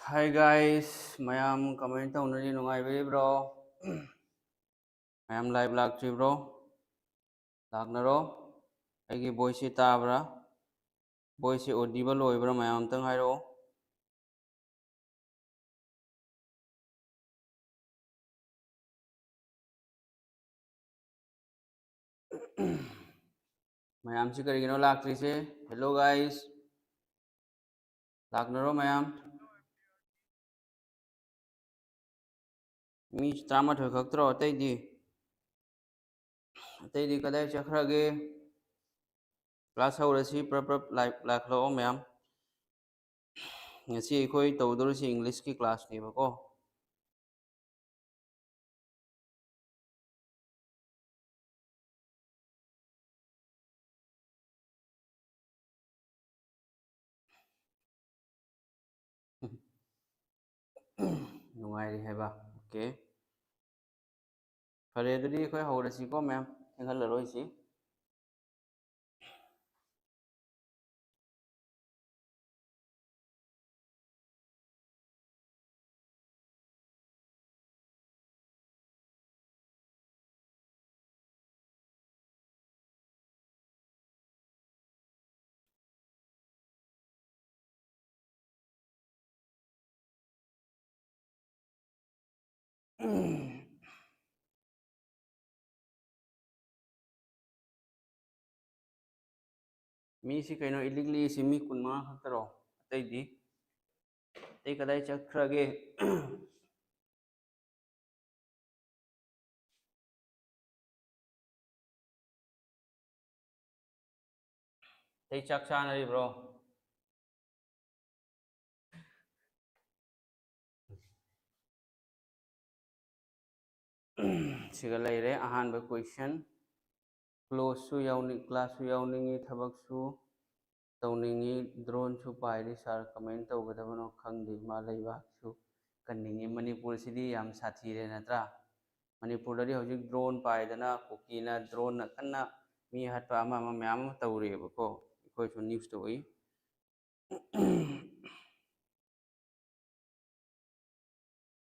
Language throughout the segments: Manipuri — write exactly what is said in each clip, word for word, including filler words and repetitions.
Hi guys, ꯃꯌꯥꯝ ꯀꯃꯥꯏꯅ ꯇꯧꯅꯔꯤ? ꯅꯨꯡꯉꯥꯏꯕꯤꯔꯤꯕ꯭ꯔꯣ? ꯃꯌꯥꯝ live ꯂꯥꯛꯇ꯭ꯔꯤꯕ꯭ꯔꯣ? ꯂꯥꯛꯅꯔꯣ꯫ ꯑꯩꯒꯤ voice ꯁꯤ ꯇꯥꯕ꯭ꯔꯥ? Voice ꯁꯤ audible ꯑꯣꯏꯕ꯭ꯔꯥ? ꯃꯌꯥꯝ ꯑꯝꯇꯪ ꯍꯥꯏꯔꯛꯑꯣ꯫ ꯃꯌꯥꯝꯁꯤ ꯀꯔꯤꯒꯤꯅꯣ ꯂꯥꯛꯇ꯭ꯔꯤꯁꯦ? Hello guys, ꯂꯥꯛꯅꯔꯣ ꯃꯌꯥꯝ꯫ ꯃꯤ ꯇꯔꯥꯃꯥꯊꯣꯏ ꯈꯛꯇ꯭ꯔꯣ? ꯑꯇꯩꯗꯤ, ꯑꯇꯩꯗꯤ ꯀꯗꯥꯏ ꯆꯠꯈ꯭ꯔꯒꯦ? Class ꯍꯧꯔꯁꯤ꯫ ꯄ꯭ꯔꯞ ꯄ꯭ꯔꯞ ꯂꯥꯏ-, ꯂꯥꯛꯈꯠꯂꯛꯑꯣ ꯃꯌꯥꯝ꯫ ꯉꯁꯤ ꯑꯩꯈꯣꯏ ꯇꯧꯗꯧꯔꯤꯁꯤ English ꯀꯤ class ꯅꯦꯕꯀꯣ꯫ ꯅꯨꯡꯉꯥꯏꯔꯤ ꯍꯥꯏꯕ? Okay, ꯐꯔꯦ, ꯑꯗꯨꯗꯤ ꯑꯩꯈꯣꯏ ꯍꯧꯔꯁꯤꯀꯣ ꯃꯌꯥꯝ, ꯊꯦꯡꯍꯜꯂꯔꯣꯏꯁꯤ꯫ ꯃꯤꯁꯤ ꯀꯩꯅꯣ, ꯏꯂꯤꯛꯂꯤꯁꯤ ꯃꯤ ꯀꯨꯟꯃꯉꯥ ꯈꯛꯇꯔꯣ? ꯑꯇꯩꯗꯤ, ꯑꯇꯩ ꯀꯗꯥꯏ ꯆꯠꯈ꯭ꯔꯒꯦ? ꯑꯇꯩ ꯆꯥꯛ ꯆꯥꯅꯔꯤꯕ꯭ꯔꯣ? ꯁꯤꯒ ꯂꯩꯔꯦ ꯑꯍꯥꯟꯕ question꯫ Close ꯁꯨ ꯌꯥꯎꯅꯤꯡ-, class ꯁꯨ ꯌꯥꯎꯅꯤꯡꯉꯤ, ꯊꯕꯛꯁꯨ ꯇꯧꯅꯤꯡꯉꯤ, drone ꯁꯨ ꯄꯥꯏꯔꯤ sir, ꯀꯃꯥꯏꯅ ꯇꯧꯒꯗꯕꯅꯣ ꯈꯪꯗꯦ, ꯏꯃꯥ ꯂꯩꯕꯥꯛꯁꯨ ꯀꯟꯅꯤꯡꯉꯤ꯫ ꯃꯅꯤꯄꯨꯔꯁꯤꯗꯤ ꯌꯥꯝ ꯁꯥꯊꯤꯔꯦ ꯅꯠꯇ꯭ꯔꯥ? ꯃꯅꯤꯄꯨꯔꯗꯗꯤ ꯍꯧꯖꯤꯛ drone ꯄꯥꯏꯗꯅ ꯀꯨꯀꯤꯅ drone ꯅ ꯀꯟꯅ ꯃꯤ ꯍꯥꯠꯄ ꯑꯃ ꯑꯃ ꯃꯌꯥꯝ ꯑꯃ ꯇꯧꯔꯤꯑꯕꯀꯣ, ꯑꯩꯈꯣꯏꯁꯨ news ꯇ ꯎꯏ꯫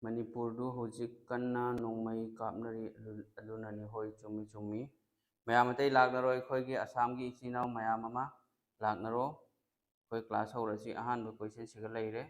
ꯃꯅꯤꯄꯨꯔꯗꯨ ꯍꯧꯖꯤꯛ ꯀꯟꯅ ꯅꯣꯡꯃꯩ ꯀꯥꯞꯅꯔꯤ꯫ ꯑꯗꯨ-, ꯑꯗꯨꯅꯅꯤ꯫ ꯍꯣꯏ, ꯆꯨꯝꯃꯤ, ꯆꯨꯝꯃꯤ꯫ ꯃꯌꯥꯝ ꯑꯇꯩ ꯂꯥꯛꯅꯔꯣ, ꯑꯩꯈꯣꯏꯒꯤ ꯑꯁꯥꯝꯒꯤ ꯏꯆꯤꯟ ꯏꯅꯥꯎ ꯃꯌꯥꯝ ꯑꯃ ꯂꯥꯛꯅꯔꯣ꯫ ꯑꯩꯈꯣꯏ class ꯍꯧꯔꯁꯤ꯫ ꯑꯍꯥꯟꯕ questionꯁꯤꯒ ꯂꯩꯔꯦ꯫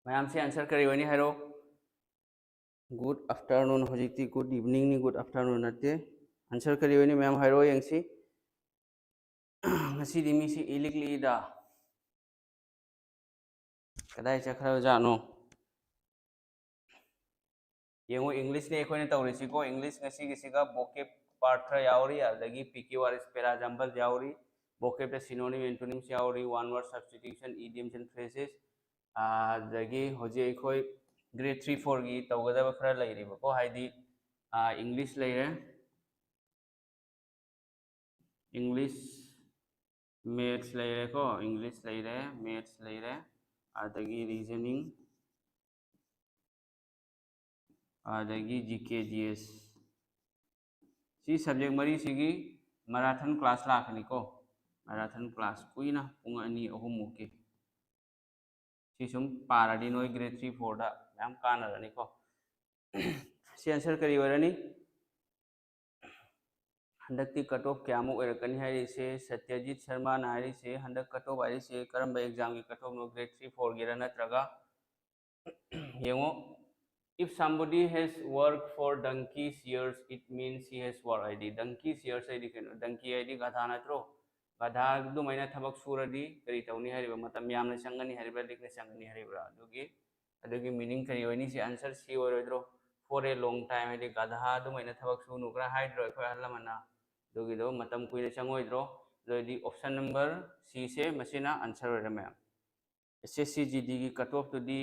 ꯃꯌꯥꯝꯁꯦ answer ꯀꯔꯤ ꯑꯣꯏꯅꯤ ꯍꯥꯏꯔꯣ? Good afternoon꯫ ꯍꯧꯖꯤꯛꯇꯤ good eveningꯅꯤ, good afternoon ꯅꯠꯇꯦ꯫ Answer ꯀꯔꯤ ꯑꯣꯏꯅꯤ ꯃꯌꯥꯝ ꯍꯥꯏꯔꯣ ꯌꯦꯡꯁꯤ꯫ ꯉꯁꯤꯗꯤ ꯃꯤꯁꯤ ꯏꯂꯤꯛ ꯂꯤꯛꯏꯗ꯫ ꯀꯗꯥꯏ ꯆꯠꯈ꯭ꯔꯕꯖꯥꯠꯅꯣ? ꯌꯦꯡꯉꯨ, Englishꯅꯦ ꯑꯩꯈꯣꯏꯅ ꯇꯧꯔꯤꯁꯤꯀꯣ꯫ English ꯉꯁꯤꯒꯤꯁꯤꯒ vocab part ꯈꯔ ꯌꯥꯎꯔꯤ, ꯑꯗꯒꯤ P Q R S, paraexamples ꯌꯥꯎꯔꯤ, vocabꯇ synonym, antonyms ꯌꯥꯎꯔꯤ, one word substitution, idioms and phrases, ꯑꯗꯒꯤ ꯍꯧꯖꯤꯛ ꯑꯩꯈꯣꯏ grade three fourꯒꯤ ꯇꯧꯒꯗꯕ ꯈꯔ ꯂꯩꯔꯤꯕꯀꯣ꯫ ꯍꯥꯏꯗꯤ, ꯑ, English ꯂꯩꯔꯦ, English, maths ꯂꯩꯔꯦꯀꯣ, English ꯂꯩꯔꯦ, maths ꯂꯩꯔꯦ, ꯑꯗꯒꯤ reasoning, ꯑꯗꯒꯤ G K, G S꯫ ꯁꯤ subject ꯃꯔꯤꯁꯤꯒꯤ marathon class ꯂꯥꯛꯀꯅꯤꯀꯣ꯫ Marathon class ꯀꯨꯏꯅ ꯄꯨꯡ ꯑꯅꯤ ꯑꯍꯨꯝꯃꯨꯛꯀꯤ꯫ ꯁꯤ ꯁꯨꯝ ꯄꯥꯔꯗꯤ ꯅꯣꯏ grade three fourꯗ ꯃꯌꯥꯝ ꯀꯥꯟꯅꯔꯅꯤꯀꯣ꯫ ꯁꯤ answer ꯀꯔꯤ ꯑꯣꯏꯔꯅꯤ? ꯍꯟꯗꯛꯇꯤ cut off ꯀꯌꯥꯃꯨꯛ ꯑꯣꯏꯔꯛꯀꯅꯤ ꯍꯥꯏꯔꯤꯁꯦ, ꯁꯇ꯭ꯌꯖꯤꯠ ꯁꯔꯃꯥꯅ ꯍꯥꯏꯔꯤꯁꯦ, ꯍꯟꯗꯛ cut off ꯍꯥꯏꯔꯤꯁꯦ ꯀꯔꯝꯕ examꯒꯤ cut offꯅꯣ? Grade three fourꯒꯤꯔ ꯅꯠꯇ꯭ꯔꯒ? ꯌꯦꯡꯉꯣ, if somebody has worked for donkey's years, it means he has work ꯍꯥꯏꯗꯤ, donkey's years ꯍꯥꯏꯗꯤ ꯀꯩꯅꯣ? Donkey ꯍꯥꯏꯗꯤ ꯒꯙꯥ ꯅꯠꯇ꯭ꯔꯣ? ꯒꯙꯥ ꯑꯗꯨꯃꯥꯏꯅ ꯊꯕꯛ ꯁꯨꯔꯗꯤ ꯀꯔꯤ ꯇꯧꯅꯤ ꯍꯥꯏꯔꯤꯕ? ꯃꯇꯝ ꯌꯥꯝꯅ ꯆꯪꯒꯅꯤ ꯍꯥꯏꯔꯤꯕ꯭ꯔꯥ, ꯂꯤꯛꯅ ꯆꯪꯒꯅꯤ ꯍꯥꯏꯔꯤꯕ꯭ꯔꯥ? ꯑꯗꯨꯒꯤ, ꯑꯗꯨꯒꯤ meaning ꯀꯔꯤ ꯑꯣꯏꯅꯤ? ꯁꯤ answer C ꯑꯣꯏꯔꯣꯏꯗ꯭ꯔꯣ? For a long time ꯍꯥꯏꯗꯤ ꯒꯙꯥ ꯑꯗꯨꯃꯥꯏꯅ ꯊꯕꯛ ꯁꯨꯅꯨ ꯈꯔ ꯍꯥꯏꯗ꯭ꯔꯣ ꯑꯩꯈꯣꯏ ꯑꯍꯜ ꯂꯃꯟꯅ? ꯑꯗꯨꯒꯤꯗꯣ ꯃꯇꯝ ꯀꯨꯏꯅ ꯆꯪꯉꯣꯏꯗ꯭ꯔꯣ? ꯑꯗꯨ ꯑꯣꯏꯔꯗꯤ option number Cꯁꯦ ꯃꯁꯤꯅ answer ꯑꯣꯏꯔꯦ ꯃꯌꯥꯝ꯫ ꯑꯦꯁ ꯑꯦꯁ ꯁꯤ ꯖꯤ ꯗꯤꯒꯤ ꯀꯠ ꯑꯣꯐꯇꯨꯗꯤ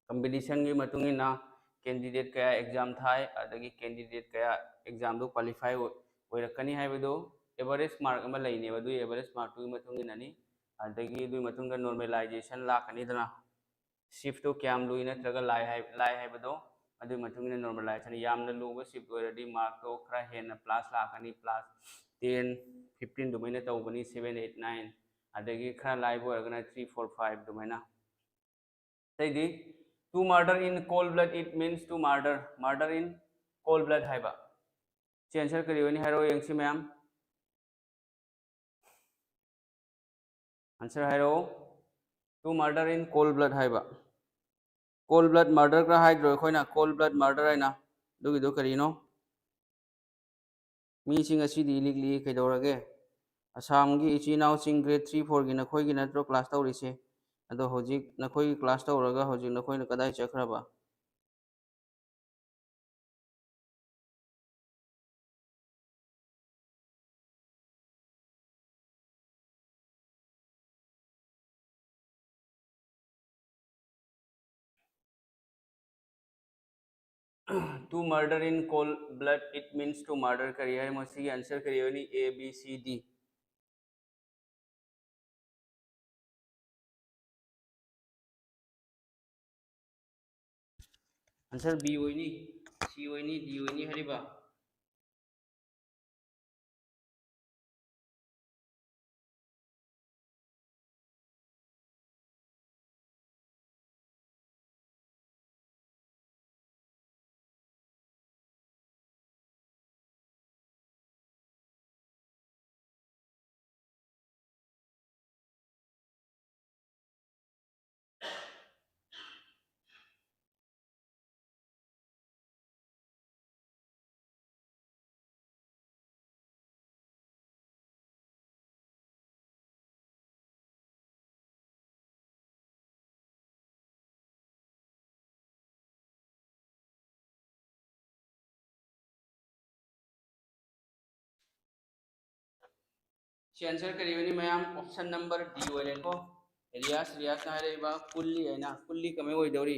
ꯀꯝꯄꯤꯇꯤꯁꯟꯒꯤ ꯃꯇꯨꯡ ꯏꯟꯅ ꯀꯦꯟꯗꯤꯗꯦꯠ ꯀꯌꯥ ꯑꯦꯛꯖꯥꯝ ꯊꯥꯏ, ꯑꯗꯒꯤ ꯀꯦꯟꯗꯤꯗꯦꯠ ꯀꯌꯥ ꯑꯦꯛꯖꯥꯝꯗꯨ ꯀ꯭ꯋꯥꯂꯤꯐꯥꯏ ꯑꯣꯏꯔꯛꯀꯅꯤ ꯍꯥꯏꯕꯗꯨ ꯑꯦꯚꯔꯦꯖ ꯃꯥꯔꯛ ꯑꯃ ꯂꯩꯅꯦꯕ꯫ ꯑꯗꯨꯒꯤ ꯑꯦꯚꯔꯦꯖ ꯃꯥꯔꯛꯇꯨꯒꯤ ꯃꯇꯨꯡ ꯏꯟꯅꯅꯤ꯫ ꯑꯗꯒꯤ ꯑꯗꯨꯒꯤ ꯃꯇꯨꯡꯗ ꯅꯣꯔꯃꯦꯂꯥꯏꯖꯦꯁꯟ ꯂꯥꯛꯀꯅꯤꯗꯅ, ꯁꯤꯐꯇꯨ ꯀꯌꯥꯝ ꯂꯨꯏ ꯅꯠꯇ꯭ꯔꯒ ꯂꯥꯏ ꯍꯥꯏ ꯂꯥꯏ ꯍꯥꯏꯕꯗꯣ, ꯑꯗꯨꯒꯤ ꯃꯇꯨꯡ ꯏꯟꯅ ꯅꯣꯔꯃꯦꯂꯥꯏꯖꯦꯁꯟ꯫ ꯌꯥꯝꯅ ꯂꯨꯕ ꯁꯤꯐ ꯑꯣꯏꯔꯗꯤ ꯃꯥꯔꯛꯇꯣ ꯈꯔ ꯍꯦꯟꯅ ꯄ꯭ꯂꯁ ꯂꯥꯛꯀꯅꯤ, ꯄ꯭ꯂꯁ ꯇꯦꯟ, ꯐꯤꯐꯇꯤꯟ ꯑꯗꯨꯃꯥꯏꯅ ꯇꯧꯕꯅꯤ, ꯁꯚꯦꯟ, ꯑꯩꯠ, ꯅꯥꯏꯟ꯫ ꯑꯗꯒꯤ ꯈꯔ ꯂꯥꯏꯕ ꯑꯣꯏꯔꯒꯅ ꯊ꯭ꯔꯤ, ꯐꯣꯔ, ꯐꯥꯏꯚ ꯑꯗꯨꯃꯥꯏꯅ꯫ ꯑꯇꯩꯗꯤ, "To murder in cold blood, it means to murder, murder in cold blood" ꯍꯥꯏꯕ꯫ ꯁꯤ ꯑꯟꯁꯔ ꯀꯔꯤ ꯑꯣꯏꯅꯤ ꯍꯥꯏꯔꯛꯑꯣ ꯌꯦꯡꯁꯤ ꯃꯌꯥꯝ꯫ ꯑꯟꯁꯔ ꯍꯥꯏꯔꯛꯑꯣ꯫ "To murder in cold blood" ꯍꯥꯏꯕ꯫ ꯀꯣꯜ ꯕ꯭ꯂꯠ ꯃꯔꯗꯔ ꯈꯔ ꯍꯥꯏꯗ꯭ꯔꯣ ꯑꯩꯈꯣꯏꯅ? ꯀꯣꯜ ꯕ꯭ꯂꯠ ꯃꯔꯗꯔ ꯍꯥꯏꯅ꯫ ꯑꯗꯨꯒꯤꯗꯣ ꯀꯔꯤꯅꯣ? ꯃꯤꯁꯤꯡ ꯑꯁꯤꯗꯤ ꯏꯂꯤꯛ ꯂꯤꯛꯏ ꯀꯩꯗꯧꯔꯒꯦ? ꯑꯁꯥꯝꯒꯤ ꯏꯆꯤꯜ ꯏꯅꯥꯎꯁꯤꯡ ꯒ꯭ꯔꯦꯗ ꯊ꯭ꯔꯤ ꯐꯣꯔꯒꯤ ꯅꯈꯣꯏꯒꯤ ꯅꯠꯇ꯭ꯔꯣ ꯀ꯭ꯂꯥꯁ ꯇꯧꯔꯤꯁꯦ? ꯑꯗꯣ ꯍꯧꯖꯤꯛ ꯅꯈꯣꯏꯒꯤ ꯀ꯭ꯂꯥꯁ ꯇꯧꯔꯒ ꯍꯧꯖꯤꯛ ꯅꯈꯣꯏꯅ ꯀꯗꯥꯏ ꯆꯠꯈ꯭ꯔꯕ? "To murder in cold blood, it means to murder" ꯀꯔꯤ ꯍꯥꯏ? ꯃꯁꯤꯒꯤ ꯑꯟꯁꯔ ꯀꯔꯤ ꯑꯣꯏꯅꯤ? ꯑꯦ, ꯕꯤ, ꯁꯤ, ꯗꯤ꯫ ꯑꯟꯁꯔ ꯕꯤ ꯑꯣꯏꯅꯤ, ꯁꯤ ꯑꯣꯏꯅꯤ, ꯗꯤ ꯑꯣꯏꯅꯤ ꯍꯥꯏꯔꯤꯕ꯫ ꯁꯤ ꯑꯟꯁꯔ ꯀꯔꯤ ꯑꯣꯏꯅꯤ ꯃꯌꯥꯝ? ꯑꯣꯞꯁꯟ ꯅꯝꯕꯔ ꯗꯤ ꯑꯣꯏꯔꯦꯀꯣ꯫ ꯔꯤꯌꯥꯁ, ꯔꯤꯌꯥꯁꯅ ꯍꯥꯏꯔꯛꯏꯕ ꯀꯨꯜꯂꯤ ꯍꯥꯏꯅ, ꯀꯨꯜꯂꯤ ꯀꯃꯥꯏꯅ ꯑꯣꯏꯗꯧꯔꯤ?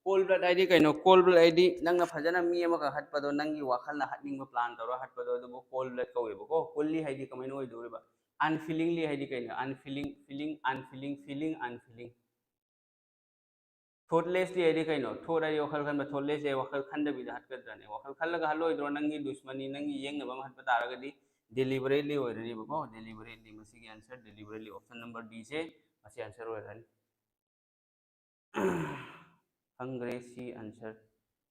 ꯀꯣꯜ ꯕ꯭ꯂꯠ ꯍꯥꯏꯗꯤ ꯀꯩꯅꯣ? ꯀꯣꯜ ꯕ꯭ꯂꯠ ꯍꯥꯏꯗꯤ ꯅꯪꯅ ꯐꯖꯅ ꯃꯤ ꯑꯃꯈꯛ ꯍꯠꯄꯗꯣ, ꯅꯪꯒꯤ ꯋꯥꯈꯜꯅ ꯍꯠꯅꯤꯡꯕ ꯄ꯭ꯂꯥꯟ ꯇꯧꯔꯒ ꯍꯠꯄꯗꯣ, ꯑꯗꯨꯕꯨ ꯀꯣꯜ ꯕ꯭ꯂꯠ ꯀꯧꯋꯦꯕꯀꯣ꯫ ꯀꯨꯜꯂꯤ ꯍꯥꯏꯗꯤ ꯀꯃꯥꯏꯅ ꯑꯣꯏꯗꯧꯔꯤꯕ? ꯑꯟꯐꯤꯂꯤꯡꯂꯤ ꯍꯥꯏꯗꯤ ꯀꯩꯅꯣ? ꯑꯟꯐꯤꯂꯤꯡ, ꯐꯤꯂꯤꯡ, ꯑꯟꯐꯤꯂꯤꯡ, ꯐꯤꯂꯤꯡ, ꯑꯟꯐꯤꯂꯤꯡ꯫ ꯊꯣꯠꯂꯦꯁꯂꯤ ꯍꯥꯏꯗꯤ ꯀꯩꯅꯣ? ꯊꯣꯠ ꯍꯥꯏꯗꯤ ꯋꯥꯈꯜ ꯈꯟꯕ, ꯊꯣꯠꯂꯦꯁꯂꯤ ꯍꯥꯏꯗꯤ ꯋꯥꯈꯜ ꯈꯟꯗꯕꯤꯗ ꯍꯠꯀꯗ꯭ꯔꯅꯦ? ꯋꯥꯈꯜ ꯈꯜꯂꯒ ꯍꯠꯂꯣꯏꯗ꯭ꯔꯣ? ꯅꯪꯒꯤ ꯗꯨꯁꯃꯟꯅꯤ, ꯅꯪꯒꯤ ꯌꯦꯡꯅꯕ ꯑꯃ ꯍꯠꯄ ꯇꯥꯔꯒꯗꯤ ꯗꯦꯂꯤꯕꯔꯦꯠꯂꯤ ꯑꯣꯏꯔꯅꯤꯕꯀꯣ꯫ ꯗꯦꯂꯤꯕꯔꯦꯠꯂꯤ, ꯃꯁꯤꯒꯤ ꯑꯟꯁꯔ ꯗꯦꯂꯤꯕꯔꯦꯠꯂꯤ, ꯑꯣꯞꯁꯟ ꯅꯝꯕꯔ ꯗꯤ ꯁꯦ ꯃꯁꯤ ꯑꯟꯁꯔ ꯑꯣꯏꯔꯅꯤ꯫ ꯈꯪꯈ꯭ꯔꯦ ꯁꯤ ꯑꯟꯁꯔ꯫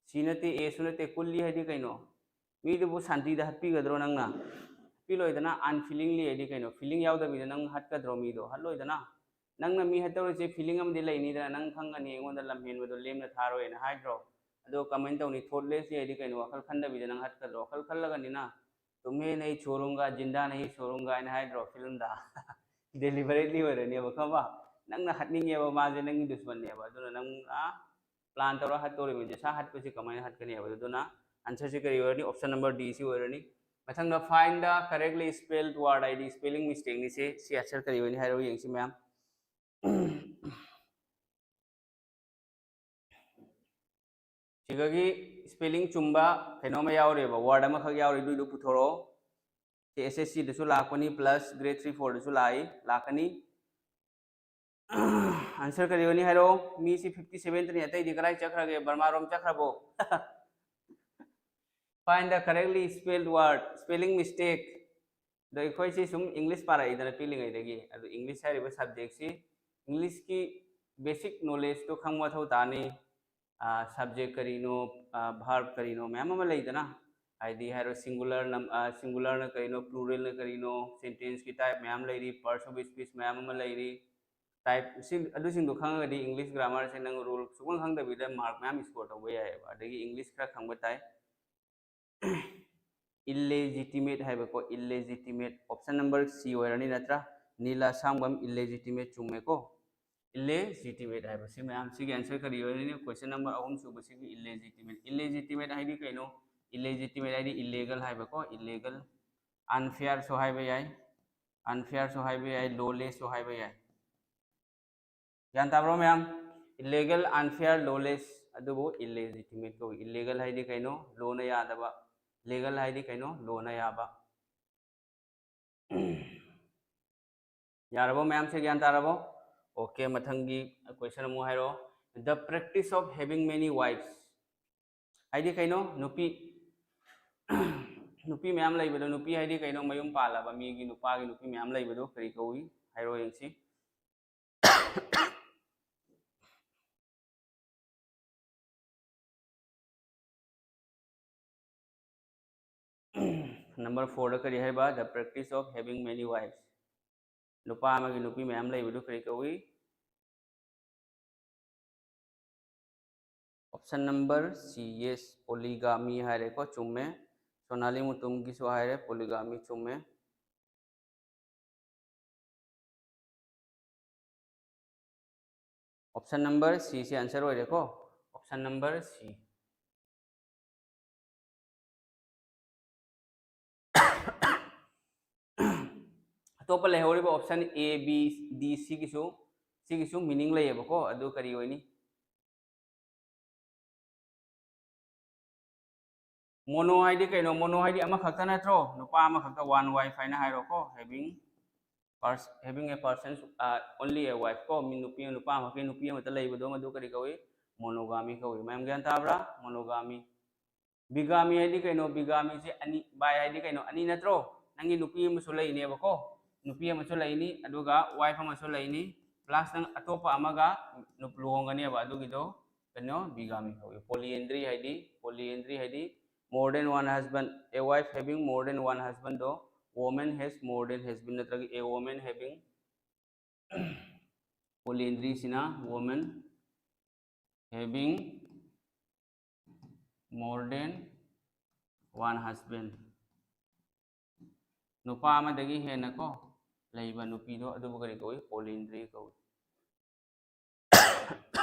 ꯁꯤ ꯅꯠꯇꯦ, ꯑꯦꯁꯨ ꯅꯠꯇꯦ, ꯀꯨꯜꯂꯤ ꯍꯥꯏꯗꯤ ꯀꯩꯅꯣ? ꯃꯤꯗꯨꯕꯨ ꯁꯥꯟꯇꯤꯗ ꯍꯠꯄꯤꯒꯗ꯭ꯔꯣ ꯅꯪꯅ? ꯍꯠꯄꯤꯂꯣꯏꯗꯅ꯫ ꯑꯟꯐꯤꯂꯤꯡꯂꯤ ꯍꯥꯏꯗꯤ ꯀꯩꯅꯣ? ꯐꯤꯂꯤꯡ ꯌꯥꯎꯗꯕꯤꯗ ꯅꯪ ꯍꯠꯀꯗ꯭ꯔꯣ ꯃꯤꯗꯣ? ꯍꯠꯂꯣꯏꯗꯅ꯫ ꯅꯪꯅ ꯃꯤ ꯍꯠꯇꯧꯔꯤꯁꯦ ꯐꯤꯂꯤꯡ ꯑꯃꯗꯤ ꯂꯩꯅꯤꯗꯅ, ꯅꯪ ꯈꯪꯒꯅꯤ ꯑꯩꯉꯣꯟꯗ ꯂꯝꯍꯦꯟꯕꯗꯣ ꯂꯦꯝꯅ ꯊꯥꯔꯣꯏꯅ ꯍꯥꯏꯗ꯭ꯔꯣ? ꯑꯗꯣ ꯀꯃꯥꯏꯅ ꯇꯧꯅꯤ? ꯊꯣꯠꯂꯦꯁꯂꯤ ꯍꯥꯏꯗꯤ ꯀꯩꯅꯣ? ꯋꯥꯈꯜ ꯈꯟꯗꯕꯤꯗ ꯅꯪ ꯍꯠꯀꯗ꯭ꯔꯣ? ꯋꯥꯈꯜ ꯈꯜꯂꯒꯅꯤꯅ "ꯇꯨꯝꯍꯦ ꯅꯍꯤ ꯁꯣꯔꯨꯝꯒ, ꯖꯤꯟꯗꯥ ꯅꯍꯤ ꯁꯣꯔꯨꯝꯒ" ꯍꯥꯏꯅ ꯍꯥꯏꯗ꯭ꯔꯣ ꯐꯤꯂꯝꯗ? ꯗꯦꯂꯤꯕꯔꯦꯠꯂꯤ ꯑꯣꯏꯔꯅꯦꯕ, ꯈꯪꯕ? ꯅꯪꯅ ꯍꯠꯅꯤꯡꯉꯦꯕ ꯃꯥꯁꯦ, ꯅꯪꯒꯤ ꯗꯨꯁꯃꯟꯅꯦꯕ, ꯑꯗꯨꯅ ꯅꯪꯅ ꯄ꯭ꯂꯥꯟ ꯇꯧꯔ ꯍꯠꯇꯧꯔꯤꯕꯅꯤ꯫ ꯁꯥ ꯍꯠꯄꯁꯤ ꯀꯃꯥꯏꯅ ꯍꯠꯀꯅꯤ ꯍꯥꯏꯕꯗꯣ? ꯑꯗꯨꯅ ꯑꯟꯁꯔꯁꯤ ꯀꯔꯤ ꯑꯣꯏꯔꯅꯤ? ꯑꯣꯞꯁꯟ ꯅꯝꯕꯔ ꯗꯤ ꯁꯤ ꯑꯣꯏꯔꯅꯤ꯫ ꯃꯊꯪꯗ find the correctly spelled word ꯍꯥꯏꯗꯤ ꯁ꯭ꯄꯦꯂꯤꯡ ꯃꯤꯁꯇꯦꯛꯅꯤ꯫ ꯁꯤ ꯁꯤ ꯑꯟꯁꯔ ꯀꯔꯤ ꯑꯣꯏꯅꯤ ꯍꯥꯏꯔꯣ ꯌꯦꯡꯁꯤ ꯃꯌꯥꯝ꯫ ꯁꯤꯒꯒꯤ ꯁ꯭ꯄꯦꯂꯤꯡ ꯆꯨꯝꯕ ꯀꯩꯅꯣꯝꯃ ꯌꯥꯎꯔꯦꯕ, ꯋꯥꯔꯗ ꯑꯃꯈꯛ ꯌꯥꯎꯔꯦ, ꯑꯗꯨꯏꯗꯣ ꯄꯨꯊꯣꯔꯛꯑꯣ꯫ ꯁꯤ ꯑꯦꯁ ꯑꯦꯁ ꯁꯤꯗꯁꯨ ꯂꯥꯛꯄꯅꯤ, ꯄ꯭ꯂꯁ ꯒ꯭ꯔꯦꯗ ꯊ꯭ꯔꯤ ꯐꯣꯔꯗꯁꯨ ꯂꯥꯛꯏ, ꯂꯥꯛꯀꯅꯤ꯫ ꯑꯟꯁꯔ ꯀꯔꯤ ꯑꯣꯏꯅꯤ ꯍꯥꯏꯔꯛꯑꯣ? ꯃꯤꯁꯤ ꯐꯤꯐꯇꯤ ꯁꯚꯦꯟꯇꯅꯤ, ꯑꯇꯩꯗꯤ ꯀꯗꯥꯏ ꯆꯠꯈ꯭ꯔꯒꯦ? ꯕꯔꯃꯥꯔꯣꯝ ꯆꯠꯈ꯭ꯔꯕꯣ? Find the correctly spelled word, spelling mistake꯫ ꯑꯗꯣ ꯑꯩꯈꯣꯏꯁꯤ ꯁꯨꯝ ꯏꯪꯂꯤꯁ ꯄꯥꯔꯛꯏꯗꯅ ꯄꯤꯛꯂꯤꯉꯩꯗꯒꯤ, ꯑꯗꯣ ꯏꯪꯂꯤꯁ ꯍꯥꯏꯔꯤꯕ ꯁꯕꯖꯦꯛꯁꯤ ꯏꯪꯂꯤꯁꯀꯤ ꯕꯦꯁꯤꯛ ꯅꯣꯂꯦꯖꯇꯣ ꯈꯪꯕ ꯃꯊꯧ ꯇꯥꯅꯤ꯫ ꯁꯕꯖꯦꯛ ꯀꯔꯤꯅꯣ, ꯚꯔꯕ ꯀꯔꯤꯅꯣ, ꯃꯌꯥꯝ ꯑꯃ ꯂꯩꯗꯅ, ꯍꯥꯏꯗꯤ ꯍꯥꯏꯔꯣ, ꯁꯤꯡꯒꯨꯂꯔꯅ, ꯁꯤꯡꯒꯨꯂꯔꯅ ꯀꯔꯤꯅꯣ, ꯄ꯭ꯂꯨꯔꯦꯜꯅ ꯀꯔꯤꯅꯣ, ꯁꯦꯟꯇꯦꯟꯁꯀꯤ ꯇꯥꯏꯞ ꯃꯌꯥꯝ ꯂꯩꯔꯤ, ꯄꯥꯔꯠꯁ ꯑꯣꯐ ꯁ꯭ꯄꯤꯆ ꯃꯌꯥꯝ ꯑꯃ ꯂꯩꯔꯤ, ꯇꯥꯏꯞ, ꯁꯤ, ꯑꯗꯨꯁꯤꯡꯗꯣ ꯈꯪꯉꯒꯗꯤ ꯏꯪꯂꯤꯁ ꯒ꯭ꯔꯥꯃꯔꯁꯦ ꯅꯪ ꯔꯨꯜ ꯁꯨꯈꯪ ꯈꯪꯗꯕꯤꯗ ꯃꯥꯔꯛ ꯃꯌꯥꯝ ꯁ꯭ꯀꯣꯔ ꯇꯧꯕ ꯌꯥꯏꯑꯕ꯫ ꯑꯗꯒꯤ ꯏꯪꯂꯤꯁ ꯈꯔ ꯈꯪꯕ ꯇꯥꯏ꯫ ꯏꯜꯂꯦꯖꯤꯇꯤꯃꯦꯠ ꯍꯥꯏꯕꯀꯣ, ꯏꯜꯂꯦꯖꯤꯇꯤꯃꯦꯠ, ꯑꯣꯞꯁꯟ ꯅꯝꯕꯔ ꯁꯤ ꯑꯣꯏꯔꯅꯤ ꯅꯠꯇ꯭ꯔꯥ? ꯅꯤꯂ ꯑꯁꯥꯡꯕꯝ, ꯏꯜꯂꯦꯖꯤꯇꯤꯃꯦꯠ ꯆꯨꯝꯃꯦꯀꯣ꯫ ꯏꯜꯂꯦꯖꯤꯇꯤꯃꯦꯠ ꯍꯥꯏꯕꯁꯤ ꯃꯌꯥꯝ, ꯁꯤꯒꯤ ꯑꯟꯁꯔ ꯀꯔꯤ ꯑꯣꯏꯔꯅꯤ? ꯀꯣꯏꯁꯟ ꯅꯝꯕꯔ ꯑꯍꯨꯝ ꯁꯨꯕꯁꯤꯒꯤ ꯏꯜꯂꯦꯖꯤꯇꯤꯃꯦꯠ꯫ ꯏꯜꯂꯦꯖꯤꯇꯤꯃꯦꯠ ꯍꯥꯏꯗꯤ ꯀꯩꯅꯣ? ꯏꯜꯂꯦꯖꯤꯇꯤꯃꯦꯠ ꯍꯥꯏꯗꯤ ꯏꯜꯂꯤꯒꯜ ꯍꯥꯏꯕꯀꯣ, ꯏꯜꯂꯤꯒꯜ꯫ ꯑꯟꯐꯤꯌꯔꯁꯨ ꯍꯥꯏꯕ ꯌꯥꯏ, ꯑꯟꯐꯤꯌꯔꯁꯨ ꯍꯥꯏꯕ ꯌꯥꯏ, ꯂꯣꯂꯦꯁꯁꯨ ꯍꯥꯏꯕ ꯌꯥꯏ꯫ ꯒ꯭ꯌꯥꯟ ꯇꯥꯕ꯭ꯔꯣ ꯃꯌꯥꯝ? Illegal, unfair, lawless, ꯑꯗꯨꯕꯨ illegitimate ꯀꯧꯏ꯫ Illegal ꯍꯥꯏꯗꯤ ꯀꯩꯅꯣ? Lawꯅ ꯌꯥꯗꯕ꯫ Legal ꯍꯥꯏꯗꯤ ꯀꯩꯅꯣ? Lawꯅ ꯌꯥꯕ꯫ ꯌꯥꯔꯕꯣ ꯃꯌꯥꯝꯁꯦ? ꯒ꯭ꯌꯥꯟ ꯇꯥꯔꯕꯣ? Okay, ꯃꯊꯪꯒꯤ question ꯑꯃꯨꯛ ꯍꯥꯏꯔꯛꯑꯣ꯫ The practice of having many wives ꯍꯥꯏꯗꯤ ꯀꯩꯅꯣ? ꯅꯨꯄꯤ ꯅꯨꯄꯤ ꯃꯌꯥꯝ ꯂꯩꯕꯗꯣ, ꯅꯨꯄꯤ ꯍꯥꯏꯗꯤ ꯀꯩꯅꯣ? ꯃꯌꯨꯝ ꯄꯥꯜꯂꯕ ꯃꯤꯒꯤ ꯅꯨꯄꯥꯒꯤ ꯅꯨꯄꯤ ꯃꯌꯥꯝ ꯂꯩꯕꯗꯣ ꯀꯔꯤ ꯀꯧꯏ? ꯍꯥꯏꯔꯣ ꯌꯦꯡꯁꯤ꯫ Number fourꯗ ꯀꯔꯤ ꯍꯥꯏꯕ? The practice of having many wives. ꯅꯨꯄꯥ ꯑꯃꯒꯤ ꯅꯨꯄꯤ ꯃꯌꯥꯝ ꯂꯩꯕꯗꯨ ꯀꯔꯤ ꯀꯧꯏ? Option number C, yes, polygamy ꯍꯥꯏꯔꯦꯀꯣ, ꯆꯨꯝꯃꯦ꯫ ꯁꯣꯅꯥꯂꯤ ꯃꯨꯇꯨꯝꯒꯤꯁꯨ ꯍꯥꯏꯔꯦ, polygamy ꯆꯨꯝꯃꯦ꯫ Option number C ꯁꯤ answer ꯑꯣꯏꯔꯦꯀꯣ, option number C꯫ ꯑꯇꯣꯞꯄ ꯂꯩꯍꯧꯔꯤꯕ option A, B, D, C ꯒꯤꯁꯨ, ꯁꯤꯒꯤꯁꯨ meaning ꯂꯩꯌꯦꯕꯀꯣ, ꯑꯗꯨ ꯀꯔꯤ ꯑꯣꯏꯅꯤ? Mono ꯍꯥꯏꯗꯤ ꯀꯩꯅꯣ? Mono ꯍꯥꯏꯗꯤ ꯑꯃꯈꯛꯇ ꯅꯠꯇ꯭ꯔꯣ? ꯅꯨꯄꯥ ꯑꯃꯈꯛꯇ, one wife ꯍꯥꯏꯅ ꯍꯥꯏꯔꯣꯀꯣ, having pers-, having a person, uh, only a wife ꯀꯣ, ꯃꯤ ꯅꯨꯄꯤ, ꯅꯨꯄꯥ ꯑꯃꯈꯛꯀꯤ ꯅꯨꯄꯤ ꯑꯃꯠꯇ ꯂꯩꯕꯗꯣ, ꯃꯗꯨ ꯀꯔꯤ ꯀꯧꯏ? Monogamy ꯀꯧꯏ꯫ ꯃꯌꯥꯝ ꯒ꯭ꯌꯥꯟ ꯇꯥꯕ꯭ꯔꯥ? Monogamy꯫ Bigamy ꯍꯥꯏꯗꯤ ꯀꯩꯅꯣ? Bigamy ꯁꯦ ꯑꯅꯤ, bi ꯍꯥꯏꯗꯤ ꯀꯩꯅꯣ? ꯑꯅꯤ ꯅꯠꯇ꯭ꯔꯣ? ꯅꯪꯒꯤ ꯅꯨꯄꯤ ꯑꯃꯁꯨ ꯂꯩꯅꯦꯕꯀꯣ, ꯅꯨꯄꯤ ꯑꯃꯁꯨ ꯂꯩꯅꯤ, ꯑꯗꯨꯒ wife ꯑꯃꯁꯨ ꯂꯩꯅꯤ, plus ꯅꯪ ꯑꯇꯣꯞꯄ ꯑꯃꯒ ꯅꯨꯞ-, ꯂꯨꯍꯣꯡꯒꯅꯦꯕ, ꯑꯗꯨꯒꯤꯗꯣ ꯀꯩꯅꯣ? Bigamy ꯀꯧꯏ꯫ Polyandry ꯍꯥꯏꯗꯤ, polyandry ꯍꯥꯏꯗꯤ more than one husband, a wife having more than one husband ꯗꯣ woman has more than husband ꯅꯠꯇ꯭ꯔꯒ a woman having, polyandry ꯁꯤꯅ woman having more than one husband, ꯅꯨꯄꯥ ꯑꯃꯗꯒꯤ ꯍꯦꯟꯅ ꯀꯣ ꯂꯩꯕ ꯅꯨꯄꯤꯗꯣ, ꯑꯗꯨꯕꯨ ꯀꯔꯤ ꯀꯧꯏ? Polyandry ꯀꯧꯏ꯫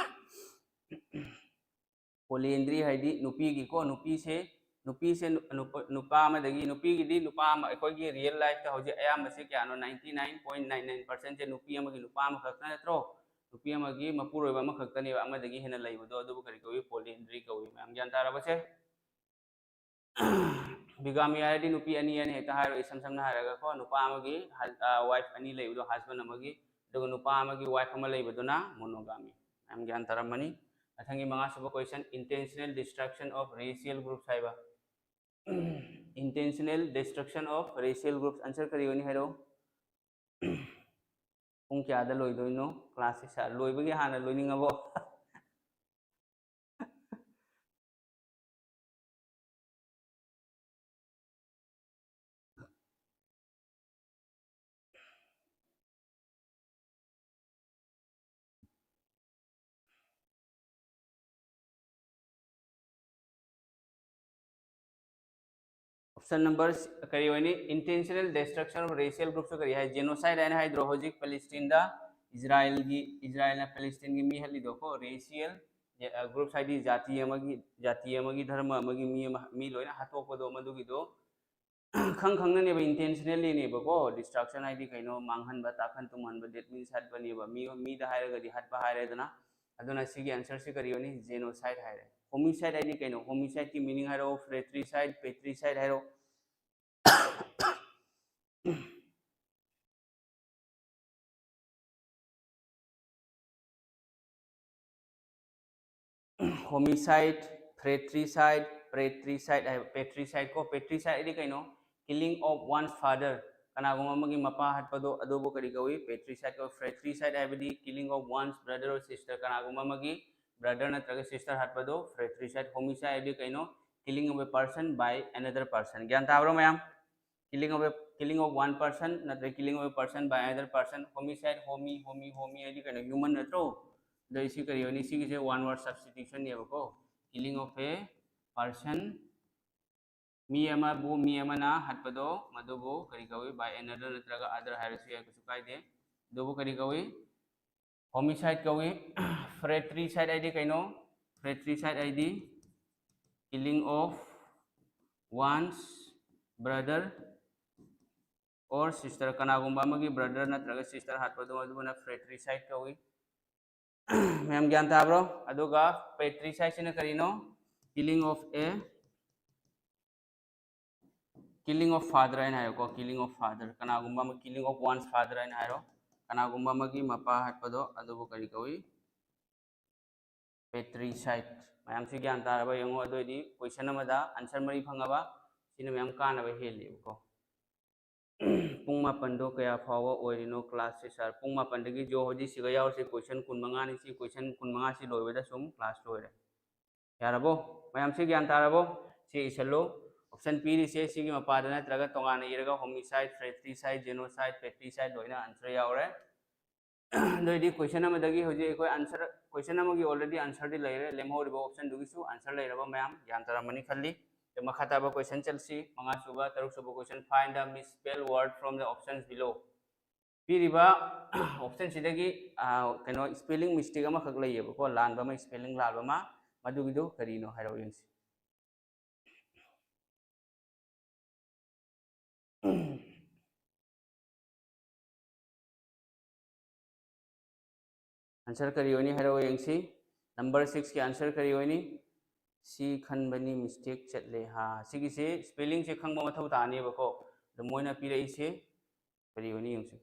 Polyandry ꯍꯥꯏꯗꯤ ꯅꯨꯄꯤꯒꯤꯀꯣ, ꯅꯨꯄꯤꯁꯦ, ꯅꯨꯄꯤꯁꯦ ꯅꯨ-, ꯅꯨꯄꯥ, ꯅꯨꯄꯥ ꯑꯃꯗꯒꯤ, ꯅꯨꯄꯤꯒꯤꯗꯤ ꯅꯨꯄꯥ ꯑꯃ, ꯑꯩꯈꯣꯏꯒꯤ real life ꯇ ꯍꯧꯖꯤꯛ ꯑꯌꯥꯝꯕꯁꯦ ꯀꯌꯥꯅꯣ? Ninety nine point nine nine percent ꯁꯦ ꯅꯨꯄꯤ ꯑꯃꯒꯤ ꯅꯨꯄꯥ ꯑꯃꯈꯛꯇ ꯅꯠꯇ꯭ꯔꯣ? ꯅꯨꯄꯤ ꯑꯃꯒꯤ ꯃꯄꯨꯔꯣꯏꯕ ꯑꯃꯈꯛꯇꯅꯦꯕ, ꯑꯃꯗꯒꯤ ꯍꯦꯟꯅ ꯂꯩꯕꯗꯣ, ꯑꯗꯨꯕꯨ ꯀꯔꯤ ꯀꯧꯏ? Polyandry ꯀꯧꯏ꯫ ꯃꯌꯥꯝ ꯒ꯭ꯌꯥꯟ ꯇꯥꯔꯕꯁꯦ? Bigamy ꯍꯥꯏꯔꯗꯤ ꯅꯨꯄꯤ ꯑꯅꯤ ꯑꯅꯤ ꯍꯦꯛꯇ ꯍꯥꯏꯔꯣ, ꯏꯁꯝ ꯁꯝꯅ ꯍꯥꯏꯔꯒꯀꯣ, ꯅꯨꯄꯥ ꯑꯃꯒꯤ ꯍ-, ꯑ, wife ꯑꯅꯤ ꯂꯩꯕꯗꯣ, husband ꯑꯃꯒꯤ, ꯑꯗꯨꯒ ꯅꯨꯄꯥ ꯑꯃꯒꯤ wife ꯑꯃ ꯂꯩꯕꯗꯨꯅ monogamy꯫ ꯃꯌꯥꯝ ꯒ꯭ꯌꯥꯟ ꯇꯥꯔꯝꯃꯅꯤ꯫ ꯃꯊꯪꯒꯤ ꯃꯉꯥꯁꯨꯕ question, intentional destruction of racial groups ꯍꯥꯏꯕ꯫ Intentional destruction of racial groups, answer ꯀꯔꯤ ꯑꯣꯏꯅꯤ ꯍꯥꯏꯔꯛꯑꯣ? ꯄꯨꯡ ꯀꯌꯥꯗ ꯂꯣꯏꯗꯣꯏꯅꯣ class ꯁꯦ? Sir, ꯂꯣꯏꯕꯒꯤ ꯍꯥꯟꯅ ꯂꯣꯏꯅꯤꯡꯉꯕꯣ? Option number ꯀꯔꯤ ꯑꯣꯏꯅꯤ? Intentional destruction of racial groups ꯀꯔꯤ ꯍꯥꯏ? Genocide ꯍꯥꯏꯅ ꯍꯥꯏꯗ꯭ꯔꯣ? ꯍꯧꯖꯤꯛ ꯄꯦꯂꯦꯁꯇꯤꯟꯗ ꯏꯖꯔꯥꯏꯜꯒꯤ, ꯏꯖꯔꯥꯏꯜꯅ ꯄꯦꯂꯦꯁꯇꯤꯟꯒꯤ ꯃꯤ ꯍꯠꯂꯤꯗꯣꯀꯣ, racial groups ꯍꯥꯏꯗꯤ ꯖꯥꯇꯤ ꯑꯃꯒꯤ, ꯖꯥꯇꯤ ꯑꯃꯒꯤ, ꯙꯔꯃ ꯑꯃꯒꯤ ꯃꯤ ꯑꯃ, ꯃꯤ ꯂꯣꯏꯅ ꯍꯥꯠꯇꯣꯛꯄꯗꯣ, ꯃꯗꯨꯒꯤꯗꯣ ꯈꯪ ꯈꯪꯅꯅꯦꯕ, intentionallyꯅꯦꯕꯀꯣ꯫ Destruction ꯍꯥꯏꯗꯤ ꯀꯩꯅꯣ? ꯃꯥꯡꯍꯟꯕ, ꯇꯥꯛꯍꯟ ꯇꯨꯝꯍꯟꯕ, that means ꯍꯥꯠꯄꯅꯦꯕ꯫ ꯃꯤ, ꯃꯤꯗ ꯍꯥꯏꯔꯒꯗꯤ ꯍꯠꯄ ꯍꯥꯏꯔꯦꯗꯅ꯫ ꯑꯗꯨꯅ ꯁꯤꯒꯤ answerꯁꯤ ꯀꯔꯤ ꯑꯣꯏꯅꯤ? Genocide ꯍꯥꯏꯔꯦ꯫ Homicide ꯍꯥꯏꯗꯤ ꯀꯩꯅꯣ? Homicideꯀꯤ meaning ꯍꯥꯏꯔꯛꯑꯣ, fratricide, patricide ꯍꯥꯏꯔꯛꯑꯣ꯫ Homicide, fratricide, patricide ꯍꯥꯏꯕ, patricide ꯀꯣ, patricide ꯍꯥꯏꯗꯤ ꯀꯩꯅꯣ? Killing of one's father, ꯀꯅꯥꯒꯨꯝꯕ ꯑꯃꯒꯤ ꯃꯄꯥ ꯍꯥꯠꯄꯗꯣ, ꯑꯗꯨꯕꯨ ꯀꯔꯤ ꯀꯧꯏ? Patricide ꯀꯧꯏ꯫ Fratricide ꯍꯥꯏꯕꯗꯤ killing of one's brother or sister, ꯀꯅꯥꯒꯨꯝꯕ ꯑꯃꯒꯤ brother ꯅꯠꯇ꯭ꯔꯒ sister ꯍꯥꯠꯄꯗꯣ fratricide꯫ Homicide ꯍꯥꯏꯕꯗꯤ ꯀꯩꯅꯣ? Killing of a person by another person꯫ ꯒ꯭ꯌꯥꯟ ꯇꯥꯕ꯭ꯔꯣ ꯃꯌꯥꯝ? Killing of a, killing of one person ꯅꯠꯇ꯭ꯔꯒ killing of a person by another person꯫ Homicide, homi, homi, homi ꯍꯥꯏꯗꯤ ꯀꯩꯅꯣ? Human ꯅꯠꯇ꯭ꯔꯣ? ꯑꯗꯣ ꯁꯤ ꯀꯔꯤ ꯑꯣꯏꯅꯤ? ꯁꯤꯒꯤꯁꯦ one word substitutionꯅꯦꯕꯀꯣ꯫ Killing of a person, ꯃꯤ ꯑꯃꯕꯨ ꯃꯤ ꯑꯃꯅ ꯍꯥꯠꯄꯗꯣ, ꯃꯗꯨꯕꯨ ꯀꯔꯤ ꯀꯧꯏ? By another ꯅꯠꯇ꯭ꯔꯒ other ꯍꯥꯏꯔꯁꯨ ꯌꯥꯏ, ꯀꯩꯁꯨ ꯀꯥꯏꯗꯦ꯫ ꯑꯗꯨꯕꯨ ꯀꯔꯤ ꯀꯧꯏ? Homicide ꯀꯧꯏ꯫ Fratricide ꯍꯥꯏꯗꯤ ꯀꯩꯅꯣ? Fratricide ꯍꯥꯏꯗꯤ killing of one's brother or sister, ꯀꯅꯥꯒꯨꯝꯕ ꯑꯃꯒꯤ brother ꯅꯠꯇ꯭ꯔꯒ sister ꯍꯥꯠꯄꯗꯣ, ꯑꯗꯨꯕꯨꯅ fratricide ꯀꯧꯏ꯫ ꯃꯌꯥꯝ ꯒ꯭ꯌꯥꯟ ꯇꯥꯕ꯭ꯔꯣ? ꯑꯗꯨꯒ patricide ꯁꯤꯅ ꯀꯔꯤꯅꯣ? Killing of a, killing of father ꯍꯥꯏꯅ ꯍꯥꯏꯔꯣꯀꯣ, killing of father, ꯀꯅꯥꯒꯨꯝꯕ ꯑꯃ, killing of one's father ꯍꯥꯏꯅ ꯍꯥꯏꯔꯣ, ꯀꯅꯥꯒꯨꯝꯕ ꯑꯃꯒꯤ ꯃꯄꯥ ꯍꯥꯠꯄꯗꯣ, ꯑꯗꯨꯕꯨ ꯀꯔꯤ ꯀꯧꯏ? Patricide꯫ ꯃꯌꯥꯝꯁꯤ ꯒ꯭ꯌꯥꯟ ꯇꯥꯔꯕ ꯌꯦꯡꯉꯣ꯫ ꯑꯗꯨ ꯑꯣꯏꯗꯤ question ꯑꯃꯗ answer ꯃꯔꯤ ꯐꯪꯉꯕ, ꯁꯤꯅ ꯃꯌꯥꯝ ꯀꯥꯟꯅꯕ ꯍꯦꯜꯂꯦꯕꯀꯣ꯫ ꯄꯨꯡ ꯃꯥꯄꯟꯗꯣ ꯀꯌꯥ ꯐꯥꯎꯕ ꯑꯣꯏꯔꯤꯅꯣ class ꯁꯦ sir? ꯄꯨꯡ ꯃꯥꯄꯟꯗꯒꯤ ꯖꯣ ꯍꯧꯖꯤꯛ ꯁꯤꯒ ꯌꯥꯎꯔꯁꯤ, question ꯀꯨꯟꯃꯉꯥꯅꯤ꯫ ꯁꯤ question ꯀꯨꯟꯃꯉꯥꯁꯤ ꯂꯣꯏꯕꯗ ꯁꯨꯝ class ꯂꯣꯏꯔꯦ꯫ ꯌꯥꯔꯕꯣ? ꯃꯌꯥꯝꯁꯤ ꯒ꯭ꯌꯥꯟ ꯇꯥꯔꯕꯣ? ꯁꯤ ꯏꯁꯜꯂꯨ꯫ Option ꯄꯤꯔꯤꯁꯦ ꯁꯤꯒꯤ ꯃꯄꯥꯗ ꯅꯠꯇ꯭ꯔꯒ ꯇꯣꯉꯥꯟꯅ ꯏꯔꯒ homicide, fratricide, genocide, patricide ꯂꯣꯏꯅ answer ꯌꯥꯎꯔꯦ꯫ ꯑꯗꯨ ꯑꯣꯏꯗꯤ question ꯑꯃꯗꯒꯤ ꯍꯧꯖꯤꯛ ꯑꯩꯈꯣꯏ answer, question ꯑꯃꯒꯤ already answer ꯗꯤ ꯂꯩꯔꯦ, ꯂꯦꯝꯍꯧꯔꯤꯕ option ꯗꯨꯒꯤꯁꯨ answer ꯂꯩꯔꯕ ꯃꯌꯥꯝ ꯒ꯭ꯌꯥꯟ ꯇꯥꯔꯝꯃꯅꯤ ꯈꯜꯂꯤ꯫ ꯑꯗꯨ ꯃꯈꯥ ꯇꯥꯕ question ꯆꯠꯁꯤ, ꯃꯉꯥꯁꯨꯕ, ꯇꯔꯨꯛꯁꯨꯕ question, find the misspelled word from the options below꯫ ꯄꯤꯔꯤꯕ option ꯁꯤꯗꯒꯤ, ꯑꯥ, ꯀꯩꯅꯣ, spelling mistake ꯑꯃꯈꯛ ꯂꯩꯌꯦꯕꯀꯣ, ꯂꯥꯟꯕ ꯑꯃ, spelling ꯂꯥꯟꯕ ꯑꯃ, ꯃꯗꯨꯒꯤꯗꯨ ꯀꯔꯤꯅꯣ ꯍꯥꯏꯔꯛꯑꯣ ꯌꯦꯡꯁꯤ꯫ Answer ꯀꯔꯤ ꯑꯣꯏꯅꯤ ꯍꯥꯏꯔꯛꯑꯣ ꯌꯦꯡꯁꯤ꯫ Number six ꯀꯤ answer ꯀꯔꯤ ꯑꯣꯏꯅꯤ? C ꯈꯟꯕꯅꯤ, mistake ꯆꯠꯂꯦ꯫ ꯍꯥ, ꯁꯤꯒꯤꯁꯦ spelling ꯁꯦ ꯈꯪꯕ ꯃꯊꯧ ꯇꯥꯅꯦꯕꯀꯣ꯫ ꯑꯗꯣ ꯃꯣꯏꯅ ꯄꯤꯔꯛꯏꯁꯦ ꯀꯔꯤ ꯑꯣꯏꯅꯤ ꯌꯦꯡꯁꯤ꯫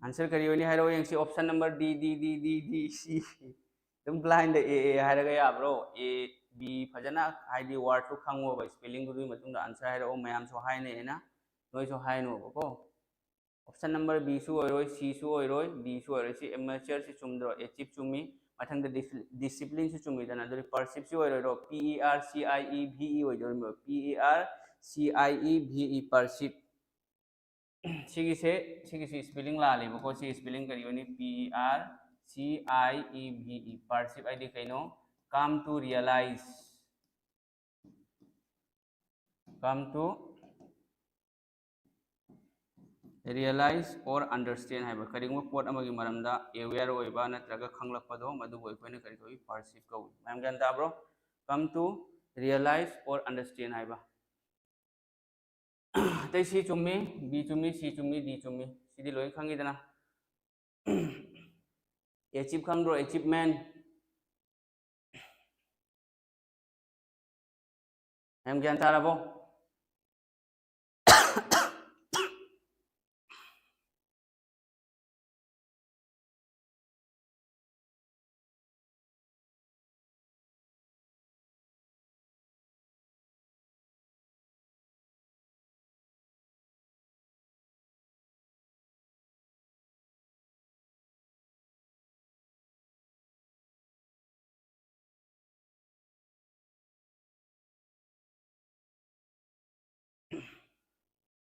Answer ꯀꯔꯤ ꯑꯣꯏꯅꯤ ꯍꯥꯏꯔꯛꯑꯣ ꯌꯦꯡꯁꯤ꯫ Option number D, D, D, D, D, C꯫ ꯑꯗꯨꯝ blind ꯗ A, A ꯍꯥꯏꯔꯒ ꯌꯥꯕ꯭ꯔꯣ? A, B ꯐꯖꯅ ꯍꯥꯏꯗꯤ word ꯇꯨ ꯈꯪꯉꯣꯕ, spelling ꯗꯨꯒꯤ ꯃꯇꯨꯡꯗ answer ꯍꯥꯏꯔꯛꯑꯣ꯫ ꯃꯌꯥꯝꯁꯨ ꯍꯥꯏꯅꯩꯑꯅ ꯅꯣꯏꯁꯨ ꯍꯥꯏꯅꯣꯕꯀꯣ꯫ Option number B ꯁꯨ ꯑꯣꯏꯔꯣꯏ, C ꯁꯨ ꯑꯣꯏꯔꯣꯏ, D ꯁꯨ ꯑꯣꯏꯔꯣꯏ꯫ ꯁꯤ amateur ꯁꯤ ꯆꯨꯝꯗ꯭ꯔꯣ? Achieve ꯆꯨꯝꯃꯤ꯫ ꯃꯊꯪꯗ dis-, discipline ꯁꯤ ꯆꯨꯝꯃꯤꯗꯅ, ꯑꯗꯨꯗꯤ perceive ꯁꯤ ꯑꯣꯏꯔꯣꯏꯗ꯭ꯔꯣ? P E R C I E V E ꯑꯣꯏꯗꯣꯏꯅꯦꯕ, P E R C I E V E, perceive꯫ ꯁꯤꯒꯤꯁꯦ, ꯁꯤꯒꯤꯁꯤ spelling ꯂꯥꯜꯂꯦꯕꯀꯣ꯫ ꯁꯤ spelling ꯀꯔꯤ ꯑꯣꯏꯅꯤ? P E R C I E V E, perceive ꯍꯥꯏꯗꯤ ꯀꯩꯅꯣ? Come to realize, come to realize or understand ꯍꯥꯏꯕ, ꯀꯔꯤꯒꯨꯝꯕ ꯄꯣꯠ ꯑꯃꯒꯤ ꯃꯔꯝꯗ aware ꯑꯣꯏꯕ ꯅꯠꯇ꯭ꯔꯒ ꯈꯪꯂꯛꯄꯗꯣ, ꯃꯗꯨꯕꯨ ꯑꯩꯈꯣꯏꯅ ꯀꯔꯤ ꯀꯧꯏ? Perceive ꯀꯧꯏ꯫ ꯃꯌꯥꯝ ꯒ꯭ꯌꯥꯟ ꯇꯥꯕ꯭ꯔꯣ? Come to realize or understand ꯍꯥꯏꯕ꯫ ꯑꯇꯩ C ꯆꯨꯝꯃꯤ, B ꯆꯨꯝꯃꯤ, C ꯆꯨꯝꯃꯤ, D ꯆꯨꯝꯃꯤ꯫ ꯁꯤꯗꯤ ꯂꯣꯏ ꯈꯪꯉꯤꯗꯅ꯫ ꯑꯦꯆꯤꯞ ꯈꯪꯗ꯭ꯔꯣ? ꯑꯦꯆꯤꯞꯃꯦꯟ꯫ ꯃꯌꯥꯝ ꯒ꯭ꯌꯥꯟ ꯇꯥꯔꯕꯣ?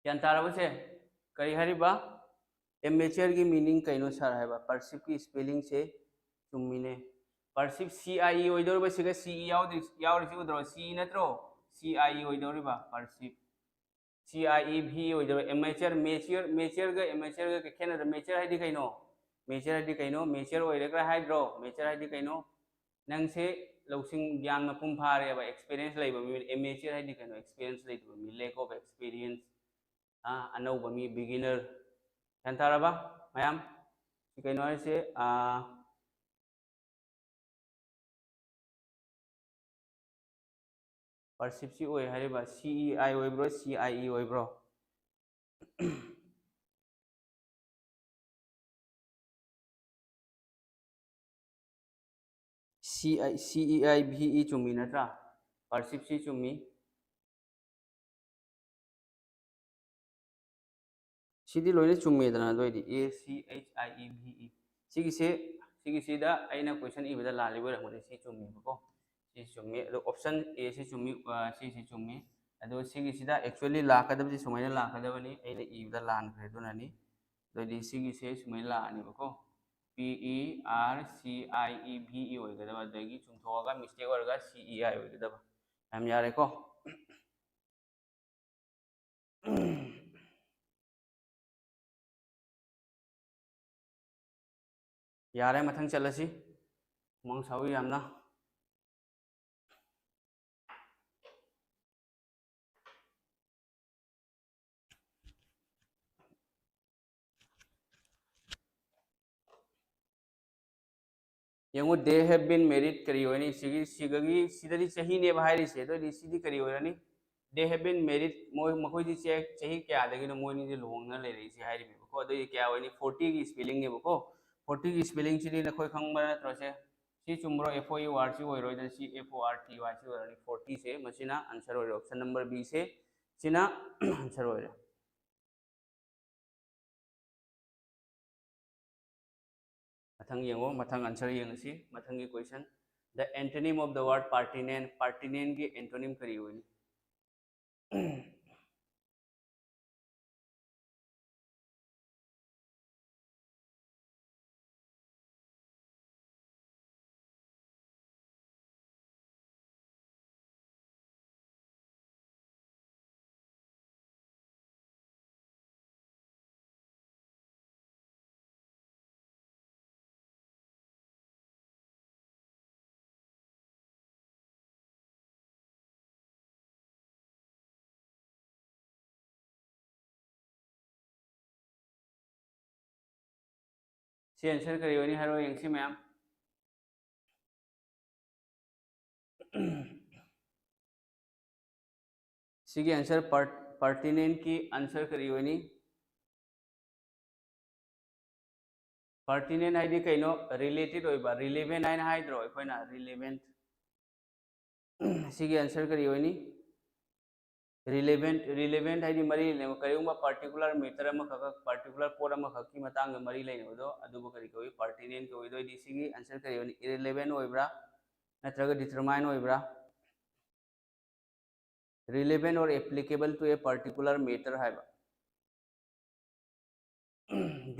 ꯒ꯭ꯌꯥꯟ ꯇꯥꯔꯕꯁꯦ? ꯀꯔꯤ ꯍꯥꯏꯔꯤꯕ? ꯑꯦꯃꯦꯆꯔꯒꯤ ꯃꯤꯅꯤꯡ ꯀꯩꯅꯣ ꯁꯥꯔ ꯍꯥꯏꯕ? ꯄꯔꯁꯤꯞꯀꯤ ꯁ꯭ꯄꯦꯂꯤꯡꯁꯦ ꯆꯨꯝꯃꯤꯅꯦ꯫ ꯄꯔꯁꯤꯞ ꯁꯤ ꯑꯥꯏ ꯏ ꯑꯣꯏꯗꯧꯔꯤꯕ, ꯁꯤꯒ ꯁꯤ ꯏ ꯌꯥꯎꯗ꯭ꯔꯤ, ꯌꯥꯎꯔꯤꯁꯤ ꯎꯗ꯭ꯔꯣ? ꯁꯤ ꯏ ꯅꯠꯇ꯭ꯔꯣ? ꯁꯤ ꯑꯥꯏ ꯏ ꯑꯣꯏꯗꯧꯔꯤꯕ ꯄꯔꯁꯤꯞ꯫ ꯁꯤ ꯑꯥꯏ ꯏ ꯚꯤ ꯑꯣꯏꯗꯧꯔꯤꯕ꯫ ꯑꯦꯃꯦꯆꯔ, ꯃꯦꯆꯤꯌꯔ, ꯃꯦꯆꯤꯌꯔꯒ ꯑꯦꯃꯦꯆꯔꯒ ꯈꯦꯠꯅꯗ? ꯃꯦꯆꯤꯌꯔ ꯍꯥꯏꯗꯤ ꯀꯩꯅꯣ? ꯃꯦꯆꯤꯌꯔ ꯍꯥꯏꯗꯤ ꯀꯩꯅꯣ? ꯃꯦꯆꯤꯌꯔ ꯑꯣꯏꯔꯒ ꯍꯥꯏꯗ꯭ꯔꯣ? ꯃꯦꯆꯤꯌꯔ ꯍꯥꯏꯗꯤ ꯀꯩꯅꯣ? ꯅꯪꯁꯦ ꯂꯧꯁꯤꯡ ꯒ꯭ꯌꯥꯟ ꯃꯄꯨꯡ ꯐꯥꯔꯦꯕ, ꯑꯦꯛꯁꯄꯤꯔꯤꯌꯦꯟꯁ ꯂꯩꯕ ꯃꯤ꯫ ꯑꯦꯃꯦꯆꯤꯌꯔ ꯍꯥꯏꯗꯤ ꯀꯩꯅꯣ? ꯑꯦꯛꯁꯄꯤꯔꯤꯌꯦꯟꯁ ꯂꯩꯇꯕ ꯃꯤ, lack of experience꯫ ꯑꯥ, ꯑꯅꯧꯕ ꯃꯤ, ꯕꯤꯒꯤꯅꯔ꯫ ꯒ꯭ꯌꯥꯟ ꯇꯥꯔꯕ ꯃꯌꯥꯝ? ꯁꯤ ꯀꯩꯅꯣ ꯍꯥꯏꯁꯦ, ꯑꯥ, ꯄꯔꯁꯤꯞꯁꯤ ꯑꯣꯏ ꯍꯥꯏꯔꯤꯕ, ꯁꯤ ꯏ ꯑꯥꯏ ꯑꯣꯏꯕ꯭ꯔꯣ, ꯁꯤ ꯑꯥꯏ ꯏ ꯑꯣꯏꯕ꯭ꯔꯣ? ꯁꯤ ꯑꯥꯏ, ꯁꯤ ꯏ ꯑꯥꯏ ꯚꯤ ꯏ ꯆꯨꯝꯃꯤ ꯅꯠꯇ꯭ꯔꯥ? ꯄꯔꯁꯤꯞꯁꯤ ꯆꯨꯝꯃꯤ꯫ ꯁꯤꯗꯤ ꯂꯣꯏꯅ ꯆꯨꯝꯃꯦꯗꯅ, ꯑꯗꯨ ꯑꯣꯏꯗꯤ ꯑꯦ ꯁꯤ ꯑꯩꯆ ꯑꯥꯏ ꯏ ꯚꯤ ꯏ꯫ ꯁꯤꯒꯤꯁꯦ, ꯁꯤꯒꯤꯁꯤꯗ ꯑꯩꯅ ꯀꯣꯏꯁꯟ ꯏꯕꯗ ꯂꯥꯜꯂꯤꯕ ꯑꯣꯏꯔꯝꯒꯅꯤ꯫ ꯁꯤ ꯆꯨꯝꯃꯦꯕꯀꯣ, ꯁꯤ ꯆꯨꯝꯃꯤ꯫ ꯑꯗꯣ ꯑꯣꯞꯁꯟ ꯑꯦꯁꯤ ꯆꯨꯝꯃꯤ, ꯑ, ꯁꯤꯁꯤ ꯆꯨꯝꯃꯤ꯫ ꯑꯗꯣ ꯁꯤꯒꯤꯁꯤꯗ ꯑꯦꯛꯆꯨꯋꯦꯂꯤ ꯂꯥꯛꯀꯗꯕꯁꯤ ꯁꯨꯃꯥꯏꯅ ꯂꯥꯛꯀꯗꯕꯅꯤ, ꯑꯩꯅ ꯏꯕꯗ ꯂꯥꯟꯈ꯭ꯔꯦ꯫ ꯑꯗꯨꯅꯅꯤ꯫ ꯑꯗꯨꯑꯣꯏꯗꯤ ꯁꯤꯒꯤꯁꯦ ꯁꯨꯃꯥꯏꯅ ꯂꯥꯛꯑꯅꯦꯕꯀꯣ, ꯄꯤ ꯏ ꯑꯥꯔ ꯁꯤ ꯑꯥꯏ ꯏ ꯚꯤ ꯏ ꯑꯣꯏꯒꯗꯕ, ꯑꯗꯒꯤ ꯆꯨꯝꯊꯣꯛꯑꯒ ꯃꯤꯁꯇꯦꯛ ꯑꯣꯏꯔꯒ ꯁꯤ ꯏ ꯑꯥꯏ ꯑꯣꯏꯒꯗꯕ꯫ ꯌꯥꯝ ꯌꯥꯔꯦꯀꯣ? ꯌꯥꯔꯦ, ꯃꯊꯪ ꯆꯠꯂꯁꯤ꯫ ꯍꯨꯃꯥꯡ ꯁꯧꯏ ꯌꯥꯝꯅ꯫ ꯌꯦꯡꯉꯨ, they have been married ꯀꯔꯤ ꯑꯣꯏꯅꯤ? ꯁꯤꯒꯤ, ꯁꯤꯒꯒꯤ, ꯁꯤꯗꯗꯤ ꯆꯍꯤꯅꯦꯕ ꯍꯥꯏꯔꯤꯁꯦ, ꯑꯗꯨ ꯑꯣꯏꯗꯤ ꯁꯤꯗꯤ ꯀꯔꯤ ꯑꯣꯏꯔꯅꯤ? They have been married, ꯃꯣꯏ, ꯃꯈꯣꯏꯗꯤ ꯆꯦ-, ꯆꯍꯤ ꯀꯌꯥꯗꯒꯤꯅꯣ ꯃꯣꯏꯅꯤꯁꯦ ꯂꯨꯍꯣꯡꯅ ꯂꯩꯔꯛꯏꯁꯦ ꯍꯥꯏꯔꯤꯕꯀꯣ꯫ ꯑꯗꯨꯗꯤ ꯀꯌꯥ ꯑꯣꯏꯅꯤ? Fortyꯒꯤ spellingꯅꯦꯕꯀꯣ꯫ Fortyꯒꯤ spellingꯁꯤꯗꯤ ꯅꯈꯣꯏ ꯈꯪꯕ ꯅꯠꯇ꯭ꯔꯣ ꯁꯦ? ꯁꯤ ꯆꯨꯝꯕ꯭ꯔꯣ? F O U R ꯁꯤ ꯑꯣꯏꯔꯣꯏꯗꯅ, ꯁꯤ F O R T Y ꯁꯤ ꯑꯣꯏꯔꯅꯤ꯫ Forty ꯁꯦ ꯃꯁꯤꯅ answer ꯑꯣꯏꯔꯦ, option number B ꯁꯦ, ꯁꯤꯅ answer ꯑꯣꯏꯔꯦ꯫ ꯃꯊꯪ ꯌꯦꯡꯉꯣ, ꯃꯊꯪ answer ꯌꯦꯡꯉꯁꯤ꯫ ꯃꯊꯪꯒꯤ question, the antonym of the word pertinent, pertinentꯒꯤ antonym ꯀꯔꯤ ꯑꯣꯏꯅꯤ? ꯁꯤ answer ꯀꯔꯤ ꯑꯣꯏꯅꯤ ꯍꯥꯏꯔꯣ ꯌꯦꯡꯁꯤ ꯃꯌꯥꯝ꯫ ꯁꯤꯒꯤ answer per-, pertinentꯀꯤ answer ꯀꯔꯤ ꯑꯣꯏꯅꯤ? Pertinent ꯍꯥꯏꯗꯤ ꯀꯩꯅꯣ? Related ꯑꯣꯏꯕ, relevant ꯍꯥꯏꯅ ꯍꯥꯏꯗ꯭ꯔꯣ ꯑꯩꯈꯣꯏꯅ? Relevant꯫ ꯁꯤꯒꯤ answer ꯀꯔꯤ ꯑꯣꯏꯅꯤ? Relevant, relevant ꯍꯥꯏꯗꯤ ꯃꯔꯤ ꯂꯩꯅꯕ, ꯀꯔꯤꯒꯨꯝꯕ particular matter ꯑꯃꯈꯛ, particular ꯄꯣꯠ ꯑꯃꯈꯛꯀꯤ ꯃꯇꯥꯡꯗ ꯃꯔꯤ ꯂꯩꯅꯕꯗꯣ, ꯑꯗꯨꯕꯨ ꯀꯔꯤ ꯀꯧꯏ? Pertinent ꯀꯧꯏ꯫ ꯑꯗꯨ ꯑꯣꯏꯗꯤ ꯁꯤꯒꯤ answer ꯀꯔꯤ ꯑꯣꯏꯅꯤ? Irrelevant ꯑꯣꯏꯕ꯭ꯔꯥ ꯅꯠꯇ꯭ꯔꯒ determine ꯑꯣꯏꯕ꯭ꯔꯥ? Relevant or applicable to a particular matter ꯍꯥꯏꯕ꯫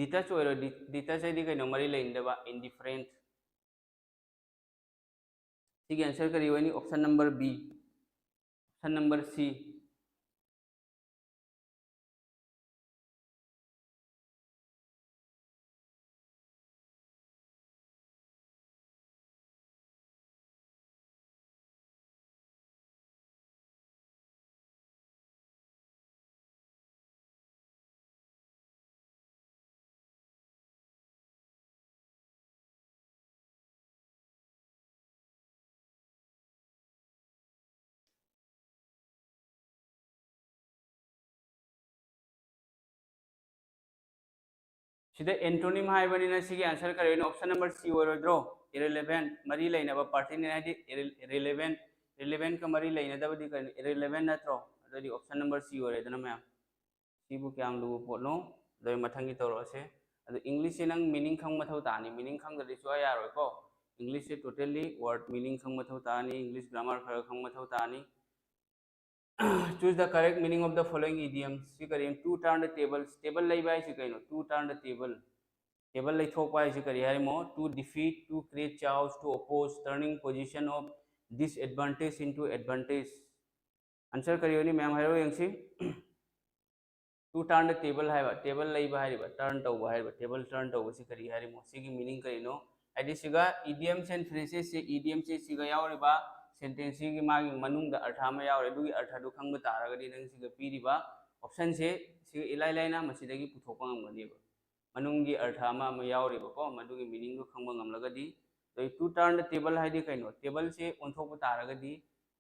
Detach ꯑꯣꯏꯔꯣ, de-, detach ꯍꯥꯏꯗꯤ ꯀꯩꯅꯣ? ꯃꯔꯤ ꯂꯩꯅꯗꯕ, indifferent꯫ ꯁꯤꯒꯤ answer ꯀꯔꯤ ꯑꯣꯏꯅꯤ? Option number B, option number C꯫ ꯁꯤꯗ antonym ꯍꯥꯏꯕꯅꯤꯅ ꯁꯤꯒꯤ answer ꯀꯔꯤꯅꯣ? Option number C ꯑꯣꯏꯔꯣꯏꯗ꯭ꯔꯣ? Irrelevant, ꯃꯔꯤ ꯂꯩꯅꯕ partyꯅꯦ ꯍꯥꯏꯗꯤ relevant, relevantꯀ ꯃꯔꯤ ꯂꯩꯅꯗꯕꯗꯤ ꯀꯔꯤꯅꯣ? Irrelevant ꯅꯠꯇ꯭ꯔꯣ? ꯑꯗꯨꯗꯤ option number C ꯑꯣꯏꯔꯦꯗꯅ ꯃꯌꯥꯝ꯫ ꯁꯤꯕꯨ ꯀꯌꯥꯝ ꯂꯨꯕ ꯄꯣꯠꯅꯣ? ꯑꯗꯨ ꯃꯊꯪꯒꯤ ꯇꯧꯔꯛꯑꯁꯦ꯫ ꯑꯗꯣ Englishꯁꯦ ꯅꯪ meaning ꯈꯪꯕ ꯃꯊꯧ ꯇꯥꯅꯤ꯫ Meaning ꯈꯪꯗ꯭ꯔꯗꯤ ꯁꯨꯡꯌꯥ ꯌꯥꯔꯣꯏꯀꯣ꯫ Englishꯁꯦ totally word meaning ꯈꯪꯕ ꯃꯊꯧ ꯇꯥꯅꯤ꯫ English grammar ꯈꯔ ꯈꯪꯕ ꯃꯊꯧ ꯇꯥꯅꯤ꯫ Choose the correct meaning of the following idioms. ꯁꯤ ꯀꯔꯤ? To turn the tables. Table ꯂꯩꯕ ꯍꯥꯏꯁꯤ ꯀꯩꯅꯣ? To turn the table. Table ꯂꯩꯊꯣꯛꯄ ꯍꯥꯏꯁꯤ ꯀꯔꯤ ꯍꯥꯏꯔꯤꯃꯣ? To defeat, to create chaos, to oppose, turning position of disadvantage into advantage. Answer ꯀꯔꯤ ꯑꯣꯏꯅꯤ ꯃꯌꯥꯝ? ꯍꯥꯏꯔꯣ ꯌꯦꯡꯁꯤ꯫ To turn the table ꯍꯥꯏꯕ, table ꯂꯩꯕ ꯍꯥꯏꯔꯤꯕ, turn ꯇꯧꯕ ꯍꯥꯏꯔꯤꯕ, table turn ꯇꯧꯕꯁꯤ ꯀꯔꯤ ꯍꯥꯏꯔꯤꯃꯣ? ꯁꯤꯒꯤ meaning ꯀꯔꯤꯅꯣ? ꯍꯥꯏꯗꯤ ꯁꯤꯒ idioms and phrasesꯁꯦ, idiomꯁꯦ ꯁꯤꯒ ꯌꯥꯎꯔꯤꯕ sentenceꯁꯤꯒꯤ ꯃꯥꯒꯤ ꯃꯅꯨꯡꯗ ꯑꯔꯊ ꯑꯃ ꯌꯥꯎꯔꯦ꯫ ꯑꯗꯨꯒꯤ ꯑꯔꯊꯗꯨ ꯈꯪꯕ ꯇꯥꯔꯒꯗꯤ ꯅꯪ ꯁꯤꯒ ꯄꯤꯔꯤꯕ optionꯁꯦ ꯁꯤꯒ ꯏꯂꯥꯏ ꯂꯥꯏꯅ ꯃꯁꯤꯗꯒꯤ ꯄꯨꯊꯣꯛꯄ ꯉꯝꯒꯅꯦꯕ꯫ ꯃꯅꯨꯡꯒꯤ ꯑꯔꯊ ꯑꯃ ꯑꯃ ꯌꯥꯎꯔꯤꯕꯀꯣ, ꯃꯗꯨꯒꯤ meaningꯗꯨ ꯈꯪꯕ ꯉꯝꯂꯒꯗꯤ꯫ ꯑꯗꯩ to turn the table ꯍꯥꯏꯗꯤ ꯀꯩꯅꯣ? Tableꯁꯦ ꯑꯣꯟꯊꯣꯛꯄ ꯇꯥꯔꯒꯗꯤ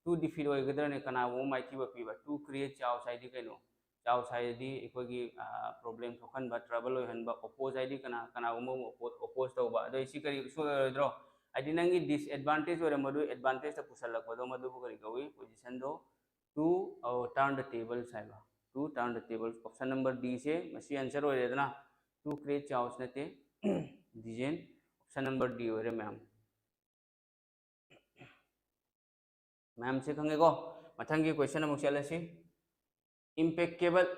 to defeat ꯑꯣꯏꯒꯗ꯭ꯔꯅꯦ? ꯀꯅꯥꯒꯨꯝꯕ ꯃꯥꯏꯊꯤꯕ ꯄꯤꯕ? To create chaos ꯍꯥꯏꯗꯤ ꯀꯩꯅꯣ? Chaos ꯍꯥꯏꯗꯤ ꯑꯩꯈꯣꯏꯒꯤ problem ꯊꯣꯛꯍꯟꯕ, trouble ꯑꯣꯏꯍꯟꯕ꯫ Oppose ꯍꯥꯏꯗꯤ ꯀꯅꯥ, ꯀꯅꯥꯒꯨꯝꯕ ꯑꯃ oppose ꯇꯧꯕ꯫ ꯑꯗꯣ ꯁꯤ ꯀꯔꯤ ꯁꯣꯏꯔꯣꯏꯗ꯭ꯔꯣ? ꯍꯥꯏꯗꯤ ꯅꯪꯒꯤ disadvantage ꯑꯣꯏꯔꯝꯕꯗꯨ advantageꯇ ꯄꯨꯁꯜꯂꯛꯄꯗꯣ, ꯃꯗꯨꯕꯨ ꯀꯔꯤ ꯀꯧꯏ? Positionꯗꯣ to turn the tables ꯍꯥꯏꯕ꯫ To turn the tables, option number Dꯁꯦ ꯃꯁꯤ answer ꯑꯣꯏꯔꯦꯗꯅ꯫ To create chaos ꯅꯠꯇꯦ꯫ Dꯁꯦ option number D ꯑꯣꯏꯔꯦ ꯃꯌꯥꯝ꯫ ꯃꯌꯥꯝꯁꯦ ꯈꯪꯉꯦꯀꯣ? ꯃꯊꯪꯒꯤ question ꯑꯃꯨꯛ ꯆꯠꯂꯁꯤ꯫ Impeccable,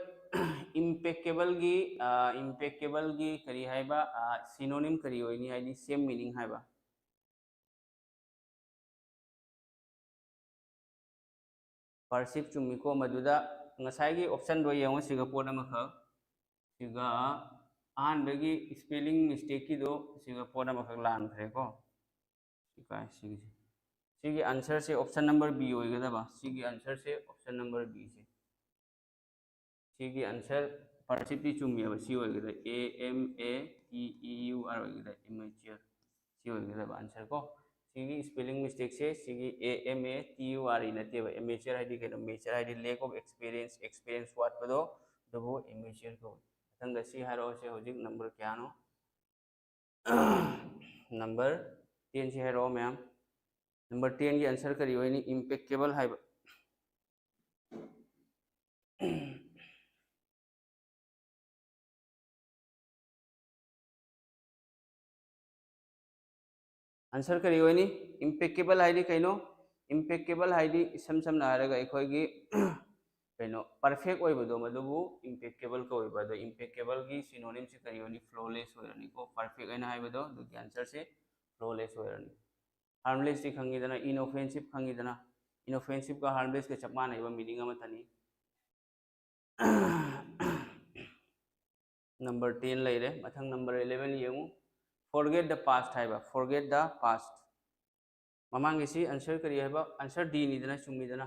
impeccableꯒꯤ, impeccableꯒꯤ ꯀꯔꯤ ꯍꯥꯏꯕ? Synonym ꯀꯔꯤ ꯑꯣꯏꯅꯤ? ꯍꯥꯏꯗꯤ same meaning ꯍꯥꯏꯕ꯫ Perceive ꯆꯨꯝꯃꯤꯀꯣ? ꯃꯗꯨꯗ ꯉꯁꯥꯏꯒꯤ optionꯗꯣ ꯌꯦꯡꯉꯣ, ꯁꯤꯒ ꯄꯣꯠ ꯑꯃꯈꯛ, ꯁꯤꯒ ꯑꯍꯥꯟꯕꯒꯤ spelling mistakeꯀꯤꯗꯣ, ꯁꯤꯒ ꯄꯣꯠ ꯑꯃꯈꯛ ꯂꯥꯟꯈ꯭ꯔꯦꯀꯣ꯫ ꯁꯤ ꯀꯥꯏ? ꯁꯤꯒꯤꯁꯦ, ꯁꯤꯒꯤ answerꯁꯦ option number B ꯑꯣꯏꯒꯗꯕ꯫ ꯁꯤꯒꯤ answerꯁꯦ option number Bꯁꯦ꯫ ꯁꯤꯒꯤ answer perceiveꯇꯤ ꯆꯨꯝꯃꯦꯕ꯫ ꯁꯤ ꯑꯣꯏꯒꯗ꯭ꯔꯥ? A M A T E U R ꯑꯣꯏꯒꯗ꯭ꯔꯥ? Amateur꯫ ꯁꯤ ꯑꯣꯏꯒꯗꯕ answer ꯀꯣ꯫ ꯁꯤꯒꯤ spelling mistakeꯁꯦ ꯁꯤꯒꯤ A M A T U R E ꯅꯠꯇꯦꯕ꯫ Amateur ꯍꯥꯏꯗꯤ ꯀꯩꯅꯣ? Mature ꯍꯥꯏꯗꯤ lack of experience, experience ꯋꯥꯠꯄꯗꯣ, ꯑꯗꯨꯕꯨ amateur ꯀꯧꯏ꯫ ꯃꯊꯪꯗ ꯁꯤ ꯍꯥꯏꯔꯛꯑꯣꯁꯦ, ꯍꯧꯖꯤꯛ ꯅꯝꯕꯔ ꯀꯌꯥꯅꯣ? ꯅꯝꯕꯔ ꯇꯦꯟꯁꯤ ꯍꯥꯏꯔꯛꯑꯣ ꯃꯌꯥꯝ꯫ ꯅꯝꯕꯔ ꯇꯦꯟꯒꯤ ꯑꯟꯁꯔ ꯀꯔꯤ ꯑꯣꯏꯅꯤ? ꯏꯝꯄꯦꯀꯦꯕꯜ ꯍꯥꯏꯕ꯫ ꯑꯟꯁꯔ ꯀꯔꯤ ꯑꯣꯏꯅꯤ? ꯏꯝꯄꯦꯀꯦꯕꯜ ꯍꯥꯏꯗꯤ ꯀꯩꯅꯣ? ꯏꯝꯄꯦꯀꯦꯕꯜ ꯍꯥꯏꯗꯤ ꯏꯁꯝ ꯁꯝꯅ ꯍꯥꯏꯔꯒ ꯑꯩꯈꯣꯏꯒꯤ ꯀꯩꯅꯣ, ꯄꯔꯐꯦꯛ ꯑꯣꯏꯕꯗꯣ, ꯃꯗꯨꯕꯨ ꯏꯝꯄꯦꯀꯦꯕꯜ ꯀꯧꯋꯦꯕ꯫ ꯑꯗꯣ ꯏꯝꯄꯦꯀꯦꯕꯜꯒꯤ ꯁꯤꯅꯣꯅꯤꯝꯁꯤ ꯀꯔꯤ ꯑꯣꯏꯅꯤ? ꯐ꯭ꯂꯣꯂꯦꯁ ꯑꯣꯏꯔꯅꯤꯀꯣ꯫ ꯄꯔꯐꯦꯛ ꯍꯥꯏꯅ ꯍꯥꯏꯕꯗꯣ ꯑꯗꯨꯒꯤ ꯑꯟꯁꯔꯁꯦ ꯐ꯭ꯂꯣꯂꯦꯁ ꯑꯣꯏꯔꯅꯤ꯫ ꯍꯥꯔꯝꯂꯦꯁꯇꯤ ꯈꯪꯉꯤꯗꯅ, ꯏꯟꯑꯣꯐꯦꯟꯁꯤꯞ ꯈꯪꯉꯤꯗꯅ, ꯏꯟꯑꯣꯐꯦꯟꯁꯤꯞꯀ ꯍꯥꯔꯝꯂꯦꯁꯀ ꯆꯞ ꯃꯥꯟꯅꯩꯕ, ꯃꯤꯅꯤꯡ ꯑꯃꯠꯇꯅꯤ꯫ ꯅꯝꯕꯔ ꯇꯦꯟ ꯂꯩꯔꯦ꯫ ꯃꯊꯪ ꯅꯝꯕꯔ ꯏꯂꯦꯚꯦꯟ ꯌꯦꯡꯉꯨ꯫ Forget the past ꯍꯥꯏꯕ, forget the past꯫ ꯃꯃꯥꯡꯒꯤꯁꯤ ꯑꯟꯁꯔ ꯀꯔꯤ ꯍꯥꯏꯕ? ꯑꯟꯁꯔ ꯗꯤꯅꯤꯗꯅ, ꯆꯨꯝꯃꯤꯗꯅ꯫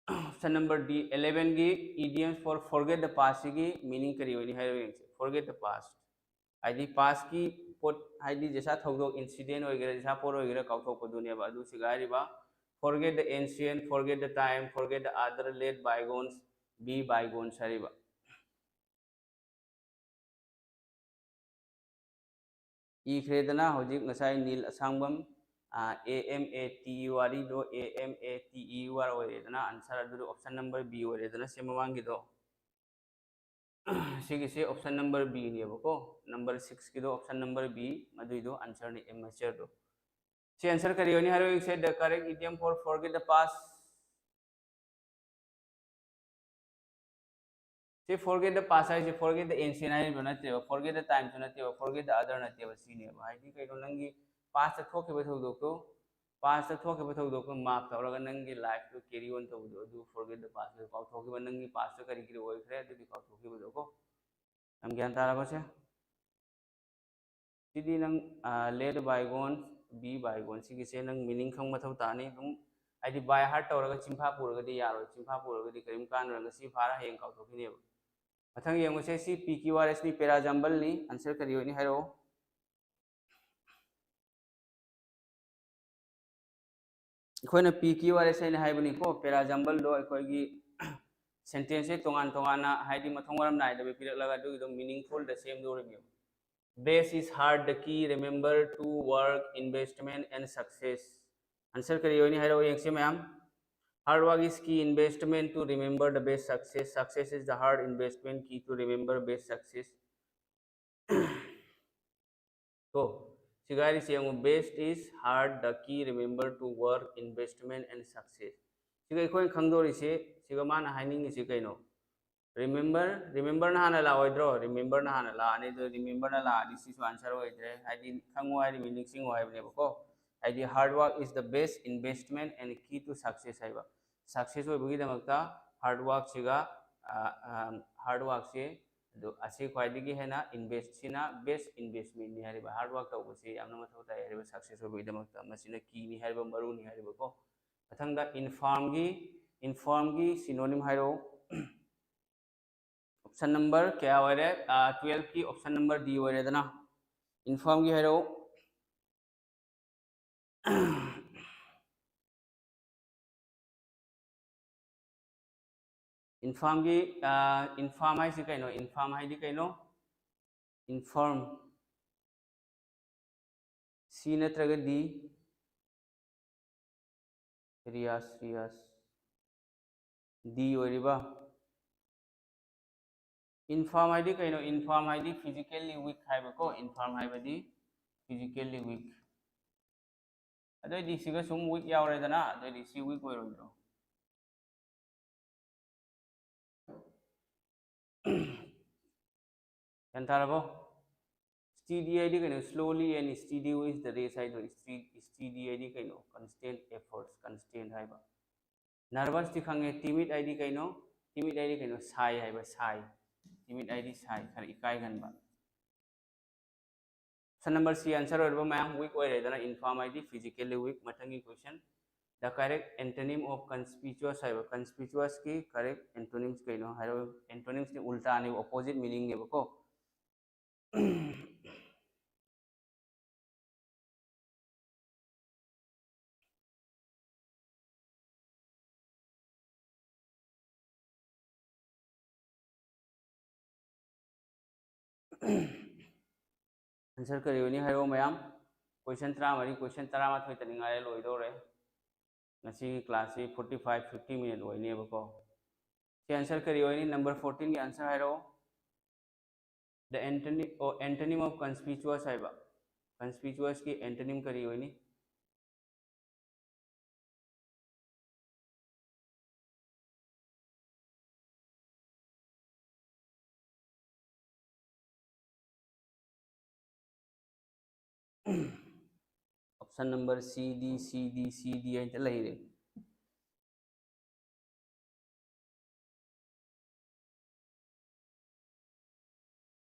Option number D, elevenꯒꯤ idioms for forget the pastꯁꯤꯒꯤ ꯃꯤꯅꯤꯡ ꯀꯔꯤ ꯑꯣꯏꯅꯤ ꯍꯥꯏꯔꯣ ꯌꯦꯡꯁꯦ꯫ Forget the past ꯍꯥꯏꯗꯤ ꯄꯥꯁꯀꯤ ꯄꯣꯠ, ꯍꯥꯏꯗꯤ ꯖꯁꯥ ꯊꯧꯗꯣꯛ, ꯏꯟꯁꯤꯗꯦꯟ ꯑꯣꯏꯒꯦꯔꯥ, ꯖꯁꯥ ꯄꯣꯠ ꯑꯣꯏꯒꯦꯔꯥ, ꯀꯥꯎꯊꯣꯛꯄꯗꯨꯅꯦꯕ꯫ ꯑꯗꯨ ꯁꯤꯒ ꯍꯥꯏꯔꯤꯕ forget the ancient, forget the time, forget the other, let bygones be bygones ꯍꯥꯏꯔꯤꯕ꯫ ꯏꯈ꯭ꯔꯦꯗꯅ ꯍꯧꯖꯤꯛ ꯉꯁꯥꯏ ꯅꯤꯜ ꯑꯁꯥꯡꯕꯝ, A M A T E ꯋꯥꯔꯤꯗꯣ A M A T E U R ꯑꯣꯏꯔꯦꯗꯅ, ꯑꯟꯁꯔ ꯑꯗꯨꯗꯤ option number B ꯑꯣꯏꯔꯦꯗꯅ ꯁꯤ ꯃꯃꯥꯡꯒꯤꯗꯣ꯫ ꯁꯤꯒꯤꯁꯦ option number Bꯅꯦꯕꯀꯣ, number sixꯀꯤꯗꯣ option number B, ꯃꯗꯨꯏꯗꯣ ꯑꯟꯁꯔꯅꯤ, ꯑꯦꯃꯦꯆꯔꯗꯣ꯫ ꯁꯤ ꯑꯟꯁꯔ ꯀꯔꯤ ꯑꯣꯏꯅꯤ ꯍꯥꯏꯔꯣ ꯌꯦꯡꯁꯦ, the correct idiom for forget the past꯫ ꯁꯤ forget the past ꯍꯥꯏꯁꯦ forget the ancient ꯍꯥꯏꯔꯤꯕ ꯅꯠꯇꯦꯕ, forget the timeꯁꯨ ꯅꯠꯇꯦꯕ, forget the other ꯅꯠꯇꯦꯕ, ꯁꯤꯅꯦꯕ꯫ ꯍꯥꯏꯗꯤ ꯀꯩꯅꯣ, ꯅꯪꯒꯤ pastꯇ ꯊꯣꯛꯈꯤꯕ ꯊꯧꯗꯣꯛꯇꯣ, pastꯇ ꯊꯣꯛꯈꯤꯕ ꯊꯧꯗꯣꯛꯇꯣ ꯃꯥꯞ ꯇꯧꯔꯒ ꯅꯪꯒꯤ lifeꯇꯣ carry on ꯇꯧꯕꯗꯣ, ꯑꯗꯨ forget the past, ꯀꯥꯎꯊꯣꯛꯈꯤꯕ, ꯅꯪꯒꯤ pastꯇ ꯀꯔꯤ ꯀꯔꯤ ꯑꯣꯏꯈ꯭ꯔꯦ ꯑꯗꯨꯗꯤ ꯀꯥꯎꯊꯣꯛꯈꯤꯕꯗꯣ ꯀꯣ꯫ ꯌꯥꯝ ꯒ꯭ꯌꯥꯟ ꯇꯥꯔꯕꯁꯦ? ꯁꯤꯗꯤ ꯅꯪ let bygones be bygones, ꯁꯤꯒꯤꯁꯦ ꯅꯪ ꯃꯤꯅꯤꯡ ꯈꯪꯕ ꯃꯊꯧ ꯇꯥꯅꯤ꯫ ꯑꯗꯨꯝ ꯍꯥꯏꯗꯤ by heart ꯇꯧꯔꯒ ꯆꯤꯟꯐꯥ ꯄꯨꯔꯒꯗꯤ ꯌꯥꯔꯣꯏ, ꯆꯤꯟꯐꯥ ꯄꯨꯔꯒꯗꯤ ꯀꯔꯤꯝ ꯀꯥꯟꯅꯔꯣꯏ, ꯉꯁꯤ ꯐꯥꯔ ꯍꯌꯦꯡ ꯀꯥꯎꯊꯣꯛꯈꯤꯅꯦꯕ꯫ ꯃꯊꯪ ꯌꯦꯡꯉꯨꯁꯦ, ꯁꯤ P Q R Sꯅꯤ, parajumbleꯅꯤ, ꯑꯟꯁꯔ ꯀꯔꯤ ꯑꯣꯏꯅꯤ ꯍꯥꯏꯔꯛꯑꯣ꯫ ꯑꯩꯈꯣꯏꯅ P Q R S ꯍꯥꯏꯅ ꯍꯥꯏꯕꯅꯤꯀꯣ, parajumbleꯗꯣ ꯑꯩꯈꯣꯏꯒꯤ ꯁꯦꯟꯇꯦꯟꯁꯁꯦ ꯇꯣꯉꯥꯟ ꯇꯣꯉꯥꯟꯅ, ꯍꯥꯏꯗꯤ ꯃꯊꯣꯡ ꯃꯔꯝ ꯅꯥꯏꯗꯕꯤ ꯄꯤꯔꯛꯂꯒ ꯑꯗꯨꯒꯤꯗꯣ ꯃꯤꯅꯤꯡꯐꯨꯜꯗ ꯁꯦꯝꯗꯧꯔꯤꯕꯅꯦꯕ꯫ Base is hard the key, remember to work, investment and success. Answer ꯀꯔꯤ ꯑꯣꯏꯅꯤ ꯍꯥꯏꯔꯛꯑꯣ ꯌꯦꯡꯁꯤ ꯃꯌꯥꯝ꯫ Hard work is key investment to remember the best success. Success is the hard investment key to remember best success. ꯀꯣ, ꯁꯤꯒ ꯍꯥꯏꯔꯤꯁꯦ ꯌꯦꯡꯉꯨ, best is hard the key, remember to work, investment and success. ꯁꯤꯒ ꯑꯩꯈꯣꯏꯅ ꯈꯪꯗꯣꯔꯤꯁꯦ, ꯁꯤꯒ ꯃꯥꯅ ꯍꯥꯏꯅꯤꯡꯉꯤꯁꯤ ꯀꯩꯅꯣ? ꯔꯤꯃꯦꯝꯕꯔ, ꯔꯤꯃꯦꯝꯕꯔꯅ ꯍꯥꯟꯅ ꯂꯥꯛꯑꯣꯏꯗ꯭ꯔꯣ? ꯔꯤꯃꯦꯝꯕꯔꯅ ꯍꯥꯟꯅ ꯂꯥꯛꯑꯅꯤ꯫ ꯑꯗꯣ ꯔꯤꯃꯦꯝꯕꯔꯅ ꯂꯥꯛꯑꯗꯤ ꯁꯤꯁꯨ ꯑꯟꯁꯔ ꯑꯣꯏꯗ꯭ꯔꯦ, ꯍꯥꯏꯗꯤ ꯈꯪꯉꯣ ꯍꯥꯏꯔꯤꯕꯅꯤ, ꯅꯤꯡꯁꯤꯡꯉꯣ ꯍꯥꯏꯕꯅꯦꯕꯀꯣ꯫ ꯍꯥꯏꯗꯤ hard work is the best investment and key to success ꯍꯥꯏꯕ꯫ ꯁꯛꯁꯦꯁ ꯑꯣꯏꯕꯒꯤꯗꯃꯛꯇ ꯍꯥꯔꯗ ꯋꯥꯔꯛꯁꯤꯒ, ꯍꯥꯔꯗ ꯋꯥꯔꯛꯁꯦ ꯑꯗꯨ ꯑꯁꯤ ꯈ꯭ꯋꯥꯏꯗꯒꯤ ꯍꯦꯟꯅ, ꯏꯟꯚꯦꯁꯁꯤꯅ ꯕꯦꯁ ꯏꯟꯚꯦꯁꯃꯦꯟꯅꯤ ꯍꯥꯏꯔꯤꯕ꯫ ꯍꯥꯔꯗ ꯋꯥꯔꯛ ꯇꯧꯕꯁꯤ ꯌꯥꯝꯅ ꯃꯊꯧ ꯇꯥꯏ ꯍꯥꯏꯔꯤꯕ ꯁꯛꯁꯦꯁ ꯑꯣꯏꯕꯒꯤꯗꯃꯛꯇ꯫ ꯃꯁꯤꯅ ꯀꯤꯅꯤ ꯍꯥꯏꯔꯤꯕ, ꯃꯔꯨꯅꯤ ꯍꯥꯏꯔꯤꯕꯀꯣ꯫ ꯃꯊꯪꯗ ꯏꯟꯐꯥꯔꯝꯒꯤ, ꯏꯟꯐꯥꯔꯝꯒꯤ ꯁꯤꯅꯣꯅꯤꯝ ꯍꯥꯏꯔꯛꯑꯣ꯫ ꯑꯣꯞꯁꯟ ꯅꯝꯕꯔ ꯀꯌꯥ ꯑꯣꯏꯔꯦ? ꯇꯨꯌꯦꯜꯐꯀꯤ ꯑꯣꯞꯁꯟ ꯅꯝꯕꯔ ꯗꯤ ꯑꯣꯏꯔꯦꯗꯅ꯫ ꯏꯟꯐꯥꯔꯝꯒꯤ ꯍꯥꯏꯔꯛꯑꯣ꯫ ꯏꯟꯐꯥꯔꯝꯒꯤ, ꯏꯟꯐꯥꯔꯝ ꯍꯥꯏꯁꯤ ꯀꯩꯅꯣ? ꯏꯟꯐꯥꯔꯝ ꯍꯥꯏꯗꯤ ꯀꯩꯅꯣ? ꯏꯟꯐꯥꯔꯝ꯫ ꯁꯤ ꯅꯠꯇ꯭ꯔꯒ ꯗꯤ? ꯔꯤꯌꯥꯁ, ꯔꯤꯌꯥꯁ꯫ ꯗꯤ ꯑꯣꯏꯔꯤꯕ? ꯏꯟꯐꯥꯔꯝ ꯍꯥꯏꯗꯤ ꯀꯩꯅꯣ? ꯏꯟꯐꯥꯔꯝ ꯍꯥꯏꯗꯤ physically weak ꯍꯥꯏꯕꯀꯣ꯫ ꯏꯟꯐꯥꯔꯝ ꯍꯥꯏꯕꯗꯤ physically weak꯫ ꯑꯗꯨꯑꯣꯏꯗꯤ ꯁꯤꯒ ꯁꯨꯝ ꯋꯤꯛ ꯌꯥꯎꯔꯦꯗꯅ, ꯑꯗꯨꯑꯣꯏꯗꯤ ꯁꯤ ꯋꯤꯛ ꯑꯣꯏꯔꯣꯏꯗ꯭ꯔꯣ? ꯒ꯭ꯌꯥꯟ ꯇꯥꯔꯕꯣ? ꯁ꯭ꯇꯤꯗꯤ ꯍꯥꯏꯗꯤ ꯀꯩꯅꯣ? Slowly and steady wins the race ꯍꯥꯏꯗꯣ꯫ ꯁ꯭ꯇꯤꯗꯤ ꯍꯥꯏꯗꯤ ꯀꯩꯅꯣ? Constant efforts, constant ꯍꯥꯏꯕ꯫ ꯅꯔꯚꯁꯇꯤ ꯈꯪꯉꯦ꯫ ꯇꯤꯃꯤꯠ ꯍꯥꯏꯗꯤ ꯀꯩꯅꯣ? ꯇꯤꯃꯤꯠ ꯍꯥꯏꯗꯤ ꯀꯩꯅꯣ? ꯁꯥꯏ ꯍꯥꯏꯕ, ꯁꯥꯏ꯫ ꯇꯤꯃꯤꯠ ꯍꯥꯏꯗꯤ ꯁꯥꯏ, ꯈꯔ ꯏꯀꯥꯏꯒꯟꯕ꯫ ꯑꯣꯞꯁꯟ ꯅꯝꯕꯔ ꯁꯤ ꯑꯟꯁꯔ ꯑꯣꯏꯔꯕ ꯃꯌꯥꯝ? ꯋꯤꯛ ꯑꯣꯏꯔꯦꯗꯅ, ꯏꯟꯐꯥꯔꯝ ꯍꯥꯏꯗꯤ physically weak꯫ ꯃꯊꯪꯒꯤ question, the correct antonym of conspicuous ꯍꯥꯏꯕ꯫ ꯀꯟꯁꯄꯤꯆꯨꯋꯁꯀꯤ ꯀꯔꯦꯛ ꯑꯦꯟꯇꯣꯅꯤꯝꯁ ꯀꯩꯅꯣ ꯍꯥꯏꯔꯣ? ꯑꯦꯟꯇꯣꯅꯤꯝꯁꯇꯤ ꯎꯜꯇꯥꯅꯦꯕ, ꯑꯣꯄꯣꯖꯤꯠ ꯃꯤꯅꯤꯡꯅꯦꯕꯀꯣ꯫ ꯑꯟꯁꯔ ꯀꯔꯤ ꯑꯣꯏꯅꯤ ꯍꯥꯏꯔꯛꯑꯣ ꯃꯌꯥꯝ꯫ ꯀꯣꯏꯁꯟ ꯇꯔꯥꯃꯔꯤ, ꯀꯣꯏꯁꯟ ꯇꯔꯥꯃꯥꯊꯣꯏꯇꯅꯤ ꯉꯥꯏꯔꯦ, ꯂꯣꯏꯗꯧꯔꯦ꯫ ꯉꯁꯤꯒꯤ ꯀ꯭ꯂꯥꯁꯁꯤ forty five, fifty minute ꯑꯣꯏꯅꯦꯕꯀꯣ꯫ ꯁꯤ ꯑꯟꯁꯔ ꯀꯔꯤ ꯑꯣꯏꯅꯤ? ꯅꯝꯕꯔ ꯐꯣꯔꯇꯤꯟꯒꯤ ꯑꯟꯁꯔ ꯍꯥꯏꯔꯛꯑꯣ꯫ The antonym, ꯑꯣ, antonym of conspicuous ꯍꯥꯏꯕ꯫ Conspicuousꯀꯤ antonym ꯀꯔꯤ ꯑꯣꯏꯅꯤ? Option number C D, C D, C D ꯍꯥꯏꯅ ꯂꯩꯔꯦ꯫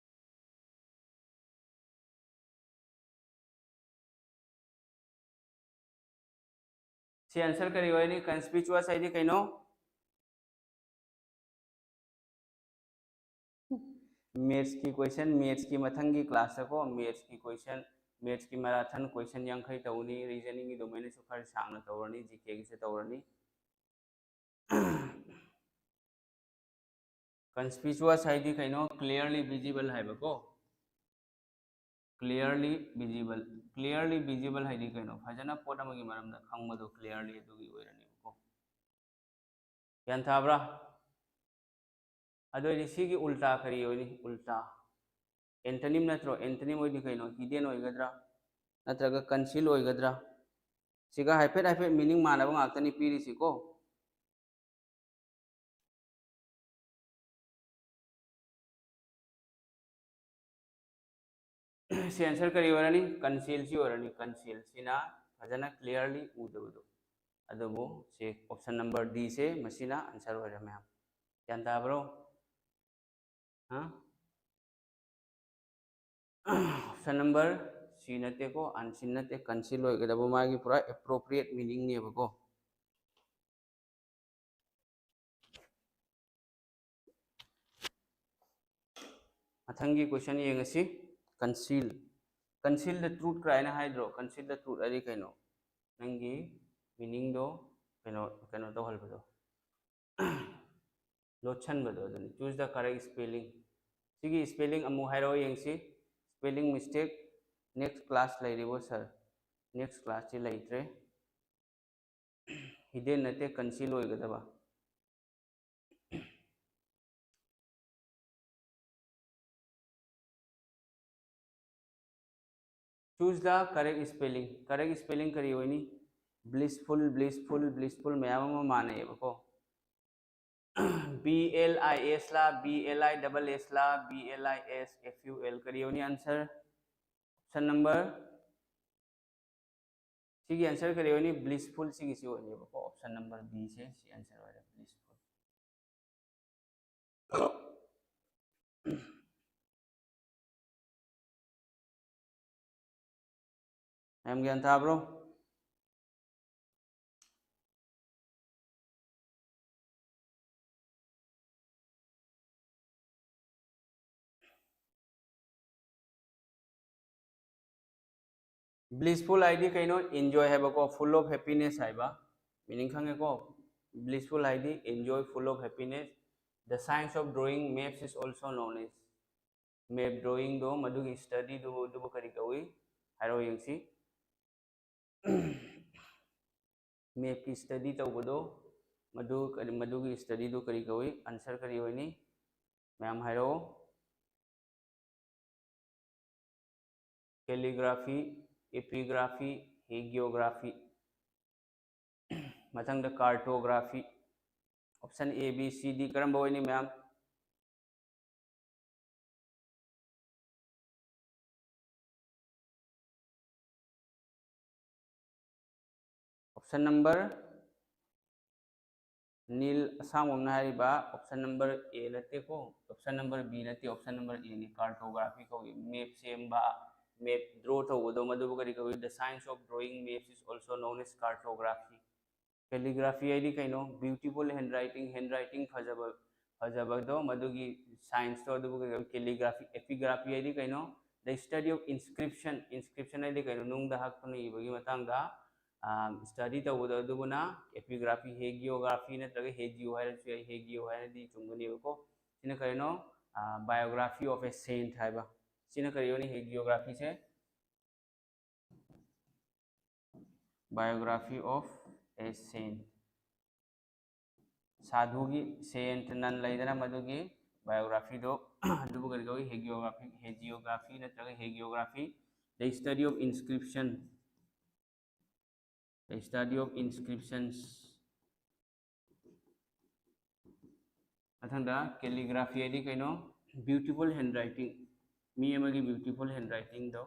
ꯁꯤ ꯑꯟꯁꯔ ꯀꯔꯤ ꯑꯣꯏꯅꯤ? Conspicuous ꯍꯥꯏꯗꯤ ꯀꯩꯅꯣ? Mathsꯀꯤ question, Mathsꯀꯤ ꯃꯊꯪꯒꯤ classꯇꯀꯣ, Mathsꯀꯤ question, Mathsꯀꯤ marathon question ꯌꯥꯡꯈꯩ ꯇꯧꯅꯤ, reasoningꯒꯤ ꯑꯗꯨꯃꯥꯏꯅꯁꯨ ꯈꯔ ꯁꯥꯡꯅ ꯇꯧꯔꯅꯤ, GKꯒꯤꯁꯨ ꯇꯧꯔꯅꯤ꯫ Conspicuous ꯍꯥꯏꯗꯤ ꯀꯩꯅꯣ? Clearly visible ꯍꯥꯏꯕꯀꯣ꯫ Clearly visible, clearly visible ꯍꯥꯏꯗꯤ ꯀꯩꯅꯣ? ꯐꯖꯅ ꯄꯣꯠ ꯑꯃꯒꯤ ꯃꯔꯝꯗ ꯈꯪꯕꯗꯣ clearly ꯑꯗꯨꯒꯤ ꯑꯣꯏꯔꯅꯦꯕꯀꯣ꯫ ꯒ꯭ꯌꯥꯟ ꯇꯥꯕ꯭ꯔꯥ? ꯑꯗꯨ ꯑꯣꯏꯔꯗꯤ ꯁꯤꯒꯤ ꯎꯜꯇꯥ ꯀꯔꯤ ꯑꯣꯏꯅꯤ? ꯎꯜꯇꯥ, antonym ꯅꯠꯇ꯭ꯔꯣ? Antonym ꯑꯣꯏꯗꯤ ꯀꯩꯅꯣ? Hidden ꯑꯣꯏꯒꯗ꯭ꯔꯥ ꯅꯠꯇ꯭ꯔꯒ conceal ꯑꯣꯏꯒꯗ꯭ꯔꯥ? ꯁꯤꯒ ꯍꯥꯏꯐꯦꯠ ꯍꯥꯏꯐꯦꯠ meaning ꯃꯥꯟꯅꯕ ꯉꯥꯛꯇꯅꯤ ꯄꯤꯔꯤꯁꯤꯀꯣ꯫ ꯁꯤ ꯑꯟꯁꯔ ꯀꯔꯤ ꯑꯣꯏꯔꯅꯤ? Concealꯁꯤ ꯑꯣꯏꯔꯅꯤ꯫ Concealꯁꯤꯅ ꯐꯖꯅ clearly ꯎꯗꯕꯗꯣ꯫ ꯑꯗꯨꯕꯨ ꯁꯤ option number Dꯁꯦ ꯃꯁꯤꯅ ꯑꯟꯁꯔ ꯑꯣꯏꯔꯦ ꯃꯌꯥꯝ꯫ ꯒ꯭ꯌꯥꯟ ꯇꯥꯕ꯭ꯔꯣ? ꯍꯥ? Option number C ꯅꯠꯇꯦꯀꯣ, unseen ꯅꯠꯇꯦ, conceal ꯑꯣꯏꯒꯗꯕ, ꯃꯥꯒꯤ ꯄꯨꯔꯥ appropriate meaningꯅꯦꯕꯀꯣ꯫ ꯃꯊꯪꯒꯤ question ꯌꯦꯡꯉꯁꯤ꯫ Conceal, conceal the truth ꯀꯥꯏꯅ ꯍꯥꯏꯗ꯭ꯔꯣ? Conceal the truth ꯍꯥꯏꯗꯤ ꯀꯩꯅꯣ? ꯅꯪꯒꯤ meaningꯗꯣ ꯀꯩꯅꯣ, ꯀꯩꯅꯣ ꯇꯧꯍꯜꯕꯗꯣ, ꯂꯣꯠꯁꯟꯕꯗꯣ ꯑꯗꯨꯅꯤ꯫ Choose the correct spelling꯫ ꯁꯤꯒꯤ spelling ꯑꯃꯨꯛ ꯍꯥꯏꯔꯛꯑꯣ ꯌꯦꯡꯁꯤ꯫ Spelling mistake next class ꯂꯩꯔꯤꯕꯣ sir? Next class ꯁꯤ ꯂꯩꯇ꯭ꯔꯦ꯫ Hidden ꯅꯠꯇꯦ, conceal ꯑꯣꯏꯒꯗꯕ꯫ Choose the correct spelling. Correct spelling ꯀꯔꯤ ꯑꯣꯏꯅꯤ? Blissful, blissful, blissful ꯃꯌꯥꯝ ꯑꯃ ꯃꯥꯟꯅꯩꯌꯦꯕꯀꯣ꯫ B L I S ꯂꯥ, B L I double S ꯂꯥ, B L I S F U L ꯀꯔꯤ ꯑꯣꯏꯅꯤ answer? Option number, ꯁꯤꯒꯤ answer ꯀꯔꯤ ꯑꯣꯏꯅꯤ? Blissful ꯁꯤꯒꯤꯁꯤ ꯑꯣꯏꯅꯦꯕꯀꯣ, option number B ꯁꯦ ꯁꯤ answer ꯑꯣꯏꯔꯦ, blissful꯫ ꯃꯌꯥꯝ ꯒ꯭ꯌꯥꯟ ꯇꯥꯕ꯭ꯔꯣ? Blissful ꯍꯥꯏꯗꯤ ꯀꯩꯅꯣ? Enjoy ꯍꯥꯏꯕꯀꯣ, full of happiness ꯍꯥꯏꯕ meaning ꯈꯪꯉꯦꯀꯣ? Blissful ꯍꯥꯏꯗꯤ enjoy, full of happiness. The science of drawing maps is also known as, map drawing ꯗꯣ, ꯃꯗꯨꯒꯤ study ꯗꯨ, ꯑꯗꯨꯕꯨ ꯀꯔꯤ ꯀꯧꯏ? ꯍꯥꯏꯔꯣ ꯌꯦꯡꯁꯤ꯫ Map ꯀꯤ study ꯇꯧꯕꯗꯣ, ꯃꯗꯨ ꯀꯔꯤ, ꯃꯗꯨꯒꯤ study ꯗꯨ ꯀꯔꯤ ꯀꯧꯏ? Answer ꯀꯔꯤ ꯑꯣꯏꯅꯤ? ꯃꯌꯥꯝ ꯍꯥꯏꯔꯛꯑꯣ꯫ Calligraphy, epigraphy, hagiography꯫ ꯃꯊꯪꯗ cartography꯫ Option A, B, C, D ꯀꯔꯝꯕ ꯑꯣꯏꯅꯤ ꯃꯌꯥꯝ? Option number ꯅꯤꯜ ꯑꯁꯥꯡꯕꯝꯅ ꯍꯥꯏꯔꯤꯕ option number A ꯅꯠꯇꯦꯀꯣ, option number B ꯅꯠꯇꯦ, option number A ꯅꯤ꯫ Cartography ꯀꯧꯏ꯫ Map ꯁꯦꯝꯕ, map draw ꯇꯧꯕꯗꯣ, ꯃꯗꯨꯕꯨ ꯀꯔꯤ ꯀꯧꯏ? The science of drawing maps is also known as cartography꯫ Calligraphy ꯍꯥꯏꯗꯤ ꯀꯩꯅꯣ? Beautiful handwriting, handwriting ꯐꯖꯕ, ꯐꯖꯕꯗꯣ, ꯃꯗꯨꯒꯤ science ꯇꯣ, ꯑꯗꯨꯕꯨ ꯀꯔꯤ ꯀꯧꯏ? Calligraphy꯫ Epigraphy ꯍꯥꯏꯗꯤ ꯀꯩꯅꯣ? The study of inscription, inscription ꯍꯥꯏꯗꯤ ꯀꯩꯅꯣ? ꯅꯨꯡꯗ ꯍꯛꯇꯨꯅ ꯏꯕꯒꯤ ꯃꯇꯥꯡꯗ ꯑꯥ, study ꯇꯧꯕꯗꯣ, ꯑꯗꯨꯕꯨꯅ epigraphy꯫ Hagiography ꯅꯠꯇ꯭ꯔꯒ hagio ꯍꯥꯏꯔꯁꯨ ꯌꯥꯏ, hagio ꯍꯥꯏꯔꯗꯤ ꯆꯨꯝꯒꯅꯦꯕꯀꯣ꯫ ꯁꯤꯅ ꯀꯔꯤꯅꯣ? Biography of a Saint ꯍꯥꯏꯕ꯫ ꯁꯤꯅ ꯀꯔꯤ ꯑꯣꯏꯅꯤ? Hagiography ꯁꯦ, Biography of a Saint, ꯁꯥꯙꯨꯒꯤ, ꯁꯦꯟꯠ ꯅꯟ ꯂꯩꯗꯅ, ꯃꯗꯨꯒꯤ biography ꯗꯣ, ꯑꯗꯨꯕꯨ ꯀꯔꯤ ꯀꯧꯏ? Hagiography, hagiography ꯅꯠꯇ꯭ꯔꯒ hagiography, the study of inscription, the study of inscriptions꯫ ꯃꯊꯪꯗ calligraphy ꯍꯥꯏꯗꯤ ꯀꯩꯅꯣ? Beautiful handwriting, ꯃꯤ ꯑꯃꯒꯤ beautiful handwriting ꯗꯣ,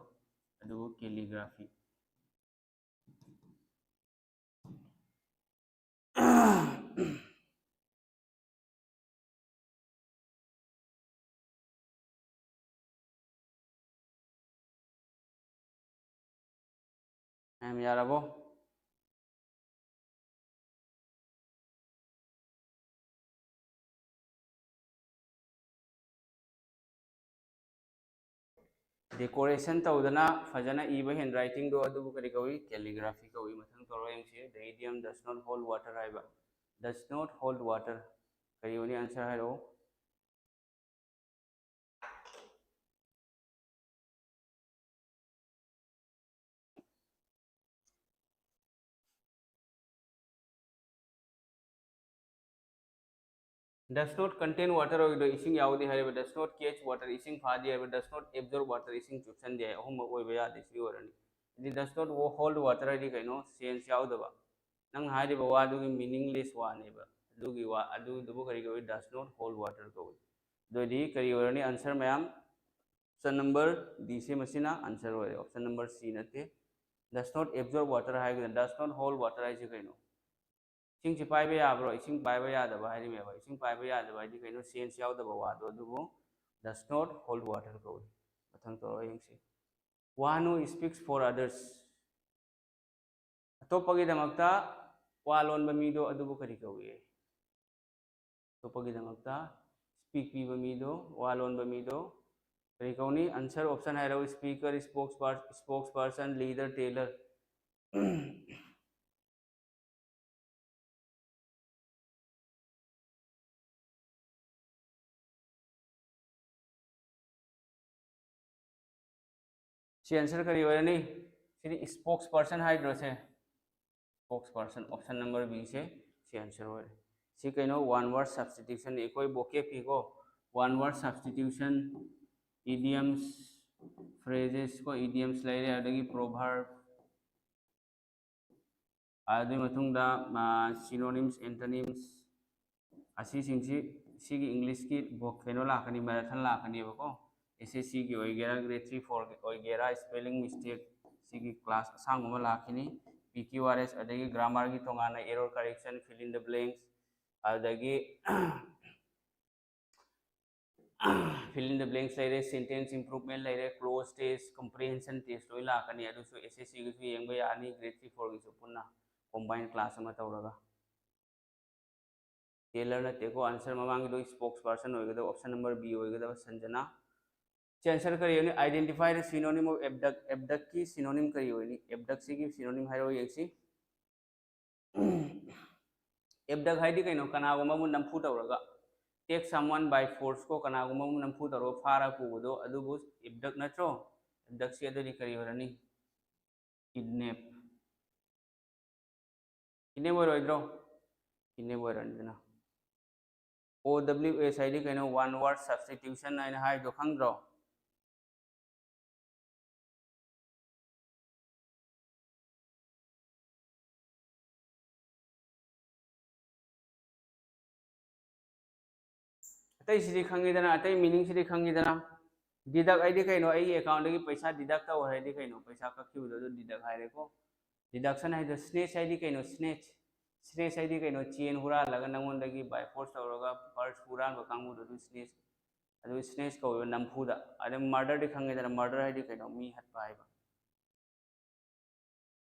ꯑꯗꯨꯕꯨ calligraphy꯫ ꯃꯌꯥꯝ ꯌꯥꯔꯕꯣ? Decoration ꯇꯧꯗꯅ ꯐꯖꯅ ꯏꯕ handwriting ꯗꯣ, ꯑꯗꯨꯕꯨ ꯀꯔꯤ ꯀꯧꯏ? Calligraphy ꯀꯧꯏ꯫ ꯃꯊꯪ ꯇꯧꯔꯣ ꯌꯦꯡꯁꯤ, the idiom does not hold water ꯍꯥꯏꯕ꯫ Does not hold water꯫ ꯀꯔꯤ ꯑꯣꯏꯅꯤ answer ꯍꯥꯏꯔꯛꯑꯣ꯫ Does not contain water ꯑꯣꯏꯗꯣ, ꯏꯁꯤꯡ ꯌꯥꯎꯗꯦ ꯍꯥꯏꯔꯤꯕ, does not catch water, ꯏꯁꯤꯡ ꯐꯥꯗꯦ ꯍꯥꯏꯕ, does not absorb water, ꯏꯁꯤꯡ ꯆꯨꯞꯁꯟꯗꯦ ꯍꯥꯏ, ꯑꯍꯨꯝꯃꯛ ꯑꯣꯏꯕ ꯌꯥꯗꯦ, ꯁꯤ ꯑꯣꯏꯔꯅꯤ꯫ ꯑꯗꯨꯗꯤ does not hold water ꯍꯥꯏꯗꯤ ꯀꯩꯅꯣ? Sense ꯌꯥꯎꯗꯕ꯫ ꯅꯪ ꯍꯥꯏꯔꯤꯕ ꯋꯥꯗꯨꯒꯤ meaningless ꯋꯥꯅꯦꯕ꯫ ꯑꯗꯨꯒꯤ ꯋꯥ ꯑꯗꯨꯗꯨꯕꯨ ꯀꯔꯤ ꯀꯧꯏ? Does not hold water ꯀꯧꯏ꯫ ꯑꯗꯨ ꯑꯣꯏꯗꯤ ꯀꯔꯤ ꯑꯣꯏꯔꯅꯤ answer ꯃꯌꯥꯝ? Option number D ꯁꯦ ꯃꯁꯤꯅ answer ꯑꯣꯏꯔꯦ, option number C ꯅꯠꯇꯦ꯫ Does not absorb water ꯍꯥꯏꯒꯗꯅ, does not hold water ꯍꯥꯏꯁꯦ ꯀꯩꯅꯣ? ꯏꯁꯤꯡꯁꯤ ꯄꯥꯏꯕ ꯌꯥꯕ꯭ꯔꯣ? ꯏꯁꯤꯡ ꯄꯥꯏꯕ ꯌꯥꯗꯕ ꯍꯥꯏꯔꯤꯃꯦꯕ꯫ ꯏꯁꯤꯡ ꯄꯥꯏꯕ ꯌꯥꯗꯕ ꯍꯥꯏꯗꯤ ꯀꯩꯅꯣ? Sense ꯌꯥꯎꯗꯕ ꯋꯥꯗꯣ, ꯑꯗꯨꯕꯨ does not hold water ꯀꯧꯏ꯫ ꯃꯊꯪ ꯇꯧꯔꯒ ꯌꯦꯡꯁꯤ꯫ One who speaks for others, ꯑꯇꯣꯞꯄꯒꯤꯗꯃꯛꯇ ꯋꯥ ꯂꯣꯟꯕ ꯃꯤꯗꯣ ꯑꯗꯨꯕꯨ ꯀꯔꯤ ꯀꯧꯏ? ꯑꯇꯣꯞꯄꯒꯤꯗꯃꯛꯇ speak ꯄꯤꯕ ꯃꯤꯗꯣ, ꯋꯥ ꯂꯣꯟꯕ ꯃꯤꯗꯣ ꯀꯔꯤ ꯀꯧꯅꯤ? Answer option ꯍꯥꯏꯔꯛꯎ꯫ Speaker, spokesper-, spokesperson, leader, teller꯫ ꯁꯤ answer ꯀꯔꯤ ꯑꯣꯏꯔꯅꯤ? ꯁꯤꯗꯤ spokesperson ꯍꯥꯏꯗ꯭ꯔꯣ ꯁꯦ? Spokesperson, option number B ꯁꯦ ꯁꯤ answer ꯑꯣꯏꯔꯦ꯫ ꯁꯤ ꯀꯩꯅꯣ? One word substitution꯫ ꯑꯩꯈꯣꯏ vocab ꯀꯤꯀꯣ, one word substitution, idioms, phrases ꯀꯣ, idioms ꯂꯩꯔꯦ, ꯑꯗꯒꯤ proverb, ꯑꯗꯨꯒꯤ ꯃꯇꯨꯡꯗ synonyms, antonyms, ꯑꯁꯤꯁꯤꯡꯁꯤ, ꯁꯤꯒꯤ English ꯀꯤ ꯀꯩꯅꯣ ꯂꯥꯛꯀꯅꯤ, marathon ꯂꯥꯛꯀꯅꯦꯕꯀꯣ꯫ S S C ꯒꯤ ꯑꯣꯏꯒꯦꯔꯥ, grade three four ꯒꯤ ꯑꯣꯏꯒꯦꯔꯥ, spelling mistake, ꯁꯤꯒꯤ class ꯑꯁꯥꯡꯕ ꯑꯃ ꯂꯥꯛꯈꯤꯅꯤ꯫ P Q R S, ꯑꯗꯒꯤ grammar ꯒꯤ ꯇꯣꯉꯥꯟꯅ error correction, fill in the blanks, ꯑꯗꯒꯤ fill in the blanks ꯂꯩꯔꯦ, sentence improvement ꯂꯩꯔꯦ, clause test, comprehension test ꯂꯣꯏ ꯂꯥꯛꯀꯅꯤ꯫ ꯑꯗꯨꯁꯨ S S C ꯒꯤꯁꯨ ꯌꯦꯡꯕ ꯌꯥꯅꯤ, grade three four ꯒꯤꯁꯨ ꯄꯨꯟꯅ combine class ꯑꯃ ꯇꯧꯔꯒ꯫ Tailor ꯅꯠꯇꯦꯀꯣ answer, ꯃꯃꯥꯡꯒꯤꯗꯣ spokesperson ꯑꯣꯏꯒꯗꯕ, option number B ꯑꯣꯏꯒꯗꯕ, ꯁꯟꯖꯅꯥ꯫ ꯁꯤ answer ꯀꯔꯤ ꯑꯣꯏꯅꯤ? Identify the synonym of abduct꯫ Abduct ꯀꯤ synonym ꯀꯔꯤ ꯑꯣꯏꯅꯤ? Abduct ꯁꯤꯒꯤ synonym ꯍꯥꯏꯔꯛꯑꯣ ꯌꯦꯡꯁꯤ꯫ Abduct ꯍꯥꯏꯗꯤ ꯀꯩꯅꯣ? ꯀꯅꯥꯒꯨꯝꯕ ꯑꯃ ꯅꯝꯐꯨ ꯇꯧꯔꯒ, take someone by force ꯀꯣ, ꯀꯅꯥꯒꯨꯝꯕ ꯑꯃ ꯅꯝꯐꯨ ꯇꯧꯔꯒ ꯐꯥꯔ ꯄꯨꯕꯗꯣ, ꯑꯗꯨꯕꯨ abduct ꯅꯠꯇ꯭ꯔꯣ? Abduct ꯁꯤ ꯑꯗꯨꯗꯤ ꯀꯔꯤ ꯑꯣꯏꯔꯅꯤ? Kidnap꯫ Kidnap ꯑꯣꯏꯔꯣꯏꯗ꯭ꯔꯣ? Kidnap ꯑꯣꯏꯔꯅꯤꯗꯅ꯫ O W S ꯍꯥꯏꯗꯤ ꯀꯩꯅꯣ? One word substitution ꯍꯥꯏꯅ ꯍꯥꯏꯗꯣ ꯈꯪꯗ꯭ꯔꯣ? ꯑꯇꯩꯁꯤꯗꯤ ꯈꯪꯉꯤꯗꯅ, ꯑꯇꯩ meaning ꯁꯤꯗꯤ ꯈꯪꯉꯤꯗꯅ꯫ Deduct ꯍꯥꯏꯗꯤ ꯀꯩꯅꯣ? ꯑꯩꯒꯤ account ꯗꯒꯤ ꯄꯩꯁꯥ deduct ꯇꯧ ꯍꯥꯏꯗꯤ ꯀꯩꯅꯣ? ꯄꯩꯁꯥ ꯀꯛꯈꯤꯕꯗꯣ ꯑꯗꯨ deduct ꯍꯥꯏꯔꯦꯀꯣ꯫ Deduction ꯍꯥꯏꯗꯣ, snatch ꯍꯥꯏꯗꯤ ꯀꯩꯅꯣ? Snatch꯫ Snatch ꯍꯥꯏꯗꯤ ꯀꯩꯅꯣ? Chain ꯍꯨꯔꯥꯜꯂꯒ ꯅꯪꯉꯣꯟꯗꯒꯤ by force ꯇꯧꯔꯒ purse ꯍꯨꯔꯥꯟꯕ ꯀꯥꯡꯕꯨꯗꯣ ꯑꯗꯨ snatch꯫ ꯑꯗꯨ snatch ꯀꯧꯋꯦꯕ, ꯅꯝꯐꯨꯗ꯫ ꯑꯗꯩ murder ꯗꯤ ꯈꯪꯉꯦꯗꯅ, murder ꯍꯥꯏꯗꯤ ꯀꯩꯅꯣ? ꯃꯤ ꯍꯥꯠꯄ ꯍꯥꯏꯕ꯫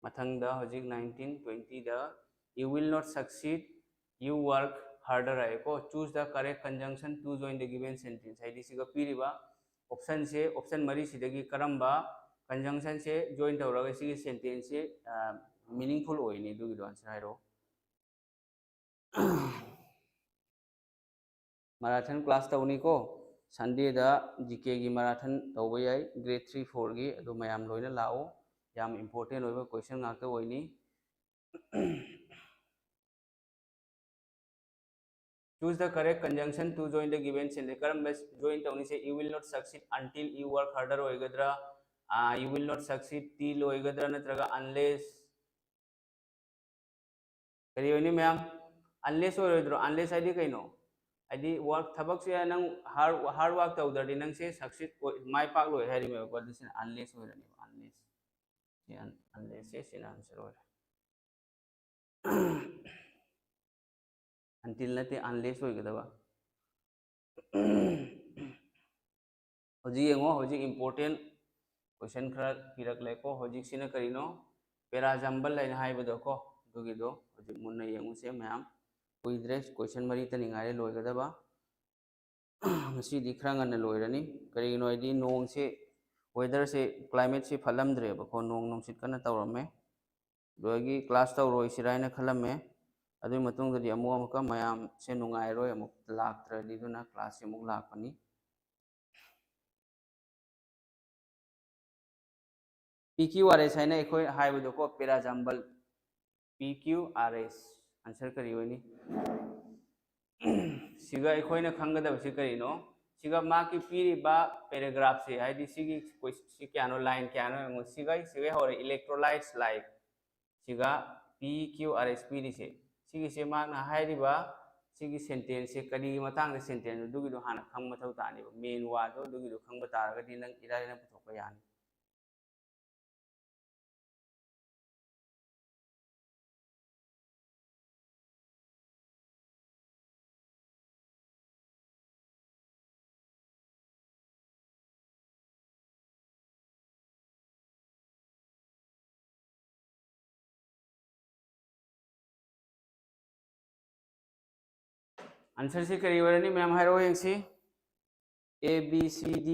ꯃꯊꯪꯗ ꯍꯧꯖꯤꯛ nineteen twenty the, "You will not succeed, you work harder" ꯍꯥꯏꯀꯣ꯫ Choose the correct conjunction to join the given sentence꯫ ꯍꯥꯏꯗꯤ ꯁꯤꯒ ꯄꯤꯔꯤꯕ option ꯁꯦ, option ꯃꯔꯤꯁꯤꯗꯒꯤ ꯀꯔꯝꯕ conjunction ꯁꯦ join ꯇꯧꯔꯒ ꯁꯤꯒꯤ sentence ꯁꯦ, ꯑ, meaningful ꯑꯣꯏꯅꯤ, ꯑꯗꯨꯒꯤꯗꯣ answer ꯍꯥꯏꯔꯛꯑꯣ꯫ Marathon class ꯇꯧꯅꯤꯀꯣ꯫ ꯁꯟꯗꯦꯗ ꯖꯤ ꯀꯦꯒꯤ ꯃꯔꯥꯊꯟ ꯇꯧꯕ ꯌꯥꯏ, ꯒ꯭ꯔꯦꯗ ꯊ꯭ꯔꯤ ꯐꯣꯔꯒꯤ꯫ ꯑꯗꯨ ꯃꯌꯥꯝ ꯂꯣꯏꯅ ꯂꯥꯛꯑꯣ, ꯌꯥꯝ ꯏꯝꯄꯣꯔꯇꯦꯟ ꯑꯣꯏꯕ ꯀꯣꯏꯁꯟ ꯉꯥꯛꯇ ꯑꯣꯏꯅꯤ꯫ Choose the correct conjunction to join the given sentence. ꯀꯔꯝꯕ join ꯇꯧꯅꯤꯁꯦ? You will not succeed until you work harder ꯑꯣꯏꯒꯗ꯭ꯔꯥ? You will not succeed till ꯑꯣꯏꯒꯗ꯭ꯔꯥ? ꯅꯠꯇ꯭ꯔꯒ unless? ꯀꯔꯤ ꯑꯣꯏꯅꯤ ꯃꯌꯥꯝ? Unless ꯑꯣꯏꯔꯣꯏꯗ꯭ꯔꯣ? Unless ꯍꯥꯏꯗꯤ ꯀꯩꯅꯣ? ꯍꯥꯏꯗꯤ ꯋꯥꯔꯛ, ꯊꯕꯛꯁꯦ ꯅꯪ ꯍꯥꯔꯗ ꯍꯥꯔꯗ ꯋꯥꯔꯛ ꯇꯧꯗ꯭ꯔꯗꯤ ꯅꯪꯁꯦ ꯁꯛꯁꯦꯁ ꯑꯣꯏ, ꯃꯥꯏ ꯄꯥꯛꯂꯣꯏ ꯍꯥꯏꯔꯤꯃꯦꯕꯀꯣ꯫ ꯑꯗꯨꯁꯤꯅ unless ꯑꯣꯏꯔꯅꯦꯕ꯫ Unless ꯁꯤ ꯑꯟ- unless ꯁꯦ ꯁꯤꯅ ꯑꯟꯁꯔ ꯑꯣꯏꯔꯦ꯫ Until ꯅꯠꯇꯦ, unless ꯑꯣꯏꯒꯗꯕ꯫ ꯍꯧꯖꯤꯛ ꯌꯦꯡꯉꯣ, ꯍꯧꯖꯤꯛ ꯏꯝꯄꯣꯔꯇꯦꯟ ꯀꯣꯏꯁꯟ ꯈꯔ ꯄꯤꯔꯛꯂꯦꯀꯣ꯫ ꯍꯧꯖꯤꯛꯁꯤꯅ ꯀꯔꯤꯅꯣ? ꯄꯦꯔꯥꯖꯝꯕꯜ ꯍꯥꯏꯅ ꯍꯥꯏꯕꯗꯣꯀꯣ, ꯑꯗꯨꯒꯤꯗꯣ ꯍꯧꯖꯤꯛ ꯃꯨꯟꯅ ꯌꯦꯡꯉꯨꯁꯦ ꯃꯌꯥꯝ꯫ ꯀꯨꯏꯗ꯭ꯔꯦ, ꯀꯣꯏꯁꯟ ꯃꯔꯤꯇꯅꯤ ꯉꯥꯏꯔꯦ ꯂꯣꯏꯒꯗꯕ꯫ ꯉꯁꯤꯗꯤ ꯈꯔ ꯉꯟꯅ ꯂꯣꯏꯔꯅꯤ꯫ ꯀꯔꯤꯒꯤꯅꯣ ꯍꯥꯏꯗꯤ ꯅꯣꯡꯁꯦ, ꯋꯦꯗꯔꯁꯦ, ꯀ꯭ꯂꯥꯏꯃꯦꯠꯁꯦ ꯐꯠꯂꯝꯗ꯭ꯔꯦꯕꯀꯣ, ꯅꯣꯡ ꯅꯨꯡꯁꯤꯠ ꯀꯟꯅ ꯇꯧꯔꯝꯃꯦ꯫ ꯑꯗꯨꯗꯒꯤ ꯀ꯭ꯂꯥꯁ ꯇꯧꯔꯣꯏꯁꯤꯔꯥ ꯍꯥꯏꯅ ꯈꯜꯂꯝꯃꯦ꯫ ꯑꯗꯨꯒꯤ ꯃꯇꯨꯡꯗꯗꯤ ꯑꯃꯨꯛ ꯑꯃꯨꯛꯀ ꯃꯌꯥꯝꯁꯦ ꯅꯨꯡꯉꯥꯏꯔꯣꯏ, ꯑꯃꯨꯛ ꯂꯥꯛꯇ꯭ꯔꯗꯤ, ꯑꯗꯨꯅ ꯀ꯭ꯂꯥꯁꯁꯦ ꯑꯃꯨꯛ ꯂꯥꯛꯄꯅꯤ꯫ P Q R S ꯍꯥꯏꯅ ꯑꯩꯈꯣꯏ ꯍꯥꯏꯕꯗꯣꯀꯣ, ꯄꯦꯔꯥꯖꯝꯕꯜ꯫ P Q R S, answer ꯀꯔꯤ ꯑꯣꯏꯅꯤ? ꯁꯤꯒ ꯑꯩꯈꯣꯏꯅ ꯈꯪꯒꯗꯕꯁꯤ ꯀꯔꯤꯅꯣ? ꯁꯤꯒ ꯃꯥꯒꯤ ꯄꯤꯔꯤꯕ ꯄꯦꯔꯥꯒ꯭ꯔꯥꯐꯁꯦ, ꯍꯥꯏꯗꯤ ꯁꯤꯒꯤ ꯀꯣꯏ-, ꯁꯤ ꯀꯌꯥꯅꯣ, ꯂꯥꯏꯟ ꯀꯌꯥꯅꯣ ꯌꯦꯡꯉꯣ꯫ ꯁꯤꯒ, ꯁꯤꯒ ꯍꯧꯔꯦ, electrolytes like꯫ ꯁꯤꯒ P Q R S ꯄꯤꯔꯤꯁꯦ, ꯁꯤꯒꯤꯁꯦ ꯃꯥꯅ ꯍꯥꯏꯔꯤꯕ ꯁꯤꯒꯤ ꯁꯦꯟꯇꯦꯟꯁꯁꯦ ꯀꯔꯤꯒꯤ ꯃꯇꯥꯡꯗ ꯁꯦꯟꯇꯦꯟꯁ, ꯑꯗꯨꯒꯤꯗꯣ ꯍꯥꯟꯅ ꯈꯪꯕ ꯃꯊꯧ ꯇꯥꯅꯦꯕ꯫ ꯃꯦꯟ ꯋꯥꯗꯣ ꯑꯗꯨꯒꯤꯗꯣ ꯈꯪꯕ ꯇꯥꯔꯒꯗꯤ ꯅꯪ ꯏꯔꯥꯏ ꯂꯥꯏꯅ ꯄꯨꯊꯣꯛꯄ ꯌꯥꯅꯤ꯫ ꯑꯟꯁꯔꯁꯤ ꯀꯔꯤ ꯑꯣꯏꯔꯅꯤ ꯃꯌꯥꯝ? ꯍꯥꯏꯔꯛꯑꯣ ꯌꯦꯡꯁꯤ꯫ A, B, C, D꯫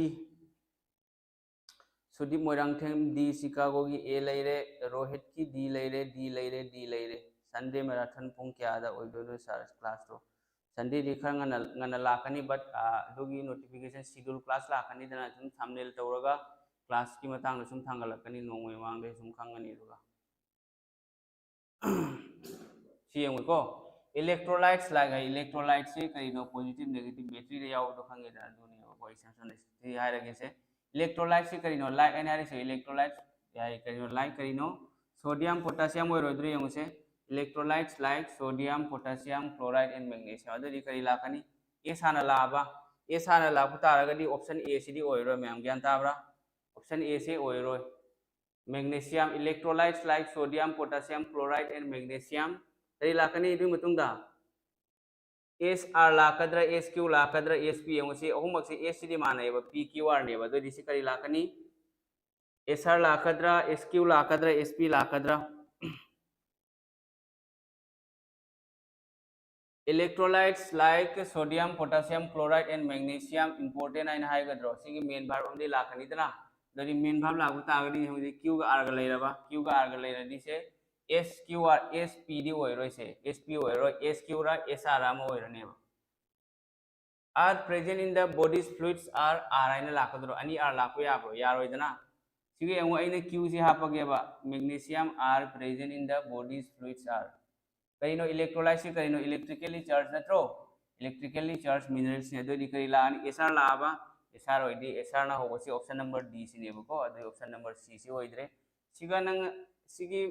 ꯁꯨꯗꯤꯞ Moirangthem, D, ꯆꯤꯀꯥꯒꯣꯒꯤ A ꯂꯩꯔꯦ, ꯔꯣꯍꯤꯠꯀꯤ D ꯂꯩꯔꯦ, D ꯂꯩꯔꯦ, D ꯂꯩꯔꯦ꯫ ꯁꯟꯗꯦ ꯃꯦꯔꯥꯊꯟ ꯄꯨꯡ ꯀꯌꯥꯗ ꯑꯣꯏꯗꯣꯏꯅꯣ ꯁꯥꯔ ꯀ꯭ꯂꯥꯁꯇꯣ? Sundayꯗꯤ ꯈꯔ ꯉꯟꯅ ꯉꯟꯅ ꯂꯥꯛꯀꯅꯤ, but ꯑꯗꯨꯒꯤ notification schedule class ꯂꯥꯛꯀꯅꯤꯗꯅ, ꯁꯨꯝ thumbnail ꯇꯧꯔꯒ classꯀꯤ ꯃꯇꯥꯡꯗ ꯁꯨꯝ ꯊꯥꯡꯒꯠꯂꯛꯀꯅꯤ, ꯅꯣꯡꯃꯒꯤ ꯃꯃꯥꯡꯗ ꯁꯨꯝ ꯈꯪꯒꯅꯤ꯫ ꯑꯗꯨꯒ ꯁꯤ ꯌꯦꯡꯉꯨꯀꯣ, electrolytes like ꯍꯥꯏ, electrolyteꯁꯤ ꯀꯔꯤꯅꯣ? Positive negative batteryꯗ ꯌꯥꯎꯕꯗꯣ ꯈꯪꯉꯦꯗꯅ, ꯑꯗꯨꯅꯦꯕꯀꯣ꯫ Extension ꯁꯤ ꯍꯥꯏꯔꯒꯦꯁꯦ, electrolyteꯁꯤ ꯀꯔꯤꯅꯣ? Like ꯑꯩꯅ ꯍꯥꯏꯔꯤꯁꯦ electrolyte ꯍꯥꯏ, ꯀꯔꯤꯅꯣ? Like ꯀꯔꯤꯅꯣ? Sodium potassium ꯑꯣꯏꯔꯣꯏꯗ꯭ꯔꯣ ꯌꯦꯡꯉꯨꯁꯦ, electrolytes like sodium potassium chloride and magnesium꯫ ꯑꯗꯨꯗꯤ ꯀꯔꯤ ꯂꯥꯛꯀꯅꯤ? S ꯍꯥꯟꯅ ꯂꯥꯛꯑꯕ? S ꯍꯥꯟꯅ ꯂꯥꯛꯄ ꯇꯥꯔꯒꯗꯤ option A ꯁꯤꯗꯤ ꯑꯣꯏꯔꯣꯏ ꯃꯌꯥꯝ, ꯒ꯭ꯌꯥꯟ ꯇꯥꯕ꯭ꯔꯥ? Option A ꯁꯤ ꯑꯣꯏꯔꯣꯏ꯫ Magnesium, electrolytes like sodium potassium chloride and magnesium꯫ ꯀꯔꯤ ꯂꯥꯛꯀꯅꯤ ꯑꯗꯨꯒꯤ ꯃꯇꯨꯡꯗ? S R ꯂꯥꯛꯀꯗ꯭ꯔꯥ, S Q ꯂꯥꯛꯀꯗ꯭ꯔꯥ, S P? ꯌꯦꯡꯉꯨꯁꯤ, ꯑꯍꯨꯝꯃꯛꯁꯤ S ꯁꯤꯗꯤ ꯃꯥꯟꯅꯩꯑꯕ, P Q R ꯅꯦꯕ꯫ ꯑꯗꯨꯑꯣꯏꯗꯤ ꯁꯤ ꯀꯔꯤ ꯂꯥꯛꯀꯅꯤ? S R ꯂꯥꯛꯀꯗ꯭ꯔꯥ, S Q ꯂꯥꯛꯀꯗ꯭ꯔꯥ, S P ꯂꯥꯛꯀꯗ꯭ꯔꯥ? Electrolytes like sodium, potassium chloride and magnesium important ꯍꯥꯏꯅ ꯍꯥꯏꯒꯗ꯭ꯔꯣ? ꯁꯤꯒꯤ main verb ꯑꯃꯗꯤ ꯂꯥꯛꯀꯅꯤꯗꯅ꯫ ꯑꯗꯨꯗꯤ main verb ꯂꯥꯛꯄ ꯇꯥꯔꯒꯗꯤ ꯍꯧꯖꯤꯛ Q ꯒ R ꯒ ꯂꯩꯔꯕ, Q ꯒ R ꯒ ꯂꯩꯔꯗꯤ ꯁꯦ S Q R, S P ꯗꯤ ꯑꯣꯏꯔꯣꯏꯁꯦ, S P ꯑꯣꯏꯔꯣꯏ, S Q ꯔ S R ꯑꯃ ꯑꯣꯏꯔꯅꯦꯕ꯫ Are present in the body's fluids are, R ꯍꯥꯏꯅ ꯂꯥꯛꯀꯗ꯭ꯔꯣ? ꯑꯅꯤ R ꯂꯥꯛꯄ ꯌꯥꯕ꯭ꯔꯣ? ꯌꯥꯔꯣꯏꯗꯅ꯫ ꯁꯤꯒ ꯌꯦꯡꯉꯨ, ꯑꯩꯅ Q ꯁꯤ ꯍꯥꯞꯄꯒꯦꯕ, magnesium are present in the body's fluids are꯫ ꯀꯔꯤꯅꯣ? Electrolyte ꯁꯤ ꯀꯔꯤꯅꯣ? Electrically charged ꯅꯠꯇ꯭ꯔꯣ? Electrically charged minerals ꯅꯤ꯫ ꯑꯗꯨꯑꯣꯏꯗꯤ ꯀꯔꯤ ꯂꯥꯛꯑꯅꯤ? S R ꯂꯥꯛꯑꯕ? S R ꯑꯣꯏꯗꯤ, S R ꯅ ꯍꯧꯕꯁꯤ option number D ꯁꯤꯅꯦꯕꯀꯣ꯫ ꯑꯗꯨꯗꯤ option number C ꯁꯤ ꯑꯣꯏꯗ꯭ꯔꯦ꯫ ꯁꯤꯒ ꯅꯪ ꯁꯤꯒꯤ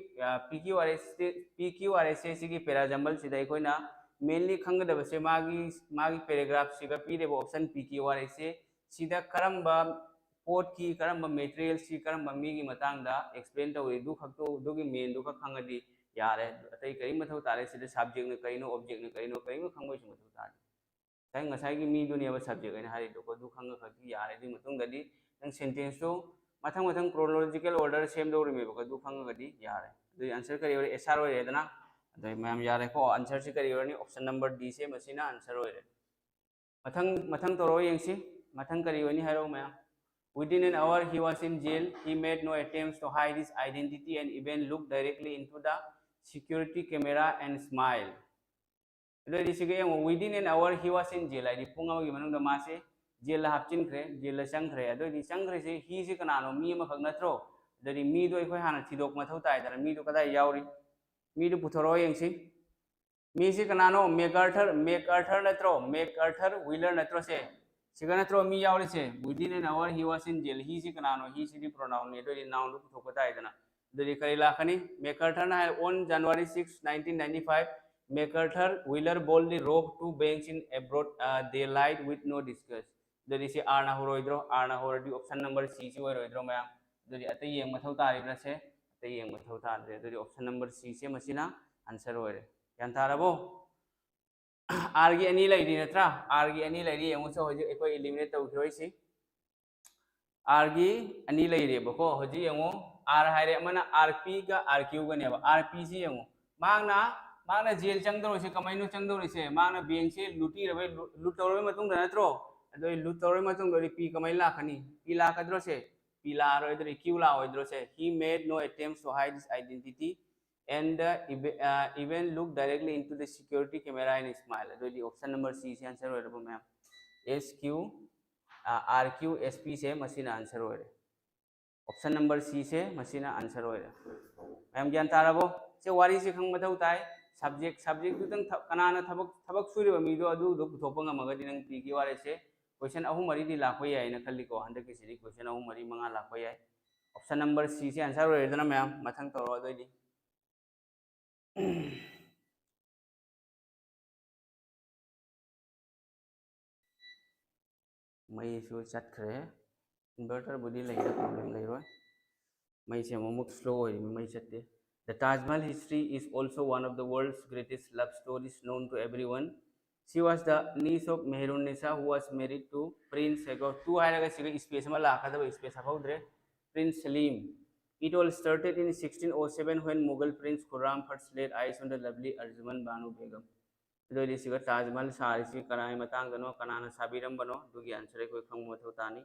P Q R S, P Q R S ꯁꯤꯒꯤ paragraph ꯁꯤꯗ ꯑꯩꯈꯣꯏꯅ mainly ꯈꯪꯒꯗꯕꯁꯦ ꯃꯥꯒꯤ, ꯃꯥꯒꯤ paragraph ꯁꯤꯒ ꯄꯤꯔꯤꯕ option P Q R S ꯁꯤ ꯁꯤꯗ ꯀꯔꯝꯕ ꯄꯣꯠꯀꯤ, ꯀꯔꯝꯕ material ꯁꯤ ꯀꯔꯝꯕ ꯃꯤꯒꯤ ꯃꯇꯥꯡꯗ explain ꯇꯧꯏ, ꯑꯗꯨ ꯈꯛꯇꯨ, ꯑꯗꯨꯒꯤ main ꯗꯨ ꯈꯛ ꯈꯪꯉꯗꯤ ꯌꯥꯔꯦ꯫ ꯑꯇꯩ ꯀꯔꯤꯝ ꯃꯊꯧ ꯇꯥꯔꯦ꯫ ꯁꯤꯗ subject ꯅ ꯀꯔꯤꯅꯣ, object ꯅ ꯀꯔꯤꯅꯣ, ꯀꯔꯤꯝ ꯈꯪꯕꯒꯤꯁꯨ ꯃꯊꯧ ꯇꯥꯗꯦ꯫ ꯉꯁꯥꯏ, ꯉꯁꯥꯏꯒꯤ ꯃꯤꯗꯨꯅꯦꯕ subject ꯑꯩꯅ ꯍꯥꯏꯔꯤꯗꯣꯀꯣ꯫ ꯑꯗꯨ ꯈꯪꯉꯒꯗꯤ ꯌꯥꯔꯦ꯫ ꯑꯗꯨꯒꯤ ꯃꯇꯨꯡꯗꯗꯤ ꯅꯪ sentence ꯇꯨ ꯃꯊꯪ ꯃꯊꯪ chronological order ꯁꯦꯝꯗꯧꯔꯤꯃꯦꯕꯀꯣ꯫ ꯑꯗꯨ ꯈꯪꯉꯒꯗꯤ ꯌꯥꯔꯦ꯫ ꯑꯗꯨꯗꯤ answer ꯀꯔꯤ ꯑꯣꯏꯔꯦ? S R ꯑꯣꯏꯔꯦꯗꯅ꯫ ꯑꯗꯨꯗꯤ ꯃꯌꯥꯝ ꯌꯥꯔꯦꯀꯣ꯫ Answer ꯁꯤ ꯀꯔꯤ ꯑꯣꯏꯔꯅꯤ? Option number D ꯁꯦ ꯃꯁꯤꯅ answer ꯑꯣꯏꯔꯦ꯫ ꯃꯊꯪ, ꯃꯊꯪ ꯇꯧꯔꯛꯑꯣ ꯌꯦꯡꯁꯤ꯫ ꯃꯊꯪ ꯀꯔꯤ ꯑꯣꯏꯅꯤ ꯍꯥꯏꯔꯛꯑꯣ ꯃꯌꯥꯝ꯫ Within an hour he was in jail. He made no attempts to hide his identity and even looked directly into the security camera and smiled. ꯑꯗꯨꯑꯣꯏꯗꯤ ꯁꯤꯒ ꯌꯦꯡꯉꯣ, within an hour he was in jail, ꯍꯥꯏꯗꯤ ꯄꯨꯡ ꯑꯃꯒꯤ ꯃꯅꯨꯡꯗ ꯃꯥꯁꯦ ꯖꯦꯜꯗ ꯍꯥꯞꯆꯤꯟꯈ꯭ꯔꯦ, ꯖꯦꯜꯗ ꯆꯪꯈ꯭ꯔꯦ꯫ ꯑꯗꯨꯑꯣꯏꯗꯤ ꯆꯪꯈ꯭ꯔꯤꯁꯦ heꯁꯤ ꯀꯅꯥꯅꯣ? ꯃꯤ ꯑꯃꯈꯛ ꯅꯠꯇ꯭ꯔꯣ? ꯑꯗꯨꯗꯤ ꯃꯤꯗꯣ ꯑꯩꯈꯣꯏ ꯍꯥꯟꯅ ꯊꯤꯗꯣꯛ ꯃꯊꯧ ꯇꯥꯏꯗꯅ, ꯃꯤꯗꯣ ꯀꯗꯥꯏ ꯌꯥꯎꯔꯤ? ꯃꯤꯗꯣ ꯄꯨꯊꯣꯔꯛꯑꯣ ꯌꯦꯡꯁꯤ꯫ ꯃꯤꯁꯤ ꯀꯅꯥꯅꯣ? MacArthur, MacArthur ꯅꯠꯇ꯭ꯔꯣ? MacArthur Wheeler ꯅꯠꯇ꯭ꯔꯣ ꯁꯦ? ꯁꯤꯒ ꯅꯠꯇ꯭ꯔꯣ ꯃꯤ ꯌꯥꯎꯔꯤꯁꯦ? Within an hour he was in jail. Heꯁꯤ ꯀꯅꯥꯅꯣ? Heꯁꯤꯗꯤ pronounꯅꯤ, ꯑꯗꯨꯑꯣꯏꯗꯤ nounꯗꯨ ꯄꯨꯊꯣꯛꯄ ꯇꯥꯏꯗꯅ꯫ ꯑꯗꯨꯗꯤ ꯀꯔꯤ ꯂꯥꯛꯀꯅꯤ? MacArthurꯅ ꯍꯥꯏ, on January sixth, nineteen ninety-five, MacArthur Wheeler boldly robbed two banks in broad uh, daylight with no disguise. ꯑꯗꯨꯗꯤ ꯁꯤ Rꯅ ꯍꯧꯔꯣꯏꯗ꯭ꯔꯣ? Rꯅ ꯍꯧꯔꯗꯤ option number C ꯁꯤ ꯑꯣꯏꯔꯣꯏꯗ꯭ꯔꯣ ꯃꯌꯥꯝ? ꯑꯗꯨꯗꯤ ꯑꯇꯩ ꯌꯦꯡ ꯃꯊꯧ ꯇꯥꯔꯤꯕ꯭ꯔꯥ ꯁꯦ? ꯑꯇꯩ ꯌꯦꯡ ꯃꯊꯧ ꯇꯥꯗ꯭ꯔꯦ꯫ ꯑꯗꯨꯗꯤ option number C ꯁꯦ ꯃꯁꯤꯅ answer ꯑꯣꯏꯔꯦ꯫ ꯒ꯭ꯌꯥꯟ ꯇꯥꯔꯕꯣ? Rꯒꯤ ꯑꯅꯤ ꯂꯩꯔꯤ ꯅꯠꯇ꯭ꯔꯥ? Rꯒꯤ ꯑꯅꯤ ꯂꯩꯔꯤ, ꯌꯦꯡꯉꯨꯁꯦ, ꯍꯧꯖꯤꯛ ꯑꯩꯈꯣꯏ eliminate ꯇꯧꯈꯤꯔꯣꯏꯁꯤ꯫ Rꯒꯤ ꯑꯅꯤ ꯂꯩꯔꯦꯕꯀꯣ꯫ ꯍꯧꯖꯤꯛ ꯌꯦꯡꯉꯨ, R ꯍꯥꯏꯔꯦ, ꯑꯃꯅ RPꯒ RQꯒꯅꯦꯕ꯫ RPꯁꯤ ꯌꯦꯡꯉꯨ, ꯃꯍꯥꯛꯅ, ꯃꯍꯥꯛꯅ ꯖꯦꯜ ꯆꯪꯗꯧꯔꯤꯁꯦ ꯀꯃꯥꯏꯅ ꯆꯪꯗꯧꯔꯤꯁꯦ? ꯃꯍꯥꯛꯅ bankꯁꯦ ꯂꯨꯠ ꯇꯧꯔꯕꯩ, ꯂꯨꯠ ꯇꯧꯔꯕꯩ ꯃꯇꯨꯡꯗ ꯅꯠꯇ꯭ꯔꯣ? ꯑꯗꯣ ꯂꯨꯠ ꯇꯧꯔꯕꯩ ꯃꯇꯨꯡꯗ P ꯀꯃꯥꯏꯅ ꯂꯥꯛꯀꯅꯤ? P ꯂꯥꯛꯀꯗ꯭ꯔꯣ say? P ꯂꯥꯛꯑꯔꯣꯏꯗ꯭ꯔꯣ? Q ꯂꯥꯛꯑꯣꯏꯗ꯭ꯔꯣ say? He made no attempts to hide his identity and uh, even, uh, even look directly into the security camera and smile. ꯑꯗꯨꯑꯣꯏꯗꯤ option number C ꯁꯤ answer ꯑꯣꯏꯔꯕ ꯃꯌꯥꯝ? S Q, uh, R Q, S P ꯁꯦ ꯃꯁꯤꯅ answer ꯑꯣꯏꯔꯦ꯫ Option number C ꯁꯦ ꯃꯁꯤꯅ answer ꯑꯣꯏꯔꯦ꯫ ꯃꯌꯥꯝ ꯒ꯭ꯌꯥꯟ ꯇꯥꯔꯕꯣ? ꯁꯦ ꯋꯥꯔꯤꯁꯦ ꯈꯪꯕ ꯃꯊꯧ ꯇꯥꯏ꯫ Subject, subjectꯇꯨꯇꯪ ꯊ-, ꯀꯅꯥꯅ ꯊꯕꯛ, ꯊꯕꯛ ꯁꯨꯔꯤꯕ ꯃꯤꯗꯣ ꯑꯗꯨꯗꯣ ꯄꯨꯊꯣꯛꯄ ꯉꯝꯃꯒꯗꯤ ꯅꯪ Pꯒꯤ ꯋꯥꯔꯦꯁꯦ question ꯑꯍꯨꯝ ꯃꯔꯤꯗꯤ ꯂꯥꯛꯄ ꯌꯥꯏꯅ ꯈꯜꯂꯤꯀꯣ꯫ ꯍꯟꯗꯛꯀꯤꯁꯤꯗꯤ question ꯑꯍꯨꯝ ꯃꯔꯤ ꯃꯉꯥ ꯂꯥꯛꯄ ꯌꯥꯏ꯫ Option number C ꯁꯦ answer ꯑꯣꯏꯔꯦꯗꯅ ꯃꯌꯥꯝ꯫ ꯃꯊꯪ ꯇꯧꯔꯣ ꯑꯗꯨꯑꯣꯏꯗꯤ꯫ ꯃꯩꯁꯨ ꯆꯠꯈ꯭ꯔꯦ꯫ Inverterꯕꯨꯗꯤ ꯂꯩꯔꯦ, problem ꯂꯩꯔꯣꯏ꯫ ꯃꯩꯁꯦ ꯑꯃꯨꯛꯃꯨꯛ slow ꯑꯣꯏꯔꯤꯃꯤ, ꯃꯩ ꯆꯠꯇꯦ꯫ The Taj Mahal history is also one of the world's greatest love stories known to everyone. She was the niece of Meherun Nisa, who was married to Prince Hego. Two ꯍꯥꯏꯔꯒ ꯁꯤꯒ space ꯑꯃ ꯂꯥꯛꯀꯗꯕ, space ꯍꯥꯞꯍꯧꯗ꯭ꯔꯦ꯫ Prince Salim. It all started in sixteen oh seven when Mughal Prince Khurram first laid eyes on the lovely Arjuman Banu Begum. ꯑꯗꯨ ꯑꯣꯏꯔꯗꯤ ꯁꯤꯒ ꯇꯥꯖ ꯃꯍꯜ ꯁꯥꯔꯤꯁꯤ ꯀꯅꯥꯒꯤ ꯃꯇꯥꯡꯗꯅꯣ, ꯀꯅꯥꯅ ꯁꯥꯕꯤꯔꯝꯕꯅꯣ? ꯑꯗꯨꯒꯤ answer ꯑꯩꯈꯣꯏ ꯈꯪꯕ ꯃꯊꯧ ꯇꯥꯅꯤ꯫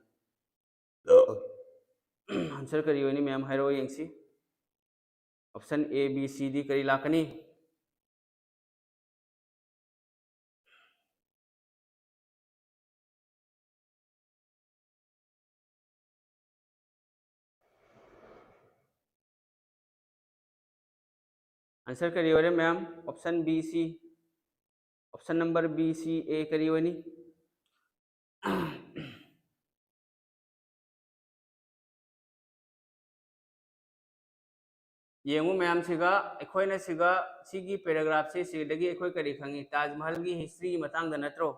Answer ꯀꯔꯤ ꯑꯣꯏꯅꯤ ꯃꯌꯥꯝ? ꯍꯥꯏꯔꯛꯑꯣ ꯌꯦꯡꯁꯤ꯫ Option A, B, C, D ꯀꯔꯤ ꯂꯥꯛꯀꯅꯤ? Answer ꯀꯔꯤ ꯑꯣꯏꯔꯦ ꯃꯌꯥꯝ? Option B C, option number B C, A ꯀꯔꯤ ꯑꯣꯏꯅꯤ? ꯌꯦꯡꯉꯨ ꯃꯌꯥꯝꯁꯤꯒ, ꯑꯩꯈꯣꯏꯅ ꯁꯤꯒ, ꯁꯤꯒꯤ paragraphꯁꯦ, ꯁꯤꯗꯒꯤ ꯑꯩꯈꯣꯏ ꯀꯔꯤ ꯈꯪꯉꯤ? ꯇꯥꯖ ꯃꯍꯜꯒꯤ historyꯒꯤ ꯃꯇꯥꯡꯗ ꯅꯠꯇ꯭ꯔꯣ?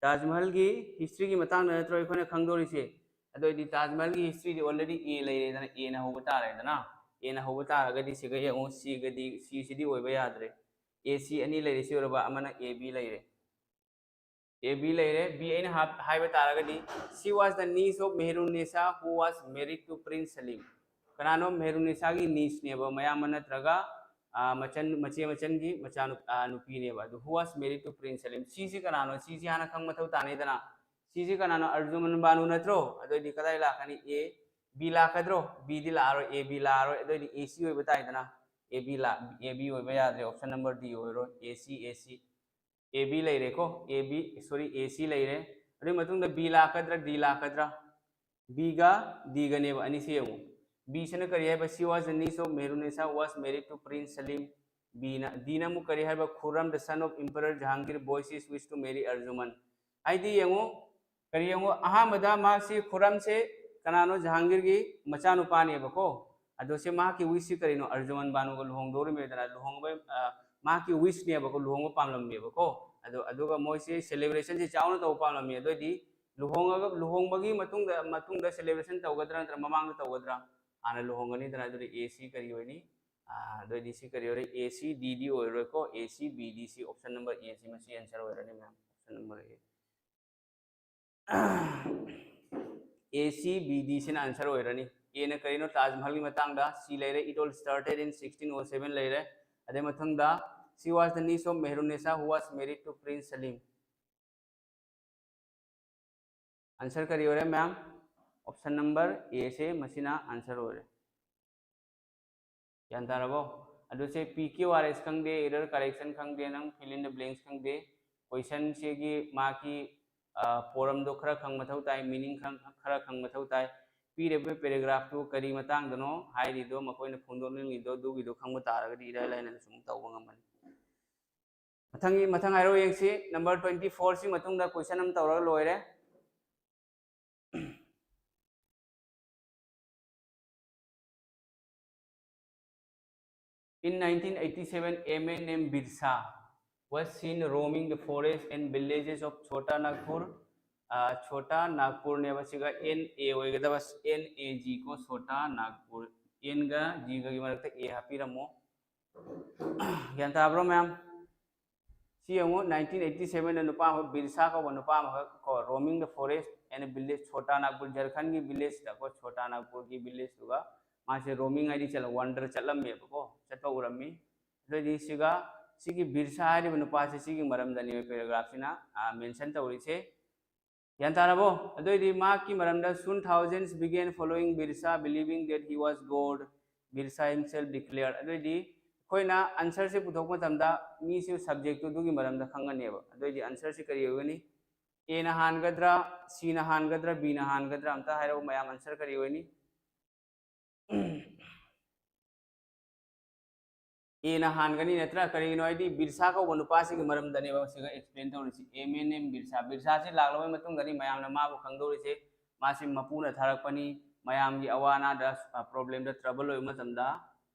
ꯇꯥꯖ ꯃꯍꯜꯒꯤ historyꯒꯤ ꯃꯇꯥꯡꯗ ꯅꯠꯇ꯭ꯔꯣ ꯑꯩꯈꯣꯏꯅ ꯈꯪꯗꯣꯔꯤꯁꯦ? ꯑꯗꯨ ꯑꯣꯏꯗꯤ ꯇꯥꯖ ꯃꯍꯜꯒꯤ historyꯗꯤ already A ꯂꯩꯔꯦꯗꯅ, Aꯅ ꯍꯧꯕ ꯇꯥꯔꯦꯗꯅ꯫ Aꯅ ꯍꯧꯕ ꯇꯥꯔꯒꯗꯤ ꯁꯤꯒ ꯌꯦꯡꯉꯨ, Cꯒꯗꯤ, Cꯁꯤꯗꯤ ꯑꯣꯏꯕ ꯌꯥꯗ꯭ꯔꯦ꯫ A C ꯑꯅꯤ ꯂꯩꯔꯦ, ꯁꯤ ꯑꯣꯏꯔꯕ, ꯑꯃꯅ A B ꯂꯩꯔꯦ꯫ A B ꯂꯩꯔꯦ, B ꯑꯩꯅ ꯍꯥꯞ-, ꯍꯥꯏꯕ ꯇꯥꯔꯒꯗꯤ, she was the niece of Mehrunisa, who was married to Prince Salim. ꯀꯅꯥꯅꯣ? ꯃꯦꯍꯔꯨꯟꯅꯤꯁꯥꯒꯤ nieceꯅꯦꯕ, ꯃꯌꯥꯝꯕ ꯅꯠꯇ꯭ꯔꯒ, ꯑ, ꯃꯆꯟ, ꯃꯆꯦ ꯃꯆꯟꯒꯤ ꯃꯆꯥꯅꯨ-, ꯑ, ꯅꯨꯄꯤꯅꯦꯕ꯫ ꯑꯗꯨ who was married to Prince Salim꯫ Cꯁꯤ ꯀꯅꯥꯅꯣ? Cꯁꯤ ꯍꯥꯟꯅ ꯈꯪꯕ ꯃꯊꯧ ꯇꯥꯅꯤꯗꯅ꯫ Cꯁꯤ ꯀꯅꯥꯅꯣ? ꯑꯔꯖꯨꯃꯟ ꯕꯥꯅꯨ ꯅꯠꯇ꯭ꯔꯣ? ꯑꯗꯨꯑꯣꯏꯗꯤ ꯀꯗꯥꯏ ꯂꯥꯛꯀꯅꯤ? A, B ꯂꯥꯛꯀꯗ꯭ꯔꯣ? Bꯗꯤ ꯂꯥꯛꯑꯔꯣꯏ, A B ꯂꯥꯛꯑꯔꯣꯏ꯫ ꯑꯗꯨꯑꯣꯏꯗꯤ A C ꯑꯣꯏꯕ ꯇꯥꯏꯗꯅ꯫ A B lakh-, A B ꯑꯣꯏꯕ ꯌꯥꯗ꯭ꯔꯦ, option number D ꯑꯣꯏꯔꯣꯏ, A C, A C꯫ A B ꯂꯩꯔꯦꯀꯣ, A B, sorry, A C ꯂꯩꯔꯦ꯫ ꯑꯗꯨꯒꯤ ꯃꯇꯨꯡꯗ B ꯂꯥꯛꯀꯗ꯭ꯔꯥ, D ꯂꯥꯛꯀꯗ꯭ꯔꯥ? Bꯒ Dꯒꯅꯦꯕ ꯑꯅꯤꯁꯤ ꯌꯦꯡꯉꯨ꯫ Bꯁꯤꯅ ꯀꯔꯤ ꯍꯥꯏꯕ? She was the niece of Mehrunisa, was married to Prince Salim꯫ Bꯅ, Dꯅ ꯑꯃꯨꯛ ꯀꯔꯤ ꯍꯥꯏꯕ? Khurram, the son of Emperor Jahangir, boys is wish to marry Arjuman꯫ ꯍꯥꯏꯗꯤ ꯌꯦꯡꯉꯨ, ꯀꯔꯤ ꯌꯦꯡꯉꯨ, ꯑꯍꯥꯟꯕꯗ ꯃꯥꯁꯤ ꯈꯨꯔꯝꯁꯦ ꯀꯅꯥꯅꯣ? ꯖꯍꯥꯡꯒꯤꯔꯒꯤ ꯃꯆꯥꯅꯨꯄꯥꯅꯦꯕꯀꯣ꯫ ꯑꯗꯣ ꯁꯤ ꯃꯍꯥꯛꯀꯤ wishꯁꯤ ꯀꯔꯤꯅꯣ? ꯑꯔꯖꯨꯃꯟ ꯕꯥꯅꯨꯒ ꯂꯨꯍꯣꯡꯗꯧꯔꯤꯕꯅꯤꯗꯅ, ꯂꯨꯍꯣꯡꯕ, ꯑ, ꯃꯍꯥꯛꯀꯤ wishꯅꯦꯕꯀꯣ, ꯂꯨꯍꯣꯡꯕ ꯄꯥꯝꯂꯝꯃꯦꯕꯀꯣ꯫ ꯑꯗꯣ, ꯑꯗꯨꯒ ꯃꯣꯏꯁꯦ celebrationꯁꯦ ꯆꯥꯎꯅ ꯇꯧꯕ ꯄꯥꯝꯂꯝꯃꯤ꯫ ꯑꯗꯨꯑꯣꯏꯗꯤ ꯂꯨꯍꯣꯡꯉꯒ, ꯂꯨꯍꯣꯡꯕꯒꯤ ꯃꯇꯨꯡꯗ, ꯃꯇꯨꯡꯗ celebration ꯇꯧꯒꯗ꯭ꯔꯥ ꯅꯠꯇ꯭ꯔꯒ ꯃꯃꯥꯡꯗ ꯇꯧꯒꯗ꯭ꯔꯥ? ꯍꯥꯟꯅ ꯂꯨꯍꯣꯡꯒꯅꯤꯗꯅ, ꯑꯗꯨꯗꯤ A C ꯀꯔꯤ ꯑꯣꯏꯅꯤ? ꯑ, ꯑꯗꯨꯑꯣꯏꯗꯤ ꯁꯤ ꯀꯔꯤ ꯑꯣꯏꯔꯦ? A C, D D ꯑꯣꯏꯔꯣꯏꯀꯣ, A C, B D, C option number A C, ꯃꯁꯤ answer ꯑꯣꯏꯔꯅꯤ ꯃꯌꯥꯝ, option number A꯫ A C, B D ꯁꯤꯅ answer ꯑꯣꯏꯔꯅꯤ꯫ Aꯅ ꯀꯔꯤꯅꯣ? ꯇꯥꯖ ꯃꯍꯜꯒꯤ ꯃꯇꯥꯡꯗ꯫ C ꯂꯩꯔꯦ, it all started in sixteen oh seven ꯂꯩꯔꯦ꯫ ꯑꯗꯩ ꯃꯊꯪꯗ, she was the niece of Mehrunisa, who was married to Prince Salim꯫ Answer ꯀꯔꯤ ꯑꯣꯏꯔꯦ ꯃꯌꯥꯝ? Option number A ꯁꯦ ꯃꯁꯤꯅ answer ꯑꯣꯏꯔꯦ꯫ ꯒ꯭ꯌꯥꯟ ꯇꯥꯔꯕꯣ? ꯑꯗꯨ ꯁꯦ P Q R S ꯈꯪꯗꯦ, error correction ꯈꯪꯗꯦ, ꯅꯪ fill in the blanks ꯈꯪꯗꯦ, questionꯁꯤꯒꯤ ꯃꯥꯒꯤ, ꯑ, formꯗꯣ ꯈꯔ ꯈꯪ ꯃꯊꯧ ꯇꯥꯏ, meaning ꯈꯪ-, ꯈꯔ ꯈꯪ ꯃꯊꯧ ꯇꯥꯏ꯫ ꯄꯤꯔꯤꯕ paragraphꯇꯨ ꯀꯔꯤ ꯃꯇꯥꯡꯗꯅꯣ ꯍꯥꯏꯔꯤꯗꯣ, ꯃꯈꯣꯏꯅ ꯐꯣꯡꯗꯣꯛꯅꯤꯡꯉꯤꯗꯣ, ꯑꯗꯨꯒꯤꯗꯣ ꯈꯪꯕ ꯇꯥꯔꯒꯗꯤ ꯏꯔꯥꯏ ꯂꯥꯏꯅ ꯁꯨꯝ ꯇꯧꯕ ꯉꯝꯃꯅꯤ꯫ ꯃꯊꯪꯒꯤ, ꯃꯊꯪ ꯍꯥꯏꯔꯣ ꯌꯦꯡꯁꯤ, number twenty four ꯁꯤ ꯃꯇꯨꯡꯗ question ꯑꯃ ꯇꯧꯔꯒ ꯂꯣꯏꯔꯦ꯫ In nineteen eighty seven, a man named Birsa was seen roaming the forest and villages of Chota Nagpur. Chota ꯅꯥꯒꯄꯨꯔꯅꯦꯕ ꯁꯤꯒ, ꯑꯦꯟ ꯑꯦ ꯑꯣꯏꯒꯗꯕ, ꯑꯦꯟ ꯑꯦ ꯖꯤ ꯀꯣ, ꯁꯣꯇꯥ ꯅꯥꯒꯄꯨꯔ꯫ ꯑꯦꯟꯒ ꯖꯤꯒꯒꯤ ꯃꯔꯛꯇ ꯑꯦ ꯍꯥꯞꯄꯤꯔꯝꯃꯣ꯫ ꯒ꯭ꯌꯥꯟ ꯇꯥꯕ꯭ꯔꯣ ꯃꯌꯥꯝ? ꯁꯤ ꯌꯦꯡꯉꯨ, nineteen eighty seven ꯗ ꯅꯨꯄꯥ ꯑꯃ, ꯕꯤꯔꯁꯥ ꯀꯧꯕ ꯅꯨꯄꯥ ꯑꯃꯈꯛ ꯀꯣ, roaming the forest and village, Chhota Nagpur, ꯖꯔꯈꯟꯒꯤ village ꯗꯀꯣ, Chhota ꯅꯥꯒꯄꯨꯔꯒꯤ village ꯇꯨꯒ ꯃꯥꯁꯦ roaming ꯍꯥꯏꯗꯤ ꯆꯠꯂ, wander ꯆꯠꯂꯝꯃꯦꯕꯀꯣ, ꯆꯠꯄ ꯎꯔꯝꯃꯤ꯫ ꯑꯗꯨꯑꯣꯏꯗꯤ ꯁꯤꯒ, ꯁꯤꯒꯤ ꯕꯤꯔꯁꯥ ꯍꯥꯏꯔꯤꯕ ꯅꯨꯄꯥꯁꯦ, ꯁꯤꯒꯤ ꯃꯔꯝꯗꯅꯦꯕ paragraphꯁꯤꯅ mention ꯇꯧꯔꯤꯁꯦ꯫ ꯒ꯭ꯌꯥꯟ ꯇꯥꯔꯕꯣ? ꯑꯗꯨꯑꯣꯏꯗꯤ ꯃꯍꯥꯛꯀꯤ ꯃꯔꯝꯗ, soon thousands began following Birsa, believing that he was God, Birsa himself declared. ꯑꯗꯨꯑꯣꯏꯗꯤ ꯑꯩꯈꯣꯏꯅ answerꯁꯦ ꯄꯨꯊꯣꯛꯄ ꯃꯇꯝꯗ ꯃꯤꯁꯦ subjectꯇꯨ ꯑꯗꯨꯒꯤ ꯃꯔꯝꯗ ꯈꯪꯒꯅꯦꯕ꯫ ꯑꯗꯨꯑꯣꯏꯗꯤ answerꯁꯦ ꯀꯔꯤ ꯑꯣꯏꯒꯅꯤ? ꯑꯦꯅ ꯍꯥꯟꯒꯗ꯭ꯔꯥ, ꯁꯤꯅ ꯍꯥꯟꯒꯗ꯭ꯔꯥ, ꯕꯤꯅ ꯍꯥꯟꯒꯗ꯭ꯔꯥ? ꯑꯝꯇ ꯍꯥꯏꯔꯛꯑꯣ ꯃꯌꯥꯝ, answer ꯀꯔꯤ ꯑꯣꯏꯅꯤ? ꯑꯦꯅ ꯍꯥꯟꯒꯅꯤ ꯅꯠꯇ꯭ꯔꯥ? ꯀꯔꯤꯒꯤꯅꯣ ꯍꯥꯏꯗꯤ ꯕꯤꯔꯁꯥ ꯀꯧꯕ ꯅꯨꯄꯥꯁꯤꯒꯤ ꯃꯔꯝꯗꯅꯦꯕ ꯁꯤꯒ explain ꯇꯧꯔꯤꯁꯤ꯫ A man named Birsa. ꯕꯤꯔꯁꯥꯁꯤ ꯂꯥꯛꯂꯕ ꯃꯇꯨꯡꯗꯅꯤ ꯃꯌꯥꯝꯅ ꯃꯥꯕꯨ ꯈꯪꯗꯧꯔꯤꯁꯦ꯫ ꯃꯥꯁꯤ ꯃꯄꯨꯅ ꯊꯥꯔꯛꯄꯅꯤ꯫ ꯃꯌꯥꯝꯒꯤ ꯑꯋꯥ ꯑꯅꯥꯗ, problemꯗ, trouble ꯑꯣꯏꯕ ꯃꯇꯝꯗ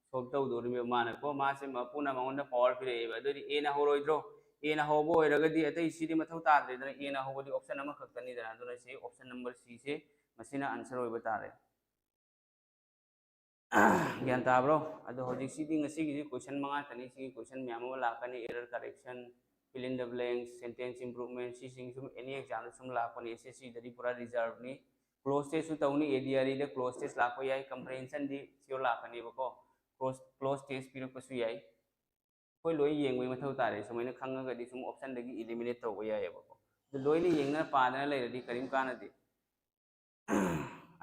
solve ꯇꯧꯗꯧꯔꯤꯕ ꯃꯥꯅꯀꯣ꯫ ꯃꯥꯁꯤ ꯃꯄꯨꯅ ꯃꯉꯣꯟꯗ power ꯄꯤꯔꯛꯑꯦꯕ꯫ ꯑꯗꯨꯗꯤ ꯑꯦꯅ ꯍꯧꯔꯣꯏꯗ꯭ꯔꯣ? ꯑꯦꯅ ꯍꯧꯕ ꯑꯣꯏꯔꯒꯗꯤ ꯑꯇꯩ ꯁꯤꯗꯤ ꯃꯊꯧ ꯇꯥꯗ꯭ꯔꯦꯗꯅ, ꯑꯦꯅ ꯍꯧꯕꯗꯤ option ꯑꯃꯈꯛꯇꯅꯤꯗꯅ꯫ ꯑꯗꯨꯅ ꯁꯤ option number C ꯁꯦ ꯃꯁꯤꯅ answer ꯑꯣꯏꯕ ꯇꯥꯔꯦ꯫ ꯒ꯭ꯌꯥꯟ ꯇꯥꯕ꯭ꯔꯣ? ꯑꯗꯣ ꯍꯧꯖꯤꯛꯁꯤꯗꯤ ꯉꯁꯤꯒꯤꯗꯤ question ꯃꯉꯥ ꯈꯛꯇꯅꯤ꯫ ꯁꯤꯒꯤ question ꯃꯌꯥꯝ ꯑꯃ ꯂꯥꯛꯀꯅꯤ, error correction, fill in the blanks, sentence improvement, ꯁꯤꯁꯤꯡ ꯁꯨꯝ any examꯗ ꯁꯨꯝ ꯂꯥꯛꯄꯅꯤ꯫ S S Cꯗꯗꯤ ꯄꯨꯔꯥ reserveꯅꯤ꯫ Clause testꯁꯨ ꯇꯧꯅꯤ, ADREꯗ clause test ꯂꯥꯛꯄ ꯌꯥꯏ, comprehensionꯗꯤ sure ꯂꯥꯛꯀꯅꯦꯕꯀꯣ꯫ Clause, clause test ꯄꯤꯔꯛꯄꯁꯨ ꯌꯥꯏ꯫ ꯑꯩꯈꯣꯏ ꯂꯣꯏ ꯌꯦꯡꯕꯒꯤ ꯃꯊꯧ ꯇꯥꯔꯦ꯫ ꯁꯨꯃꯥꯏꯅ ꯈꯪꯉꯒꯗꯤ ꯁꯨꯝ optionꯗꯒꯤ eliminate ꯇꯧꯕ ꯌꯥꯏꯑꯕꯀꯣ꯫ ꯑꯗꯨ ꯂꯣꯏꯅ ꯌꯦꯡꯗꯅ ꯄꯥꯗꯅ ꯂꯩꯔꯗꯤ ꯀꯔꯤꯝ ꯀꯥꯟꯅꯗꯦ꯫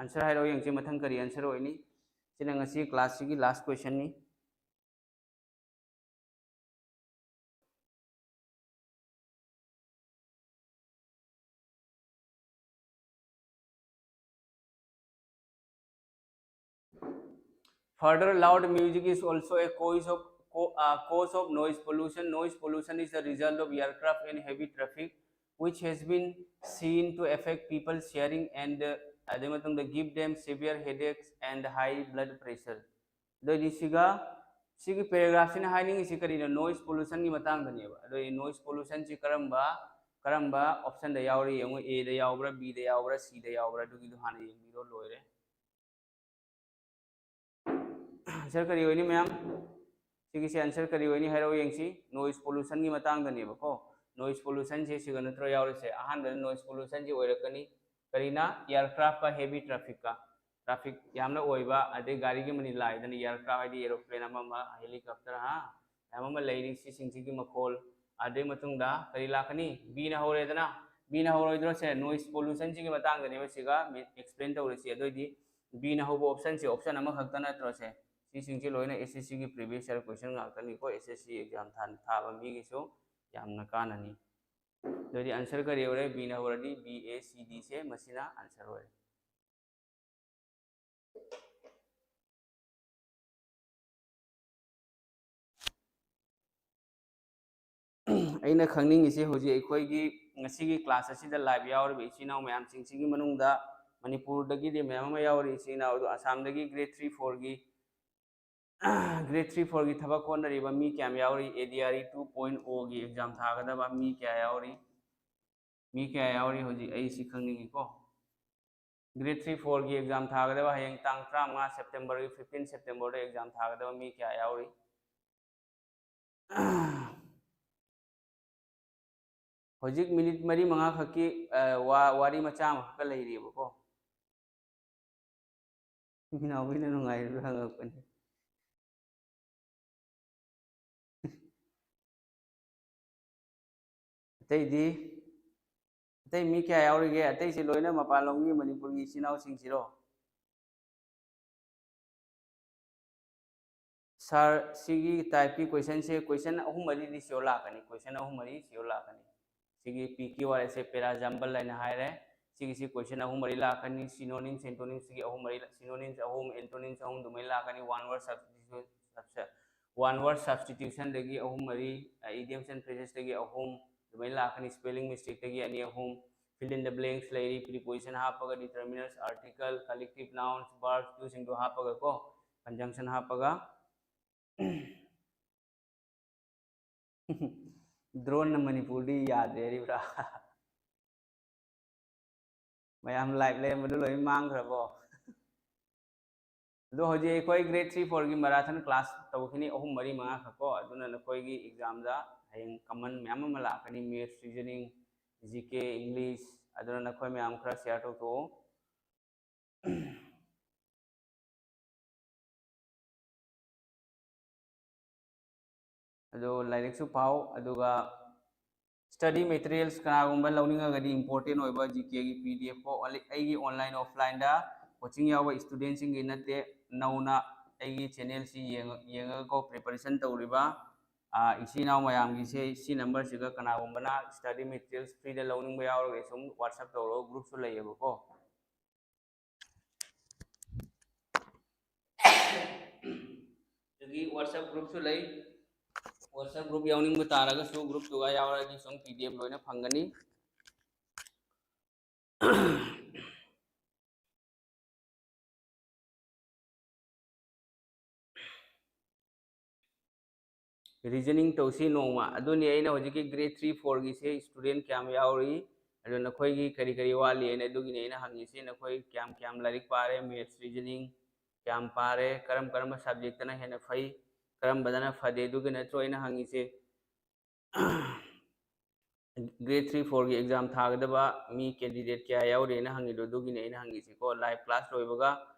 Answer ꯍꯥꯏꯔꯛꯑꯣ ꯌꯦꯡꯁꯤ, ꯃꯊꯪ ꯀꯔꯤ answer ꯑꯣꯏꯅꯤ? ꯁꯤꯅ ꯉꯁꯤ classꯁꯤꯒꯤ last questionꯅꯤ꯫ Further, loud music is also a cause of co- uh, cause of noise pollution. Noise pollution is the result of aircraft and heavy traffic, which has been seen to affect people's hearing and uh, ꯑꯗꯨꯒꯤ ꯃꯇꯨꯡꯗ give them severe headaches and high blood pressure. ꯑꯗꯨꯑꯣꯏꯗꯤ ꯁꯤꯒ ꯁꯤꯒꯤ paragraphꯁꯤꯅ ꯍꯥꯏꯅꯤꯡꯉꯤꯁꯤ ꯀꯔꯤꯅꯣ? Noise pollutionꯒꯤ ꯃꯇꯥꯡꯗꯅꯦꯕ꯫ ꯑꯗꯨꯑꯣꯏꯗꯤ noise pollutionꯁꯤ ꯀꯔꯝꯕ ꯀꯔꯝꯕ optionꯗ ꯌꯥꯎꯔꯤ ꯌꯦꯡꯉꯨ꯫ Aꯗ ꯌꯥꯎꯕ꯭ꯔꯥ, Bꯗ ꯌꯥꯎꯕ꯭ꯔꯥ, Cꯗ ꯌꯥꯎꯕ꯭ꯔꯥ? ꯑꯗꯨꯒꯤꯗꯣ ꯍꯥꯟꯅ ꯌꯦꯡꯕꯤꯔꯣ, ꯂꯣꯏꯔꯦ꯫ Answer ꯀꯔꯤ ꯑꯣꯏꯅꯤ ꯃꯌꯥꯝ? ꯁꯤꯒꯤꯁꯦ answer ꯀꯔꯤ ꯑꯣꯏꯅꯤ ꯍꯥꯏꯔꯛꯑꯣ ꯌꯦꯡꯁꯤ꯫ Noise pollutionꯒꯤ ꯃꯇꯥꯡꯗꯅꯦꯕꯀꯣ꯫ Noise pollutionꯁꯦ ꯁꯤꯒ ꯅꯠꯇ꯭ꯔꯣ ꯌꯥꯎꯔꯤꯁꯦ? ꯑꯍꯥꯟꯕꯗ noise pollutionꯁꯦ ꯑꯣꯏꯔꯛꯀꯅꯤ꯫ ꯀꯔꯤꯅ? Aircraftꯀ heavy trafficꯀ꯫ Traffic ꯌꯥꯝꯅ ꯑꯣꯏꯕ, ꯑꯗꯩ ꯒꯥꯔꯤꯒꯤ ꯃꯅꯤꯟ ꯂꯥꯛꯏꯗꯅ, aircraft ꯍꯥꯏꯗꯤ aeroplane ꯑꯃ ꯑꯃ, helicopter ꯍꯥ, ꯃꯌꯥꯝ ꯑꯃ ꯂꯩꯔꯤ, ꯁꯤꯁꯤꯡꯁꯤꯒꯤ ꯃꯈꯣꯜ꯫ ꯑꯗꯨꯒꯤ ꯃꯇꯨꯡꯗ ꯀꯔꯤ ꯂꯥꯛꯀꯅꯤ? Bꯅ ꯍꯧꯔꯦꯗꯅ꯫ Bꯅ ꯍꯧꯔꯣꯏꯗ꯭ꯔꯣ? ꯁꯦ noise pollutionꯁꯤꯒꯤ ꯃꯇꯥꯡꯗꯅꯦꯕ ꯁꯤꯒ explain ꯇꯧꯔꯤꯁꯤ꯫ ꯑꯗꯨꯑꯣꯏꯗꯤ Bꯅ ꯍꯧꯕ optionꯁꯦ option ꯑꯃꯈꯛꯇ ꯅꯠꯇ꯭ꯔꯣ ꯁꯦ? ꯁꯤꯁꯤꯡꯁꯤ ꯂꯣꯏꯅ SSCꯒꯤ previous year question ꯉꯥꯛꯇꯅꯤꯀꯣ꯫ SSC exam ꯊꯥ- ꯊꯥꯕ ꯃꯤꯒꯤꯁꯨ ꯌꯥꯝꯅ ꯀꯥꯟꯅꯅꯤ꯫ ꯑꯗꯨꯑꯣꯏꯗꯤ answer ꯀꯔꯤ ꯑꯣꯏꯔꯦ? Bꯅ ꯍꯧꯔꯗꯤ B, A, C, Dꯁꯦ ꯃꯁꯤꯅ answer ꯑꯣꯏꯔꯦ꯫ ꯑꯩꯅ ꯈꯪꯅꯤꯡꯉꯤꯁꯤ, ꯍꯧꯖꯤꯛ ꯑꯩꯈꯣꯏꯒꯤ ꯉꯁꯤꯒꯤ class ꯑꯁꯤꯗ live ꯌꯥꯎꯔꯤꯕ ꯏꯆꯤꯟ ꯏꯅꯥꯎ ꯃꯌꯥꯝꯁꯤꯡꯁꯤꯒꯤ ꯃꯅꯨꯡꯗ ꯃꯅꯤꯄꯨꯔꯗꯒꯤꯗꯤ ꯃꯌꯥꯝ ꯑꯃ ꯌꯥꯎꯔꯤ ꯏꯆꯤꯟ ꯏꯅꯥꯎ, ꯑꯗꯣ ꯑꯁꯥꯝꯗꯒꯤ grade three fourꯒꯤ grade three fourꯒꯤ ꯊꯕꯛ ꯍꯣꯠꯅꯔꯤꯕ ꯃꯤ ꯀꯌꯥꯝ ꯌꯥꯎꯔꯤ? ADRE two point Oꯒꯤ exam ꯊꯥꯒꯗꯕ ꯃꯤ ꯀꯌꯥ ꯌꯥꯎꯔꯤ? ꯃꯤ ꯀꯌꯥ ꯌꯥꯎꯔꯤ ꯍꯧꯖꯤꯛ? ꯑꯩ ꯁꯤ ꯈꯪꯅꯤꯡꯉꯤꯀꯣ꯫ Grade three fourꯒꯤ exam ꯊꯥꯒꯗꯕ ꯍꯌꯦꯡ ꯇꯥꯡ ꯇꯔꯥꯃꯉꯥ Septemberꯒꯤ, fifteen Septemberꯗ exam ꯊꯥꯒꯗꯕ ꯃꯤ ꯀꯌꯥ ꯌꯥꯎꯔꯤ? ꯍꯧꯖꯤꯛ minute ꯃꯔꯤ ꯃꯉꯥ ꯈꯛꯀꯤ, ꯑ, ꯋꯥ-, ꯋꯥꯔꯤ ꯃꯆꯥ ꯑꯃꯈꯛꯀ ꯂꯩꯔꯤꯕꯀꯣ꯫ ꯏꯅꯥꯎꯕꯤꯅ ꯅꯨꯡꯉꯥꯏꯔꯤꯕ꯭ꯔꯥ ꯍꯪꯉꯛꯄꯅꯤ꯫ ꯑꯇꯩꯗꯤ, ꯑꯇꯩ ꯃꯤ ꯀꯌꯥ ꯌꯥꯎꯔꯤꯒꯦ? ꯑꯇꯩꯁꯤ ꯂꯣꯏꯅ ꯃꯄꯥꯟꯂꯣꯝꯒꯤ, ꯃꯅꯤꯄꯨꯔꯒꯤ ꯏꯆꯤꯟ ꯏꯅꯥꯎꯁꯤꯡꯁꯤꯔꯣ? Sir, ꯁꯤꯒꯤ typeꯀꯤ questionꯁꯦ, question ꯑꯍꯨꯝ ꯃꯔꯤꯗꯤ sure ꯂꯥꯛꯀꯅꯤ, question ꯑꯍꯨꯝ ꯃꯔꯤ sure ꯂꯥꯛꯀꯅꯤ꯫ ꯁꯤꯒꯤ P Q R S ꯁꯦ para jumble ꯍꯥꯏꯅ ꯍꯥꯏꯔꯦ, ꯁꯤꯒꯤꯁꯤ question ꯑꯍꯨꯝ ꯃꯔꯤ ꯂꯥꯛꯀꯅꯤ꯫ Synonyms, antonyms ꯀꯤ ꯑꯍꯨꯝ ꯃꯔꯤ, synonyms ꯑꯍꯨꯝ, antonyms ꯑꯍꯨꯝ ꯑꯗꯨꯃꯥꯏꯅ ꯂꯥꯛꯀꯅꯤ꯫ One word substitution, one word substitution ꯗꯒꯤ ꯑꯍꯨꯝ ꯃꯔꯤ, idioms and phrases ꯇꯒꯤ ꯑꯍꯨꯝ ꯑꯗꯨꯃꯥꯏꯅ ꯂꯥꯛꯀꯅꯤ꯫ Spelling mistake ꯇꯒꯤ ꯑꯅꯤ ꯑꯍꯨꯝ, fill in the blanks ꯂꯩꯔꯤ, preposition ꯍꯥꯞꯄꯒ, determiners, article, collective nouns, verbs, ꯑꯗꯨꯁꯤꯡꯗꯣ ꯍꯥꯞꯄꯒ ꯀꯣ, conjunction ꯍꯥꯞꯄꯒ꯫ Drone ꯅ ꯃꯅꯤꯄꯨꯔꯗꯤ ꯌꯥꯗ꯭ꯔꯦ ꯍꯥꯏꯔꯤꯕ꯭ꯔꯥ? ꯃꯌꯥꯝ live ꯂꯩꯔꯝꯕꯗꯨ ꯂꯣꯏ ꯃꯥꯡꯈ꯭ꯔꯕꯣ? ꯑꯗꯣ ꯍꯧꯖꯤꯛ ꯑꯩꯈꯣꯏ grade three four ꯒꯤ marathon class ꯇꯧꯈꯤꯅꯤ, ꯑꯍꯨꯝ ꯃꯔꯤ ꯃꯉꯥ ꯈꯛ ꯀꯣ꯫ ꯑꯗꯨꯅ ꯅꯈꯣꯏꯒꯤ exam ꯗ ꯍꯌꯦꯡ common ꯃꯌꯥꯝ ꯑꯃ ꯂꯥꯛꯀꯅꯤ, maths, reasoning, G K, English꯫ ꯑꯗꯨꯅ ꯅꯈꯣꯏ ꯃꯌꯥꯝ ꯈꯔ share ꯇꯧꯊꯣꯛꯑꯣ꯫ ꯑꯗꯣ ꯂꯥꯏꯔꯤꯛꯁꯨ ꯄꯥꯎ, ꯑꯗꯨꯒ study materials ꯀꯅꯥꯒꯨꯝꯕ ꯂꯧꯅꯤꯡꯉꯒꯗꯤ, important ꯑꯣꯏꯕ G K ꯒꯤ P D F ꯀꯣ, ꯑꯣꯟꯂꯤ-, ꯑꯩꯒꯤ online offline ꯗ coaching ꯌꯥꯎꯕ student ꯁꯤꯡꯒꯤ ꯅꯠꯇꯦ, ꯅꯧꯅ ꯑꯩꯒꯤ channel ꯁꯤ ꯌꯦꯡꯉ-, ꯌꯦꯡꯉꯒꯀꯣ preparation ꯇꯧꯔꯤꯕ, ꯑꯥ, ꯏꯆꯤꯟ ꯏꯅꯥꯎ ꯃꯌꯥꯝꯒꯤꯁꯦ ꯁꯤ number ꯁꯤꯒ ꯀꯅꯥꯒꯨꯝꯕꯅ study materials free ꯗ ꯂꯧꯅꯤꯡꯕ ꯌꯥꯎꯔꯒꯗꯤ ꯁꯨꯝ WhatsApp ꯇꯧꯔꯛꯑꯣ, group ꯁꯨ ꯂꯩꯌꯦꯕꯀꯣ꯫ ꯑꯗꯒꯤ WhatsApp group ꯁꯨ ꯂꯩ꯫ WhatsApp group ꯌꯥꯎꯅꯤꯡꯕ ꯇꯥꯔꯒꯁꯨ group ꯇꯨꯒ ꯌꯥꯎꯔꯒꯗꯤ ꯁꯨꯝ P D F ꯂꯣꯏꯅ ꯐꯪꯒꯅꯤ꯫ Reasoning ꯇꯧꯁꯤ ꯅꯣꯡꯃ꯫ ꯑꯗꯨꯅꯤ ꯑꯩꯅ ꯍꯧꯖꯤꯛꯀꯤ grade three four ꯒꯤꯁꯦ student ꯀꯌꯥꯝ ꯌꯥꯎꯔꯤ, ꯑꯗꯣ ꯅꯈꯣꯏꯒꯤ ꯀꯔꯤ ꯀꯔꯤ ꯋꯥꯠꯂꯤ ꯍꯥꯏꯅ, ꯑꯗꯨꯒꯤꯅꯤ ꯑꯩꯅ ꯍꯪꯉꯤꯁꯤ꯫ ꯅꯈꯣꯏ ꯀꯌꯥꯝ ꯀꯌꯥꯝ ꯂꯥꯏꯔꯤꯛ ꯄꯥꯔꯦ, maths, reasoning ꯀꯌꯥꯝ ꯄꯥꯔꯦ, ꯀꯔꯝ ꯀꯔꯝꯕ subject ꯇꯅ ꯍꯦꯟꯅ ꯐꯩ, ꯀꯔꯝꯕꯗꯅ ꯐꯗꯦ, ꯑꯗꯨꯒꯤ ꯅꯠꯇ꯭ꯔꯣ ꯑꯩꯅ ꯍꯪꯉꯤꯁꯦ? Grade three four ꯒꯤ exam ꯊꯥꯒꯗꯕ ꯃꯤ candidate ꯀꯌꯥ ꯌꯥꯎꯔꯤꯅ ꯍꯪꯉꯤꯗꯣ, ꯑꯗꯨꯒꯤꯅꯦ ꯑꯩꯅ ꯍꯪꯉꯤꯁꯤꯀꯣ꯫ Live class ꯂꯣꯏꯕꯒ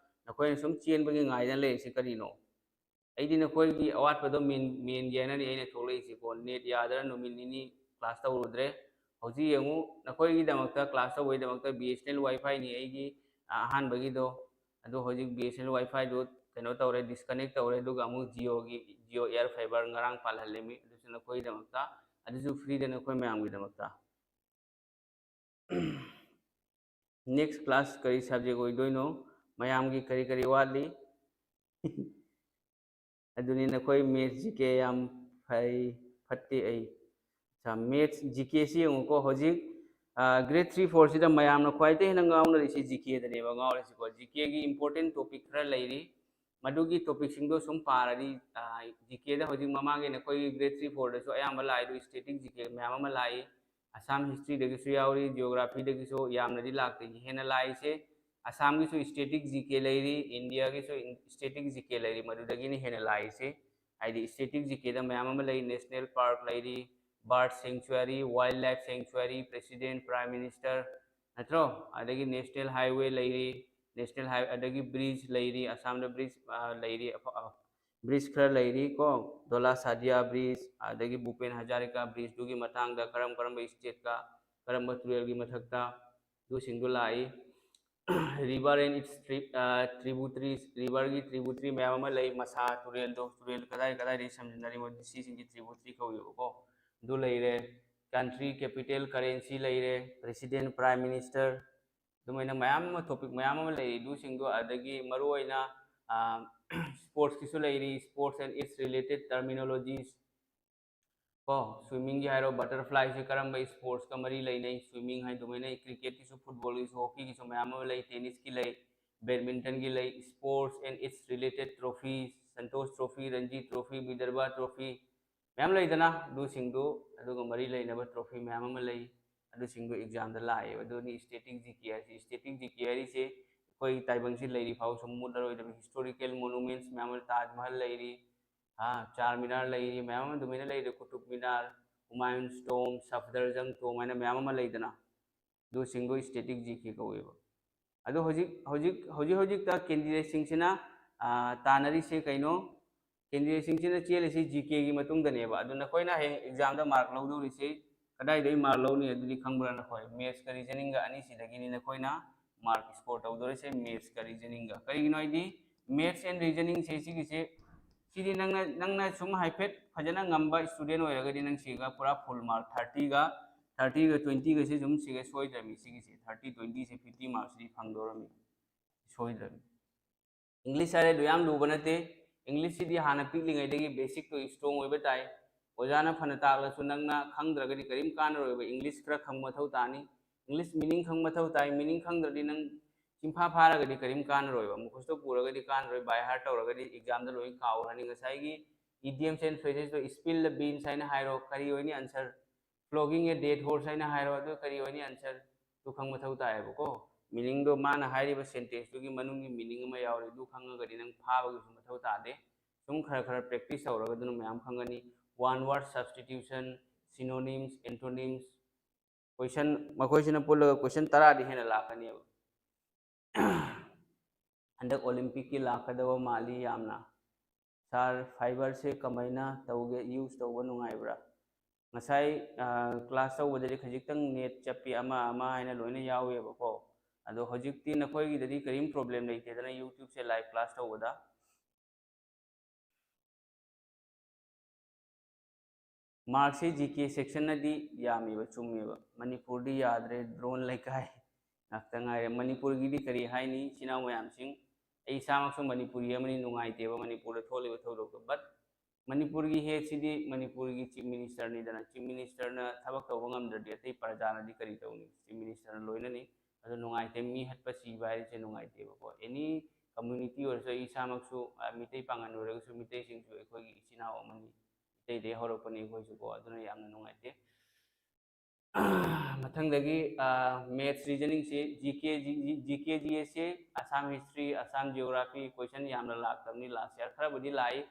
ꯅꯈꯣꯏꯅ ꯁꯨꯝ ꯆꯦꯟꯕꯒꯤ ꯉꯥꯏꯗꯅ ꯂꯩꯔꯤꯁꯤ ꯀꯔꯤꯅꯣ? ꯑꯩꯗꯤ ꯅꯈꯣꯏꯒꯤ ꯑꯋꯥꯠꯄꯗꯣ ꯃꯦꯟ-, ꯃꯦꯟꯒꯦ ꯍꯥꯏꯅꯅꯤ ꯑꯩꯅ ꯊꯣꯛꯂꯛꯏꯁꯤꯀꯣ꯫ Net ꯌꯥꯗꯅ ꯅꯨꯃꯤꯠ ꯅꯤꯅꯤ class ꯇꯧꯔꯨꯗ꯭ꯔꯦ꯫ ꯍꯧꯖꯤꯛ ꯌꯦꯡꯉꯨ, ꯅꯈꯣꯏꯒꯤꯗꯃꯛꯇ class ꯇꯧꯕꯒꯤꯗꯃꯛꯇ B S N L WiFi ꯅꯤ ꯑꯩꯒꯤ, ꯑ, ꯑꯍꯥꯟꯕꯒꯤꯗꯣ꯫ ꯑꯗꯣ ꯍꯧꯖꯤꯛ B S N L WiFi ꯗꯨ ꯀꯩꯅꯣ ꯇꯧꯔꯦ, disconnect ꯇꯧꯔꯦ, ꯑꯗꯨꯒ ꯑꯃꯨꯛ Jio ꯒꯤ, Jio Air Fiber ꯉꯔꯥꯡ ꯄꯥꯜꯍꯜꯂꯦ ꯃꯤ, ꯑꯗꯨꯁꯨ ꯅꯈꯣꯏꯒꯤꯗꯃꯛꯇ, ꯑꯗꯨꯁꯨ free ꯗ ꯅꯈꯣꯏ ꯃꯌꯥꯝꯒꯤꯗꯃꯛꯇ꯫ Next class ꯀꯔꯤ subject ꯑꯣꯏꯗꯣꯏꯅꯣ? ꯃꯌꯥꯝꯒꯤ ꯀꯔꯤ ꯀꯔꯤ ꯋꯥꯠꯂꯤ? ꯑꯗꯨꯅꯤ, ꯅꯈꯣꯏ maths G K ꯌꯥꯝ ꯐꯩ, ꯐꯠꯇꯦ ꯑꯩ꯫ ꯑꯠꯆꯥ, maths G K ꯁꯤ ꯌꯦꯡꯉꯨꯀꯣ꯫ ꯍꯧꯖꯤꯛ grade three four ꯁꯤꯗ ꯃꯌꯥꯝꯅ ꯈ꯭ꯋꯥꯏꯗꯒꯤ ꯍꯦꯟꯅ ꯉꯥꯎꯅꯔꯤꯁꯤ G K ꯗꯅꯦꯕ ꯉꯥꯎꯔꯤꯁꯤꯀꯣ꯫ G K ꯒꯤ important topic ꯈꯔ ꯂꯩꯔꯤ, ꯃꯗꯨꯒꯤ topic ꯁꯤꯡꯗꯣ ꯁꯨꯝ ꯄꯥꯔꯗꯤ, G K ꯗ ꯍꯧꯖꯤꯛ ꯃꯃꯥꯡꯒꯤ ꯅꯈꯣꯏꯒꯤ grade three four ꯗꯁꯨ ꯑꯌꯥꯝꯕ ꯂꯥꯛꯏꯗꯣ static G K ꯃꯌꯥꯝ ꯑꯃ ꯂꯥꯛꯏ꯫ ꯑꯁꯥꯝ history ꯗꯒꯤꯁꯨ ꯌꯥꯎꯔꯤ, geography ꯗꯒꯤꯁꯨ ꯌꯥꯝꯅꯗꯤ ꯂꯥꯛꯇꯦ꯫ ꯍꯦꯟꯅ ꯂꯥꯛꯏꯁꯦ ꯑꯁꯥꯝꯒꯤꯁꯨ static G K ꯂꯩꯔꯤ, ꯏꯟꯗꯤꯌꯥꯒꯤꯁꯨ static G K ꯂꯩꯔꯤ, ꯃꯗꯨꯗꯒꯤꯅ ꯍꯦꯟꯅ ꯂꯥꯛꯏꯁꯦ꯫ ꯍꯥꯏꯗꯤ static G K ꯗ ꯃꯌꯥꯝ ꯑꯃ ꯂꯩ, national park ꯂꯩꯔꯤ, bird sanctuary, wildlife sanctuary, president, prime minister, ꯅꯠꯇ꯭ꯔꯣ? ꯑꯗꯒꯤ national highway ꯂꯩꯔꯤ, national highway, ꯑꯗꯒꯤ bridge ꯂꯩꯔꯤ, ꯑꯁꯥꯝꯗ bridge ꯂꯩꯔꯤ, bridge ꯈꯔ ꯂꯩꯔꯤ ꯀꯣ, ꯗꯣꯂꯥ ꯁꯥꯗꯤꯌꯥ bridge, ꯑꯗꯒꯤ ꯚꯨꯄꯦꯟ ꯍꯖꯥꯔꯤꯀꯥ bridge ꯇꯨꯒꯤ ꯃꯇꯥꯡꯗ ꯀꯔꯝ ꯀꯔꯝꯕ state ꯀ ꯀꯔꯝꯕ ꯇꯨꯔꯦꯜꯒꯤ ꯃꯊꯛꯇ, ꯑꯗꯨꯁꯤꯡꯗꯨ ꯂꯥꯛꯏ꯫ River and its tributaries, river ꯒꯤ tributary ꯃꯌꯥꯝ ꯑꯃ ꯂꯩ, ꯃꯁꯥ ꯇꯨꯔꯦꯜꯗꯣ, ꯇꯨꯔꯦꯜ ꯀꯗꯥꯏ ꯀꯗꯥꯏꯗꯒꯤ ꯁꯝꯖꯤꯟꯅꯔꯤꯕꯅꯣ, ꯁꯤꯁꯤꯡꯒꯤ tributary ꯀꯧꯏꯕꯀꯣ, ꯑꯗꯨ ꯂꯩꯔꯦ꯫ Country, capital, currency ꯂꯩꯔꯦ, president, prime minister, ꯑꯗꯨꯃꯥꯏꯅ ꯃꯌꯥꯝ ꯑꯃ, topic ꯃꯌꯥꯝ ꯑꯃ ꯂꯩꯔꯤ ꯑꯗꯨꯁꯤꯡꯗꯣ꯫ ꯑꯗꯒꯤ ꯃꯔꯨꯑꯣꯏꯅ sports ꯀꯤꯁꯨ ꯂꯩꯔꯤ, sports and its related terminologies ꯀꯣ꯫ Swimming ꯒꯤ ꯍꯥꯏꯔꯣ, butterfly ꯁꯦ ꯀꯔꯝꯕ sports ꯀ ꯃꯔꯤ ꯂꯩꯅꯩ, swimming ꯍꯥꯏ ꯑꯗꯨꯃꯥꯏꯅ꯫ Cricket ꯀꯤꯁꯨ, football ꯒꯤꯁꯨ, hockey ꯒꯤꯁꯨ ꯃꯌꯥꯝ ꯑꯃ ꯂꯩ, tennis ꯀꯤ ꯂꯩ, badminton ꯒꯤ ꯂꯩ, sports and its related trophies, Santosh Trophy, Ranji Trophy, Vidarbha Trophy, ꯃꯌꯥꯝ ꯂꯩꯗꯅ, ꯑꯗꯨꯁꯤꯡꯗꯨ, ꯑꯗꯨꯒ ꯃꯔꯤ ꯂꯩꯅꯕ trophy ꯃꯌꯥꯝ ꯑꯃ ꯂꯩ, ꯑꯗꯨꯁꯤꯡꯗꯨ exam ꯗ ꯂꯥꯛꯑꯦꯕ꯫ ꯑꯗꯨꯅꯤ static G K ꯍꯥꯏꯁꯦ꯫ Static G K ꯍꯥꯏꯔꯤꯁꯦ ꯑꯩꯈꯣꯏ ꯇꯥꯏꯕꯪꯁꯤ ꯂꯩꯔꯤ ꯐꯥꯎ ꯁꯨꯝ ꯃꯨꯠꯂꯔꯣꯏꯗꯕ historical monuments ꯃꯌꯥꯝ ꯑꯃ, ꯇꯥꯖ ꯃꯍꯜ ꯂꯩꯔꯤ, ꯆꯥꯔ ꯃꯤꯅꯥꯔ ꯂꯩꯔꯤ, ꯃꯌꯥꯝ ꯑꯃ ꯑꯗꯨꯃꯥꯏꯅ ꯂꯩꯔꯦ, ꯀꯨꯇꯨꯕ ꯃꯤꯅꯥꯔ, ꯍꯨꯃꯥꯌꯨꯟꯁ tomb, ꯁꯐꯗꯔꯖꯪ tomb ꯍꯥꯏꯅ ꯃꯌꯥꯝ ꯑꯃ ꯂꯩꯗꯅ, ꯑꯗꯨꯁꯤꯡꯗꯣ static G K ꯀꯧꯋꯦꯕ꯫ ꯑꯗꯣ ꯍꯧꯖꯤꯛ ꯍꯧꯖꯤꯛ ꯍꯧꯖꯤꯛ ꯍꯧꯖꯤꯛꯇ candidate ꯁꯤꯡꯁꯤꯅ ꯇꯥꯟꯅꯔꯤꯁꯦ ꯀꯩꯅꯣ? Candidate ꯁꯤꯡꯁꯤꯅ ꯆꯦꯜꯂꯤꯁꯤ G K ꯒꯤ ꯃꯇꯨꯡꯗꯅꯦꯕ꯫ ꯑꯗꯨ ꯅꯈꯣꯏꯅ ꯍꯌꯦꯡ exam ꯗ mark ꯂꯧꯗꯧꯔꯤꯁꯦ ꯀꯗꯥꯏꯗꯒꯤ mark ꯂꯧꯅꯤ ꯑꯗꯨꯗꯤ ꯈꯪꯕ꯭ꯔꯥ ꯅꯈꯣꯏ? Maths ꯀ reasoning ꯒ ꯑꯅꯤꯁꯤꯗꯒꯤꯅꯤ ꯅꯈꯣꯏꯅ mark score ꯇꯧꯗꯧꯔꯤꯁꯦ, maths ꯀ reasoning ꯒ꯫ ꯀꯔꯤꯒꯤꯅꯣ ꯍꯥꯏꯗꯤ maths and reasoning ꯁꯦ ꯁꯤꯒꯤꯁꯦ, ꯁꯤꯗꯤ ꯅꯪꯅ ꯅꯪꯅ ꯁꯨꯝ ꯍꯥꯏꯐꯦꯠ ꯐꯖꯅ ꯉꯝꯕ student ꯑꯣꯏꯔꯒꯗꯤ ꯅꯪ ꯁꯤꯒ ꯄꯨꯔꯥ full mark thirty ꯒ ꯊꯥꯔꯇꯤꯒ ꯇ꯭ꯋꯦꯟꯇꯤꯒꯁꯦ ꯁꯨꯝ ꯁꯤꯒ ꯁꯣꯏꯗ꯭ꯔꯕꯅꯤ꯫ ꯁꯤꯒꯤꯁꯦ ꯊꯥꯔꯇꯤ ꯇ꯭ꯋꯦꯟꯇꯤꯁꯦ ꯐꯤꯐꯇꯤ ꯃꯥꯔꯛꯁꯤꯗꯤ ꯐꯪꯗꯧꯔꯕꯅꯤ, ꯁꯣꯏꯗ꯭ꯔꯕꯅꯤ꯫ ꯏꯪꯂꯤꯁ ꯍꯥꯏꯔꯦ ꯑꯗꯨ ꯌꯥꯝ ꯂꯨꯕ ꯅꯠꯇꯦ꯫ ꯏꯪꯂꯤꯁꯁꯤꯗꯤ ꯍꯥꯟꯅ ꯄꯤꯛꯂꯤꯉꯩꯗꯒꯤ ꯕꯦꯁꯤꯛꯇꯣ ꯏꯁꯇ꯭ꯔꯣꯡ ꯑꯣꯏꯕ ꯇꯥꯏ꯫ ꯑꯣꯖꯥꯅ ꯐꯅ ꯇꯥꯛꯂꯁꯨ ꯅꯪꯅ ꯈꯪꯗ꯭ꯔꯒꯗꯤ ꯀꯔꯤꯝ ꯀꯥꯟꯅꯔꯣꯏꯕ꯫ ꯏꯪꯂꯤꯁ ꯈꯔ ꯈꯪꯕ ꯃꯊꯧ ꯇꯥꯅꯤ꯫ ꯏꯪꯂꯤꯁ ꯃꯤꯅꯤꯡ ꯈꯪꯕ ꯃꯊꯧ ꯇꯥꯏ꯫ ꯃꯤꯅꯤꯡ ꯈꯪꯗ꯭ꯔꯗꯤ ꯅꯪ ꯆꯤꯟꯐꯥ ꯐꯥꯔꯒꯗꯤ ꯀꯔꯤꯝ ꯀꯥꯟꯅꯔꯣꯏꯕ꯫ ꯃꯨꯈꯨꯁꯇꯣ ꯄꯨꯔꯒꯗꯤ ꯀꯥꯟꯅꯔꯣꯏ, ꯕꯥꯏ ꯍꯥꯔꯠ ꯇꯧꯔꯒꯗꯤ ꯑꯦꯛꯖꯥꯝꯗ ꯂꯣꯏ ꯀꯥꯎꯈ꯭ꯔꯅꯤ꯫ ꯉꯁꯥꯏꯒꯤ idioms and phrasesꯇꯣ, "Spill the beans" ꯍꯥꯏꯅ ꯍꯥꯏꯔꯣ, ꯀꯔꯤ ꯑꯣꯏꯅꯤ answer? "Flogging a dead horse" ꯍꯥꯏꯅ ꯍꯥꯏꯔꯣ, ꯑꯗꯨ ꯀꯔꯤ ꯑꯣꯏꯅꯤ ꯑꯟꯁꯔ? ꯑꯗꯨ ꯈꯪꯕ ꯃꯊꯧ ꯇꯥꯏꯌꯦꯕꯀꯣ꯫ ꯃꯤꯅꯤꯡꯗꯣ, ꯃꯥꯅ ꯍꯥꯏꯔꯤꯕ ꯁꯦꯟꯇꯦꯟꯁꯇꯨꯒꯤ ꯃꯅꯨꯡꯒꯤ ꯃꯤꯅꯤꯡ ꯑꯃ ꯌꯥꯎꯔꯤ, ꯑꯗꯨ ꯈꯪꯉꯒꯗꯤ ꯅꯪ ꯐꯥꯕꯒꯤꯁꯨ ꯃꯊꯧ ꯇꯥꯗꯦ꯫ ꯁꯨꯝ ꯈꯔ ꯈꯔ ꯄ꯭ꯔꯦꯛꯇꯤꯁ ꯇꯧꯔꯒ ꯑꯗꯨꯅ ꯃꯌꯥꯝ ꯈꯪꯒꯅꯤ꯫ One word substitution, synonyms, antonyms, ꯀꯣꯏꯁꯟ, ꯃꯈꯣꯏꯁꯤꯅ ꯄꯨꯜꯂꯒ ꯀꯣꯏꯁꯟ ꯇꯔꯥꯗꯤ ꯍꯦꯟꯅ ꯂꯥꯛꯀꯅꯦꯕ꯫ ꯍꯟꯗꯛ ꯑꯣꯂꯤꯝꯄꯤꯛꯀꯤ ꯂꯥꯛꯀꯗꯕ ꯃꯥꯜꯂꯤ ꯌꯥꯝꯅ꯫ "ꯁꯥꯔ, ꯐꯥꯏꯕꯔꯁꯦ ꯀꯃꯥꯏꯅ ꯇꯧꯒꯦ, ꯌꯨꯁ ꯇꯧꯕ ꯅꯨꯡꯉꯥꯏꯕ꯭ꯔꯥ?" ꯉꯁꯥꯏ ꯀ꯭ꯂꯥꯁ ꯇꯧꯕꯗꯗꯤ ꯈꯖꯤꯛꯇꯪ ꯅꯦꯠ ꯆꯞꯄꯤ, ꯑꯃ ꯑꯃ ꯍꯥꯏꯅ ꯂꯣꯏꯅ ꯌꯥꯎꯋꯦꯕꯀꯣ꯫ ꯑꯗꯣ ꯍꯧꯖꯤꯛꯇꯤ ꯅꯈꯣꯏꯒꯤꯗꯗꯤ ꯀꯔꯤꯝ ꯄ꯭ꯔꯣꯕ꯭ꯂꯦꯝ ꯂꯩꯇꯦꯗꯅ, ꯌꯨꯇ꯭ꯌꯨꯕꯁꯦ ꯂꯥꯏꯚ ꯀ꯭ꯂꯥꯁ ꯇꯧꯕꯗ꯫ ꯃꯥꯔꯛꯁꯦ ꯖꯤ ꯀꯦ ꯁꯦꯛꯁꯟꯅꯗꯤ ꯌꯥꯝꯃꯦꯕ, ꯆꯨꯝꯃꯦꯕ꯫ ꯃꯅꯤꯄꯨꯔꯗꯤ ꯌꯥꯗ꯭ꯔꯦ, ꯗ꯭ꯔꯣꯟ ꯂꯩꯀꯥꯏ ꯉꯥꯛꯇ ꯉꯥꯏꯔꯦ꯫ ꯃꯅꯤꯄꯨꯔꯒꯤꯗꯤ ꯀꯔꯤ ꯍꯥꯏꯅꯤ, ꯏꯆꯤꯟ ꯏꯅꯥꯎ ꯃꯌꯥꯝꯁꯤꯡ? ꯑꯩ ꯏꯁꯥꯃꯛꯁꯨ ꯃꯅꯤꯄꯨꯔꯤ ꯑꯃꯅꯤ, ꯅꯨꯡꯉꯥꯏꯇꯦꯕ ꯃꯅꯤꯄꯨꯔꯗ ꯊꯣꯛꯂꯤꯕ ꯊꯧꯗꯣꯛꯇꯣ꯫ But ꯃꯅꯤꯄꯨꯔꯒꯤ ꯍꯦꯠꯁꯤꯗꯤ ꯃꯅꯤꯄꯨꯔꯒꯤ ꯆꯤꯐ ꯃꯤꯅꯤꯁꯇꯔꯅꯤꯗꯅ, ꯆꯤꯐ ꯃꯤꯅꯤꯁꯇꯔꯅ ꯊꯕꯛ ꯇꯧꯕ ꯉꯝꯗ꯭ꯔꯗꯤ ꯑꯇꯩ ꯄ꯭ꯔꯖꯥꯅꯗꯤ ꯀꯔꯤ ꯇꯧꯅꯤ? ꯆꯤꯐ ꯃꯤꯅꯤꯁꯇꯔꯅ ꯂꯣꯏꯅꯅꯤ꯫ ꯑꯗꯨ ꯅꯨꯡꯉꯥꯏꯇꯦ, ꯃꯤ ꯍꯠꯄ ꯁꯤꯕ ꯍꯥꯏꯔꯤꯁꯦ ꯅꯨꯡꯉꯥꯏꯇꯦꯕꯀꯣ꯫ ꯑꯦꯅꯤ ꯀꯝꯃ꯭ꯌꯨꯅꯤꯇꯤ ꯑꯣꯏꯔꯁꯨ, ꯑꯩ ꯏꯁꯥꯃꯛꯁꯨ, ꯑ, ꯃꯤꯇꯩ ꯄꯥꯉꯜ ꯑꯣꯏꯔꯒꯁꯨ, ꯃꯤꯇꯩꯁꯤꯡꯁꯨ ꯑꯩꯈꯣꯏꯒꯤ ꯏꯆꯤꯟ ꯏꯅꯥꯎ ꯑꯃꯅꯤ, ꯃꯤꯇꯩꯗꯒꯤ ꯍꯧꯔꯛꯄꯅꯤ ꯑꯩꯈꯣꯏꯁꯨꯀꯣ꯫ ꯑꯗꯨꯅ ꯌꯥꯝꯅ ꯅꯨꯡꯉꯥꯏꯇꯦ꯫ ꯃꯊꯪꯗꯒꯤ, ꯑ, ꯃꯦꯠꯁ, ꯔꯤꯖꯅꯤꯡꯁꯦ, G K, G, G, G K, G ꯑꯦꯁꯁꯦ, Assam history, Assam geography question ꯌꯥꯝꯅ ꯂꯥꯛꯇꯕꯅꯤ ꯂꯥꯁ ꯌꯥꯔ꯫ ꯈꯔꯕꯨꯗꯤ ꯂꯥꯛꯏ,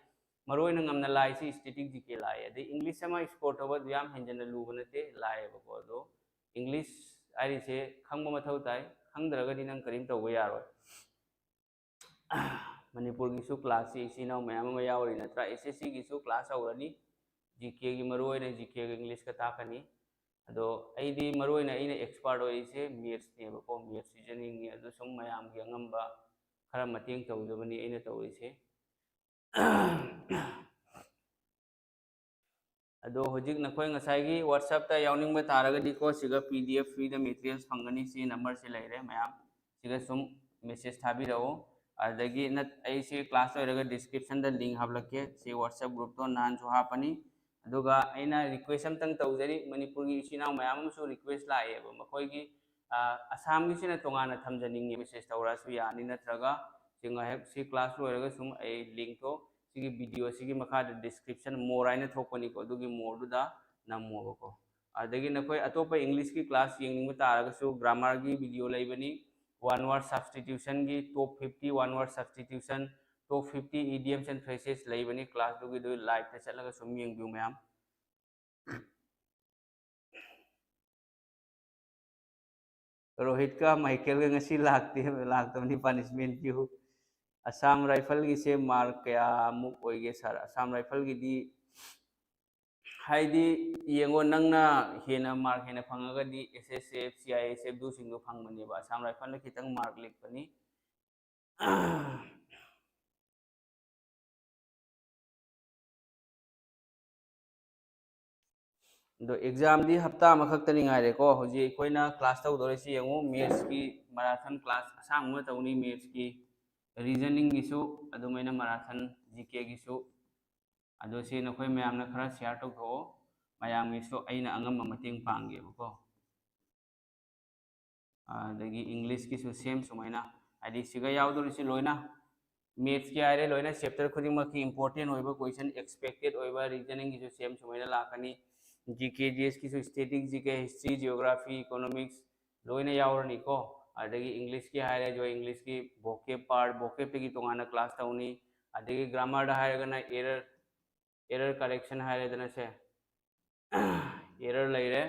ꯃꯔꯨ ꯑꯣꯏꯅ ꯉꯝꯅ ꯂꯥꯛꯏꯁꯤ ꯁ꯭ꯇꯦꯇꯤꯛ ꯖꯤ ꯀꯦ ꯂꯥꯛꯑꯦ꯫ ꯑꯗꯩ ꯏꯪꯂꯤꯁ ꯑꯃ ꯁ꯭ꯀꯣꯔ ꯇꯧꯕ ꯑꯗꯨ ꯌꯥꯝ ꯍꯦꯟꯖꯟꯅ ꯂꯨꯕ ꯅꯠꯇꯦ, ꯂꯥꯛꯑꯦꯕꯀꯣ꯫ ꯑꯗꯣ ꯏꯪꯂꯤꯁ ꯍꯥꯏꯔꯤꯁꯦ ꯈꯪꯕ ꯃꯊꯧ ꯇꯥꯏ, ꯈꯪꯗ꯭ꯔꯒꯗꯤ ꯅꯪ ꯀꯔꯤꯝ ꯇꯧꯕ ꯌꯥꯔꯣꯏ꯫ ꯃꯅꯤꯄꯨꯔꯒꯤꯁꯨ ꯀ꯭ꯂꯥꯁꯁꯤ ꯏꯆꯤꯟ ꯏꯅꯥꯎ ꯃꯌꯥꯝ ꯑꯃ ꯌꯥꯎꯔꯤ ꯅꯠꯇ꯭ꯔꯥ? ꯑꯦꯁ ꯑꯦꯁ ꯁꯤꯒꯤꯁꯨ ꯀ꯭ꯂꯥꯁ ꯍꯧꯔꯅꯤ꯫ ꯖꯤ ꯀꯦꯒꯤ ꯃꯔꯨ ꯑꯣꯏꯅ ꯖꯤ ꯀꯦꯒ ꯏꯪꯂꯤꯁꯀ ꯇꯥꯛꯀꯅꯤ꯫ ꯑꯗꯣ ꯑꯩꯗꯤ ꯃꯔꯨ ꯑꯣꯏꯅ ꯑꯩꯅ ꯑꯦꯛꯁꯄꯥꯔꯠ ꯑꯣꯏꯔꯤꯁꯦ ꯃꯦꯠꯁꯅꯦꯕꯀꯣ, ꯃꯦꯠꯁ, ꯔꯤꯖꯅꯤꯡꯅꯤ꯫ ꯑꯗꯨ ꯁꯨꯝ ꯃꯌꯥꯝꯒꯤ ꯑꯉꯝꯕ ꯈꯔ ꯃꯇꯦꯡ ꯇꯧꯖꯕꯅꯤ ꯑꯩꯅ ꯇꯧꯔꯤꯁꯦ꯫ ꯑꯗꯣ ꯍꯧꯖꯤꯛ ꯅꯈꯣꯏ ꯉꯁꯥꯏꯒꯤ WhatsApp-ꯇ ꯌꯥꯎꯅꯤꯡꯕ ꯇꯥꯔꯒꯗꯤꯀꯣ, ꯁꯤꯒ P D F free-ꯗ materials ꯐꯪꯒꯅꯤ꯫ ꯁꯤ number-ꯁꯤ ꯂꯩꯔꯦ ꯃꯌꯥꯝ, ꯁꯤꯒ ꯁꯨꯝ message ꯊꯥꯕꯤꯔꯛꯎ꯫ ꯑꯗꯒꯤ ꯅꯠ-, ꯑꯩ ꯁꯤ class ꯂꯣꯏꯔꯒ description-ꯗ link ꯍꯥꯞꯂꯛꯀꯦ꯫ ꯁꯤ WhatsApp group-ꯇꯣ ꯅꯍꯥꯟꯁꯨ ꯍꯥꯞꯄꯅꯤ꯫ ꯑꯗꯨꯒ ꯑꯩꯅ request ꯑꯝꯇꯪ ꯇꯧꯖꯔꯤ, ꯃꯅꯤꯄꯨꯔꯒꯤ ꯏꯆꯤꯟ ꯏꯅꯥꯎ ꯃꯌꯥꯝ ꯑꯃꯁꯨ request ꯂꯥꯛꯑꯦꯕ, ꯃꯈꯣꯏꯒꯤ, ꯑ, ꯑꯁꯥꯝꯒꯤꯁꯤꯅ ꯇꯣꯉꯥꯟꯅ ꯊꯝꯖꯅꯤꯡꯉꯦ, message ꯇꯧꯔꯛꯑꯁꯨ ꯌꯥꯅꯤ, ꯅꯠꯇ꯭ꯔꯒ ꯁꯤ ꯉꯥꯏꯍꯥꯛ, ꯁꯤ class ꯂꯣꯏꯔꯒ ꯁꯨꯝ ꯑꯩ link-ꯇꯣ ꯁꯤꯒꯤ video ꯁꯤꯒꯤ ꯃꯈꯥꯗ description more ꯍꯥꯏꯅ ꯊꯣꯛꯄꯅꯤꯀꯣ, ꯑꯗꯨꯒꯤ more-ꯗꯨꯗ ꯅꯝꯃꯣꯕꯀꯣ꯫ ꯑꯗꯒꯤ ꯅꯈꯣꯏ ꯑꯇꯣꯞꯄ English-ꯀꯤ class ꯌꯦꯡꯅꯤꯡꯕ ꯇꯥꯔꯒꯁꯨ grammar-ꯒꯤ video ꯂꯩꯕꯅꯤ, one word substitution-ꯒꯤ top fifty, one word substitution, top fifty idioms and phrases ꯂꯩꯕꯅꯤ, class-ꯇꯨꯒꯤꯗꯨ live-ꯇ ꯆꯠꯂꯒ ꯁꯨꯝ ꯌꯦꯡꯕꯤꯌꯨ ꯃꯌꯥꯝ꯫ ꯔꯣꯍꯤꯠꯀ ꯃꯥꯏꯀꯦꯜꯒ ꯉꯁꯤ ꯂꯥꯛꯇꯦ, ꯂꯥꯛꯇꯕꯅꯤ, punishment ꯄꯤꯌꯨ꯫ ꯑꯁꯥꯝ ꯔꯥꯏꯐꯜꯒꯤꯁꯦ mark ꯀꯌꯥꯃꯨꯛ ꯑꯣꯏꯒꯦ sir? ꯑꯁꯥꯝ ꯔꯥꯏꯐꯜꯒꯤꯗꯤ ꯍꯥꯏꯗꯤ ꯌꯦꯡꯉꯣ, ꯅꯪꯅ ꯍꯦꯟꯅ mark ꯍꯦꯟꯅ ꯐꯪꯉꯒꯗꯤ S S F, C I S F ꯑꯗꯨꯁꯤꯡꯗꯣ ꯐꯪꯕꯅꯦꯕ꯫ ꯑꯁꯥꯝ ꯔꯥꯏꯐꯜꯅ ꯈꯤꯇꯪ mark ꯂꯤꯛꯄꯅꯤ꯫ ꯑꯗꯣ exam-ꯗꯤ ꯍꯞꯇꯥ ꯑꯃꯈꯛꯇꯅꯤ ꯉꯥꯏꯔꯦꯀꯣ꯫ ꯍꯧꯖꯤꯛ ꯑꯩꯈꯣꯏꯅ class ꯇꯧꯗꯧꯔꯤꯁꯤ ꯌꯦꯡꯉꯨ, maths-ꯀꯤ marathon class ꯑꯁꯥꯡꯕ ꯑꯃ ꯇꯧꯅꯤ, maths-ꯀꯤ, reasoning-ꯒꯤꯁꯨ ꯑꯗꯨꯃꯥꯏꯅ marathon, G K-ꯒꯤꯁꯨ꯫ ꯑꯗꯣ ꯁꯤ ꯅꯈꯣꯏ ꯃꯌꯥꯝꯅ ꯈꯔ share ꯇꯧꯊꯣꯛꯑꯣ, ꯃꯌꯥꯝꯒꯤꯁꯨ ꯑꯩꯅ ꯑꯉꯝꯕ ꯃꯇꯦꯡ ꯄꯥꯡꯒꯦꯕꯀꯣ꯫ ꯑꯗꯒꯤ English-ꯀꯤꯁꯨ same ꯁꯨꯃꯥꯏꯅ, ꯍꯥꯏꯗꯤ ꯁꯤꯒ ꯌꯥꯎꯗꯧꯔꯤꯁꯤ ꯂꯣꯏꯅ maths-ꯀꯤ ꯍꯥꯏꯔꯦ, ꯂꯣꯏꯅ chapter ꯈꯨꯗꯤꯡꯃꯛꯀꯤ important ꯑꯣꯏꯕ question, expected ꯑꯣꯏꯕ, reasoning-ꯒꯤꯁꯨ same ꯁꯨꯃꯥꯏꯅ ꯂꯥꯛꯀꯅꯤ꯫ G K, G S-ꯀꯤꯁꯨ static, G K, history, geography, economics ꯂꯣꯏꯅ ꯌꯥꯎꯔꯅꯤꯀꯣ꯫ ꯑꯗꯒꯤ English-ꯀꯤ ꯍꯥꯏꯔꯦ, ꯑꯗꯨꯒ English-ꯀꯤ vocab part, vocab-ꯇꯒꯤ ꯇꯣꯉꯥꯟꯅ class ꯇꯧꯅꯤ꯫ ꯑꯗꯒꯤ grammar-ꯗ ꯍꯥꯏꯔꯒꯅ error, error correction ꯍꯥꯏꯔꯦꯗꯅ ꯁꯦ, error ꯂꯩꯔꯦ꯫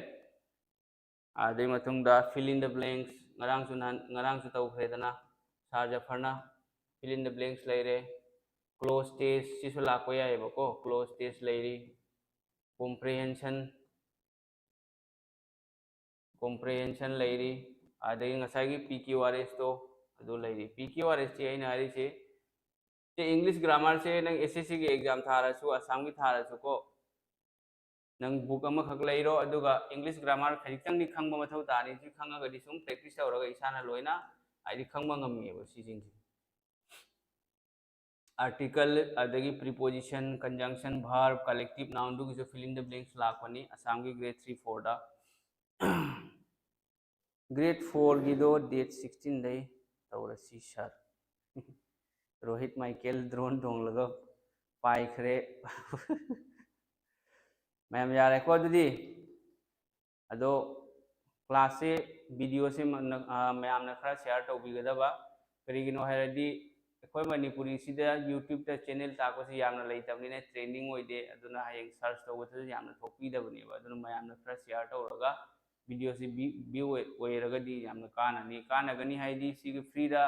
ꯑꯗꯨꯒꯤ ꯃꯇꯨꯡꯗ fill in the blanks, ꯉꯔꯥꯡꯁꯨ ꯅꯍꯥꯟ, ꯉꯔꯥꯡꯁꯨ ꯇꯧꯈ꯭ꯔꯦꯗꯅ sir ꯖꯐꯔꯅ, fill in the blanks ꯂꯩꯔꯦ꯫ Clause test ꯁꯤꯁꯨ ꯂꯥꯛꯄ ꯌꯥꯏꯑꯕꯀꯣ, clause test ꯂꯩꯔꯤ, comprehension, comprehension ꯂꯩꯔꯤ, ꯑꯗꯒꯤ ꯉꯁꯥꯏꯒꯤ P Q R S ꯇꯣ ꯑꯗꯨ ꯂꯩꯔꯤ꯫ P Q R S ꯁꯤ ꯑꯩꯅ ꯍꯥꯏꯔꯤꯁꯤ, ꯁꯤ English grammar ꯁꯦ ꯅꯪ S S C ꯒꯤ exam ꯊꯥꯔꯁꯨ, ꯑꯁꯥꯝꯒꯤ ꯊꯥꯔꯁꯨꯀꯣ, ꯅꯪ book ꯑꯃꯈꯛ ꯂꯩꯔꯣ, ꯑꯗꯨꯒ English grammar ꯈꯖꯤꯛꯇꯪꯗꯤ ꯈꯪꯕ ꯃꯊꯧ ꯇꯥꯅꯤ꯫ ꯁꯤ ꯈꯪꯉꯒꯗꯤ ꯁꯨꯝ practice ꯇꯧꯔꯒ ꯏꯁꯥꯅ ꯂꯣꯏꯅ ꯍꯥꯏꯗꯤ ꯈꯪꯕ ꯉꯝꯃꯦꯕ ꯁꯤꯁꯤꯡꯁꯦ꯫ Article, ꯑꯗꯒꯤ preposition, conjunction, verb, collective noun ꯗꯨꯒꯤꯁꯨ fill in the blanks ꯂꯥꯛꯄꯅꯤ ꯑꯁꯥꯝꯒꯤ grade three four ꯗ꯫ Grade four ꯒꯤꯗꯣ date sixteen ꯗꯩ ꯇꯧꯔꯁꯤ sir꯫ Rohit Michael drone ꯇꯣꯡꯂꯒ ꯄꯥꯏꯈ꯭ꯔꯦ꯫ ꯃꯌꯥꯝ ꯌꯥꯔꯦꯀꯣ ꯑꯗꯨꯗꯤ? ꯑꯗꯣ class ꯁꯦ, video ꯁꯦ ꯃ-, ꯅ-, ꯑ, ꯃꯌꯥꯝꯅ ꯈꯔ share ꯇꯧꯕꯤꯒꯗꯕ꯫ ꯀꯔꯤꯒꯤꯅꯣ ꯍꯥꯏꯔꯗꯤ ꯑꯩꯈꯣꯏ ꯃꯅꯤꯄꯨꯔꯤꯁꯤꯗ YouTube ꯇ channel ꯇꯥꯛꯄꯁꯤ ꯌꯥꯝꯅ ꯂꯩꯇꯕꯅꯤꯅ trending ꯑꯣꯏꯗꯦ꯫ ꯑꯗꯨꯅ ꯍꯌꯦꯡ search ꯇꯧꯕꯗꯁꯨ ꯌꯥꯝꯅ ꯊꯣꯛꯄꯤꯗꯕꯅꯦꯕ꯫ ꯑꯗꯨꯅ ꯃꯌꯥꯝꯅ ꯈꯔ share ꯇꯧꯔꯒ video ꯁꯤ view, view ꯑꯣꯏ-, ꯑꯣꯏꯔꯒꯗꯤ ꯌꯥꯝꯅ ꯀꯥꯟꯅꯅꯤ꯫ ꯀꯥꯟꯅꯒꯅꯤ ꯍꯥꯏꯗꯤ ꯁꯤꯒꯤ free ꯗ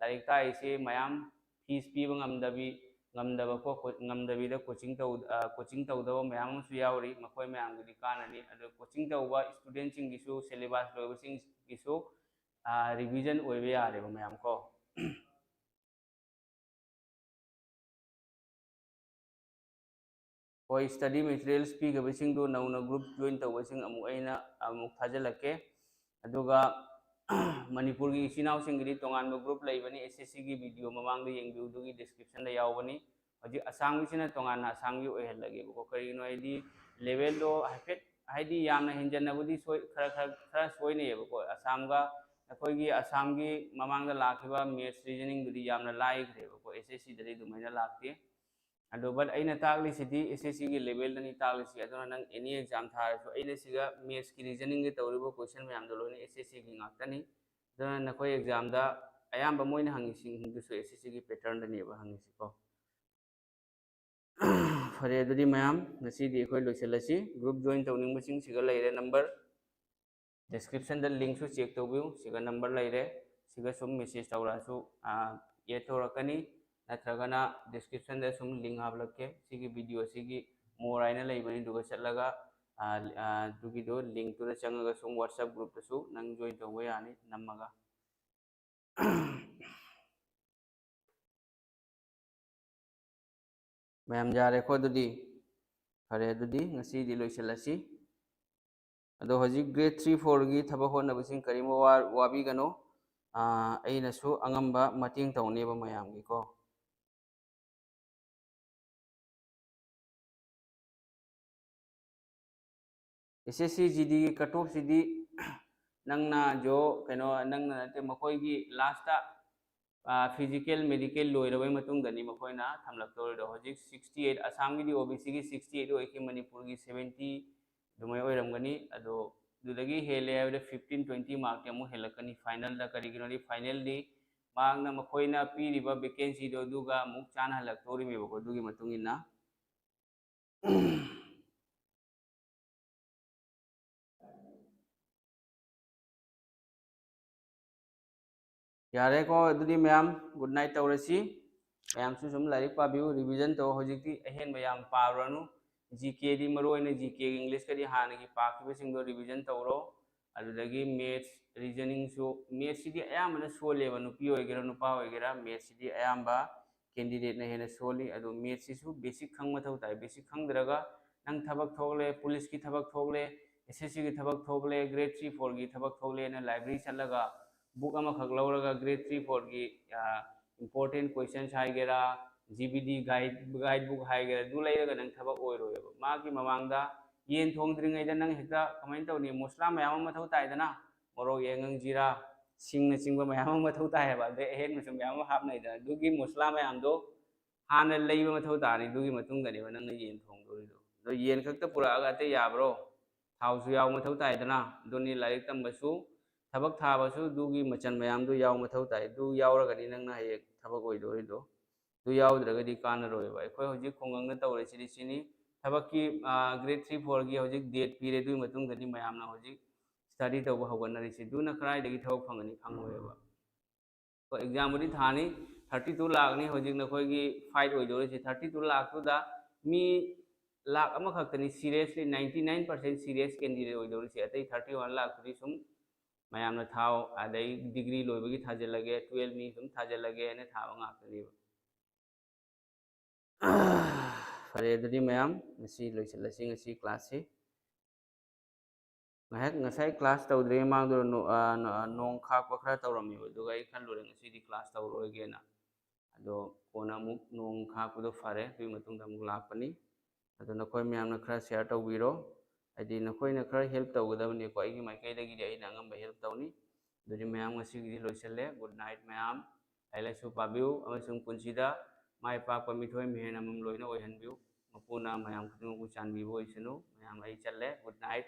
ꯂꯥꯏꯔꯤꯛ ꯇꯥꯛꯏꯁꯦ ꯃꯌꯥꯝ fees ꯄꯤꯕ ꯉꯝꯗꯕꯤ, ꯉꯝꯗꯕ ꯀꯣ-, ꯀꯣ-, ꯉꯝꯗꯕꯤꯗ coaching ꯇꯧ-, ꯑ, coaching ꯇꯧꯗꯕ ꯃꯌꯥꯝ ꯑꯃꯁꯨ ꯌꯥꯎꯔꯤ꯫ ꯃꯈꯣꯏ ꯃꯌꯥꯝꯒꯤꯗꯤ ꯀꯥꯟꯅꯅꯤ꯫ ꯑꯗꯣ coaching ꯇꯧꯕ student ꯁꯤꯡꯒꯤꯁꯨ, syllabus ꯂꯣꯏꯕꯁꯤꯡꯒꯤꯁꯨ, ꯑ, revision ꯑꯣꯏꯕ ꯌꯥꯔꯦꯕ ꯃꯌꯥꯝ ꯀꯣ꯫ ꯍꯣꯏ, study materials ꯄꯤꯈꯤꯕꯁꯤꯡꯗꯨ ꯅꯧꯅ group join ꯇꯧꯕꯁꯤꯡ ꯑꯃꯨꯛ ꯑꯩꯅ ꯑꯃꯨꯛ ꯊꯥꯖꯤꯜꯂꯛꯀꯦ꯫ ꯑꯗꯨꯒ ꯃꯅꯤꯄꯨꯔꯒꯤ ꯏꯆꯤꯟ ꯏꯅꯥꯎꯁꯤꯡꯒꯤꯗꯤ ꯇꯣꯉꯥꯟꯕ group ꯂꯩꯕꯅꯤ, S S C ꯒꯤ video ꯃꯃꯥꯡꯗ ꯌꯦꯡꯕꯤꯌꯨ, ꯑꯗꯨꯒꯤ description ꯗ ꯌꯥꯎꯕꯅꯤ꯫ ꯍꯧꯖꯤꯛ ꯑꯁꯥꯝꯒꯤꯁꯤꯅ ꯇꯣꯉꯥꯟꯅ ꯑꯁꯥꯝꯒꯤ ꯑꯣꯏꯍꯜꯂꯒꯦꯕꯀꯣ꯫ ꯀꯔꯤꯒꯤꯅꯣ ꯍꯥꯏꯗꯤ level ꯗꯣ ꯍꯥꯏꯐꯦꯠ, ꯍꯥꯏꯗꯤ ꯌꯥꯝꯅ ꯍꯦꯟꯖꯟꯅꯕꯨꯗꯤ ꯁꯣꯏ-, ꯈꯔ, ꯈꯔ, ꯈꯔ ꯁꯣꯏꯅꯩꯌꯦꯕꯀꯣ꯫ ꯑꯁꯥꯝꯒ ꯑꯩꯈꯣꯏꯒꯤ ꯑꯁꯥꯝꯒꯤ ꯃꯃꯥꯡꯗ ꯂꯥꯛꯈꯤꯕ maths reasoning ꯗꯨꯗꯤ ꯌꯥꯝꯅ ꯂꯥꯏꯈ꯭ꯔꯦꯕꯀꯣ, S S C ꯗꯗꯤ ꯑꯗꯨꯃꯥꯏꯅ ꯂꯥꯛꯇꯦ꯫ ꯑꯗꯣ but ꯑꯩꯅ ꯇꯥꯛꯂꯤꯁꯤꯗꯤ S S C ꯒꯤ level ꯗꯅꯤ ꯇꯥꯛꯂꯤꯁꯤ꯫ ꯑꯗꯨꯅ ꯅꯪ any exam ꯊꯥꯔꯁꯨ ꯑꯩꯅ ꯁꯤꯒ maths ꯀꯤ reasoning ꯒꯤ ꯇꯧꯔꯤꯕ question ꯃꯌꯥꯝꯗꯣ ꯂꯣꯏꯅ S S C ꯒꯤ ꯉꯥꯛꯇꯅꯤ꯫ ꯑꯗꯨꯅ ꯅꯈꯣꯏ exam ꯗ ꯑꯌꯥꯝꯕ ꯃꯣꯏꯅ ꯍꯪꯉꯤꯁꯤꯡꯗꯨꯁꯨ S S C ꯒꯤ pattern ꯗꯅꯦꯕ ꯍꯪꯉꯤꯁꯤꯀꯣ꯫ ꯐꯔꯦ, ꯑꯗꯨꯗꯤ ꯃꯌꯥꯝ, ꯉꯁꯤꯗꯤ ꯑꯩꯈꯣꯏ ꯂꯣꯏꯁꯤꯜꯂꯁꯤ꯫ Group join ꯇꯧꯅꯤꯡꯕꯁꯤꯡ ꯁꯤꯒ ꯂꯩꯔꯦ number, description ꯗ link ꯁꯨ check ꯇꯧꯕꯤꯌꯨ꯫ ꯁꯤꯒ number ꯂꯩꯔꯦ, ꯁꯤꯒ ꯁꯨꯝ message ꯇꯧꯔꯛꯑꯁꯨ, ꯑ, add ꯇꯧꯔꯛꯀꯅꯤ, ꯅꯠꯇ꯭ꯔꯒꯅ description ꯗ ꯁꯨꯝ link ꯍꯥꯞꯂꯛꯀꯦ꯫ ꯁꯤꯒꯤ video ꯁꯤꯒꯤ more ꯍꯥꯏꯅ ꯂꯩꯕꯅꯤ, ꯑꯗꯨꯒ ꯆꯠꯂꯒ, ꯑ, ꯑ, ꯑꯗꯨꯒꯤꯗꯣ link ꯇꯨꯗ ꯆꯪꯉꯒ ꯁꯨꯝ WhatsApp group ꯇꯁꯨ ꯅꯪ join ꯇꯧꯕ ꯌꯥꯅꯤ ꯅꯝꯃꯒ꯫ ꯃꯌꯥꯝ ꯌꯥꯔꯦꯀꯣ ꯑꯗꯨꯗꯤ? ꯐꯔꯦ, ꯑꯗꯨꯗꯤ ꯉꯁꯤꯗꯤ ꯂꯣꯏꯁꯤꯜꯂꯁꯤ꯫ ꯑꯗꯣ ꯍꯧꯖꯤꯛ grade three fourꯒꯤ ꯊꯕꯛ ꯍꯣꯠꯅꯕꯁꯤꯡ ꯀꯔꯤꯝ ꯋꯥ-, ꯋꯥꯕꯤꯒꯅꯨ꯫ ꯑꯥ, ꯑꯩꯅꯁꯨ ꯑꯉꯝꯕ ꯃꯇꯦꯡ ꯇꯧꯅꯦꯕ ꯃꯌꯥꯝꯒꯤꯀꯣ꯫ S S C G Dꯒꯤ cut offꯁꯤꯗꯤ ꯅꯪꯅ ꯖꯣ-, ꯀꯩꯅꯣ, ꯅꯪꯅ ꯅꯠꯇꯦ, ꯃꯈꯣꯏꯒꯤ last, ꯑꯥ, physical, medical ꯂꯣꯏꯔꯕꯩ ꯃꯇꯨꯡꯗꯅꯤ ꯃꯈꯣꯏꯅ ꯊꯝꯂꯛꯇꯧꯔꯤꯗꯣ꯫ ꯍꯧꯖꯤꯛ sixty eight, ꯑꯁꯥꯝꯒꯤꯗꯤ O B Cꯒꯤ sixty eight ꯑꯣꯏꯈꯤ, ꯃꯅꯤꯄꯨꯔꯒꯤ seventy ꯑꯗꯨꯃꯥꯏꯅ ꯑꯣꯏꯔꯝꯒꯅꯤ꯫ ꯑꯗꯣ ꯑꯗꯨꯗꯒꯤ ꯍꯦꯜꯂꯦ ꯍꯥꯏꯕꯗ fifteen twenty markꯇꯤ ꯑꯃꯨꯛ ꯍꯦꯜꯂꯛꯀꯅꯤ finalꯗ꯫ ꯀꯔꯤꯒꯤꯅꯣꯗꯤ finalꯗꯤ ꯃꯍꯥꯛꯅ, ꯃꯈꯣꯏꯅ ꯄꯤꯔꯤꯕ vacancyꯗꯣ ꯑꯗꯨꯒ ꯑꯃꯨꯛ ꯆꯥꯟꯅꯍꯜꯂꯛꯇꯧꯔꯤꯃꯦꯕꯀꯣ, ꯑꯗꯨꯒꯤ ꯃꯇꯨꯡ ꯏꯟꯅ꯫ ꯌꯥꯔꯦꯀꯣ, ꯑꯗꯨꯗꯤ ꯃꯌꯥꯝ good night ꯇꯧꯔꯁꯤ꯫ ꯃꯌꯥꯝꯁꯨ ꯁꯨꯝ ꯂꯥꯏꯔꯤꯛ ꯄꯥꯕꯤꯌꯨ, revision ꯇꯧ꯫ ꯍꯧꯖꯤꯛꯇꯤ ꯑꯍꯦꯟꯕ ꯌꯥꯝ ꯄꯥꯔꯨꯔꯅꯨ꯫ GKꯗꯤ, ꯃꯔꯨ ꯑꯣꯏꯅ GKꯒ Englishꯀꯗꯤ ꯍꯥꯟꯅꯒꯤ ꯄꯥꯈꯤꯕꯁꯤꯡꯗꯣ revision ꯇꯧꯔꯣ꯫ ꯑꯗꯨꯗꯒꯤ maths, reasoningꯁꯨ, mathsꯁꯤꯗꯤ ꯑꯌꯥꯝꯕꯅ ꯁꯣꯜꯂꯦꯕ, ꯅꯨꯄꯤ ꯑꯣꯏꯒꯦꯔꯥ ꯅꯨꯄꯥ ꯑꯣꯏꯒꯦꯔꯥ, mathsꯁꯤꯗꯤ ꯑꯌꯥꯝꯕ candidateꯅ ꯍꯦꯟꯅ ꯁꯣꯜꯂꯤ꯫ ꯑꯗꯣ mathsꯁꯤꯁꯨ basic ꯈꯪ ꯃꯊꯧ ꯇꯥꯏ꯫ Basic ꯈꯪꯗ꯭ꯔꯒ ꯅꯪ ꯊꯕꯛ ꯊꯣꯛꯂꯦ, policeꯀꯤ ꯊꯕꯛ ꯊꯣꯛꯂꯦ, S S Cꯒꯤ ꯊꯕꯛ ꯊꯣꯛꯂꯦ, grade three fourꯒꯤ ꯊꯕꯛ ꯊꯣꯛꯂꯦꯅ library ꯆꯠꯂꯒ book ꯑꯃꯈꯛ ꯂꯧꯔꯒ grade three fourꯒꯤ, ꯑ, important questions ꯍꯥꯏꯒꯦꯔꯥ, GBD guide, guide book ꯍꯥꯏꯒꯦꯔꯥ, ꯑꯗꯨ ꯂꯩꯔꯒ ꯅꯪ ꯊꯕꯛ ꯑꯣꯏꯔꯣꯏꯕ꯫ ꯃꯥꯒꯤ ꯃꯃꯥꯡꯗ ꯌꯦꯟ ꯊꯣꯡꯗ꯭ꯔꯤꯉꯩꯗ ꯅꯪ ꯍꯦꯛꯇ ꯀꯃꯥꯏꯅ ꯇꯧꯅꯤ? ꯃꯁꯂꯥ ꯃꯌꯥꯝ ꯑꯃ ꯃꯊꯧ ꯇꯥꯏꯗꯅ, ꯃꯣꯔꯣꯛ, ꯌꯥꯏꯉꯪ, ꯖꯤꯔꯥ, ꯁꯤꯡꯅꯆꯤꯡꯕ ꯃꯌꯥꯝ ꯑꯃ ꯃꯊꯧ ꯇꯥꯏ ꯍꯥꯏꯕ꯫ ꯑꯗꯩ ꯑꯍꯦꯟꯕꯁꯨ ꯃꯌꯥꯝ ꯑꯃ ꯍꯥꯞꯅꯩꯗꯅ꯫ ꯑꯗꯨꯒꯤ ꯃꯁꯂꯥ ꯃꯌꯥꯝꯗꯣ ꯍꯥꯟꯅ ꯂꯩꯕ ꯃꯊꯧ ꯇꯥꯔꯅꯤ, ꯑꯗꯨꯒꯤ ꯃꯇꯨꯡꯗꯅꯦꯕ ꯅꯪꯅ ꯌꯦꯟ ꯊꯣꯡꯗꯣꯔꯤꯗꯣ꯫ ꯑꯗꯣ ꯌꯦꯟ ꯈꯛꯇ ꯄꯨꯔꯛꯑꯒ ꯑꯇꯩ ꯌꯥꯕ꯭ꯔꯣ? ꯊꯥꯎꯁꯨ ꯌꯥꯎ ꯃꯊꯧ ꯇꯥꯏꯗꯅ꯫ ꯑꯗꯨꯅꯤ ꯂꯥꯏꯔꯤꯛ ꯇꯝꯕꯁꯨ, ꯊꯕꯛ ꯊꯥꯕꯁꯨ ꯑꯗꯨꯒꯤ ꯃꯆꯜ ꯃꯌꯥꯝꯗꯨ ꯌꯥꯎ ꯃꯊꯧ ꯇꯥꯏ꯫ ꯑꯗꯨ ꯌꯥꯎꯔꯒꯅꯤ ꯅꯪꯅ ꯍꯌꯦꯡ ꯊꯕꯛ ꯑꯣꯏꯗꯣꯔꯤꯗꯣ꯫ ꯑꯗꯨ ꯌꯥꯎꯗ꯭ꯔꯒꯗꯤ ꯀꯥꯟꯅꯔꯣꯏꯕ꯫ ꯑꯩꯈꯣꯏ ꯍꯧꯖꯤꯛ ꯈꯨꯡꯒꯪꯗ ꯇꯧꯔꯤꯁꯤꯗꯤ ꯁꯤꯅꯤ꯫ ꯊꯕꯛꯀꯤ, ꯑ, grade three fourꯒꯤ ꯍꯧꯖꯤꯛ date ꯄꯤꯔꯦ, ꯑꯗꯨꯒꯤ ꯃꯇꯨꯡꯗꯗꯤ ꯃꯌꯥꯝꯅ ꯍꯧꯖꯤꯛ study ꯇꯧꯕ ꯍꯧꯒꯠꯅꯔꯤꯁꯤ꯫ ꯑꯗꯨꯅ ꯀꯗꯥꯏꯗꯒꯤ ꯊꯕꯛ ꯐꯪꯒꯅꯤ ꯈꯪꯉꯣꯏꯕ꯫ ꯍꯣꯏ, examꯕꯨꯗꯤ ꯊꯥꯅꯤ, thirty two ꯂꯥꯛꯅꯤ ꯍꯧꯖꯤꯛ ꯅꯈꯣꯏꯒꯤ fight ꯑꯣꯏꯗꯧꯔꯤꯁꯤ꯫ Thirty two ꯂꯥꯛꯇꯨꯗ ꯃꯤ ꯂꯥꯛ ꯑꯃꯈꯛꯇꯅꯤ seriously, ninety nine percent serious candidate ꯑꯣꯏꯗꯧꯔꯤꯁꯤ꯫ ꯑꯇꯩ thirty one ꯂꯥꯛꯇꯨꯗꯤ ꯁꯨꯝ ꯃꯌꯥꯝꯅ ꯊꯥꯎ, ꯑꯗꯩ degree ꯂꯣꯏꯕꯒꯤ ꯊꯥꯖꯤꯜꯂꯒꯦ, twelve ꯃꯤ ꯁꯨꯝ ꯊꯥꯖꯤꯜꯂꯒꯦ ꯍꯥꯏꯅ ꯊꯥꯕ ꯉꯥꯛꯇꯅꯦꯕ꯫ ꯐꯔꯦ, ꯑꯗꯨꯗꯤ ꯃꯌꯥꯝ, ꯉꯁꯤ ꯂꯣꯏꯁꯤꯜꯂꯁꯤ, ꯉꯁꯤ class ꯁꯤ꯫ ꯉꯥꯏꯍꯥꯛ ꯉꯁꯥꯏ class ꯇꯧꯗ꯭ꯔꯤꯉꯩ ꯃꯃꯥꯡꯗꯨꯗ ꯅꯣ-, ꯑ, ꯅꯣ-, ꯑ, ꯅꯣꯡ ꯈꯥꯛꯄ ꯈꯔ ꯇꯧꯔꯝꯃꯦꯕ, ꯑꯗꯨꯒ ꯑꯩ ꯈꯜꯂꯨꯔꯦ ꯉꯁꯤꯗꯤ class ꯇꯧꯔꯔꯣꯏꯒꯦꯅ꯫ ꯑꯗꯣ ꯀꯣꯟꯅ ꯑꯃꯨꯛ ꯅꯣꯡ ꯈꯥꯛꯄꯗꯣ ꯐꯔꯦ, ꯑꯗꯨꯒꯤ ꯃꯇꯨꯡꯗ ꯑꯃꯨꯛ ꯂꯥꯛꯄꯅꯤ꯫ ꯑꯗꯣ ꯅꯈꯣꯏ ꯃꯌꯥꯝꯅ ꯈꯔ share ꯇꯧꯕꯤꯔꯣ, ꯍꯥꯏꯗꯤ ꯅꯈꯣꯏꯅ ꯈꯔ help ꯇꯧꯒꯗꯕꯅꯤꯀꯣ, ꯑꯩꯒꯤ ꯃꯥꯏꯀꯩꯗꯒꯤꯗꯤ ꯑꯩꯅ ꯑꯉꯝꯕ help ꯇꯧꯅꯤ꯫ ꯑꯗꯨꯗꯤ ꯃꯌꯥꯝ, ꯉꯁꯤꯒꯤꯗꯤ ꯂꯣꯏꯁꯤꯜꯂꯦ꯫ Good night ꯃꯌꯥꯝ, ꯂꯥꯏꯔꯤꯛ ꯂꯥꯏꯁꯨ ꯄꯥꯕꯤꯌꯨ ꯑꯃꯁꯨꯡ ꯄꯨꯟꯁꯤꯗ ꯃꯥꯏ ꯄꯥꯛꯄ ꯃꯤꯊꯣꯏ ꯃꯍꯦꯟ ꯑꯃꯃꯝ ꯂꯣꯏꯅ ꯑꯣꯏꯍꯟꯕꯤꯌꯨ꯫ ꯃꯄꯨꯅ ꯃꯌꯥꯝ ꯈꯨꯗꯤꯡꯃꯛꯄꯨ ꯆꯥꯟꯕꯤꯕ ꯑꯣꯏꯁꯅꯨ꯫ ꯃꯌꯥꯝ, ꯑꯩ ꯆꯠꯂꯦ꯫ Good night꯫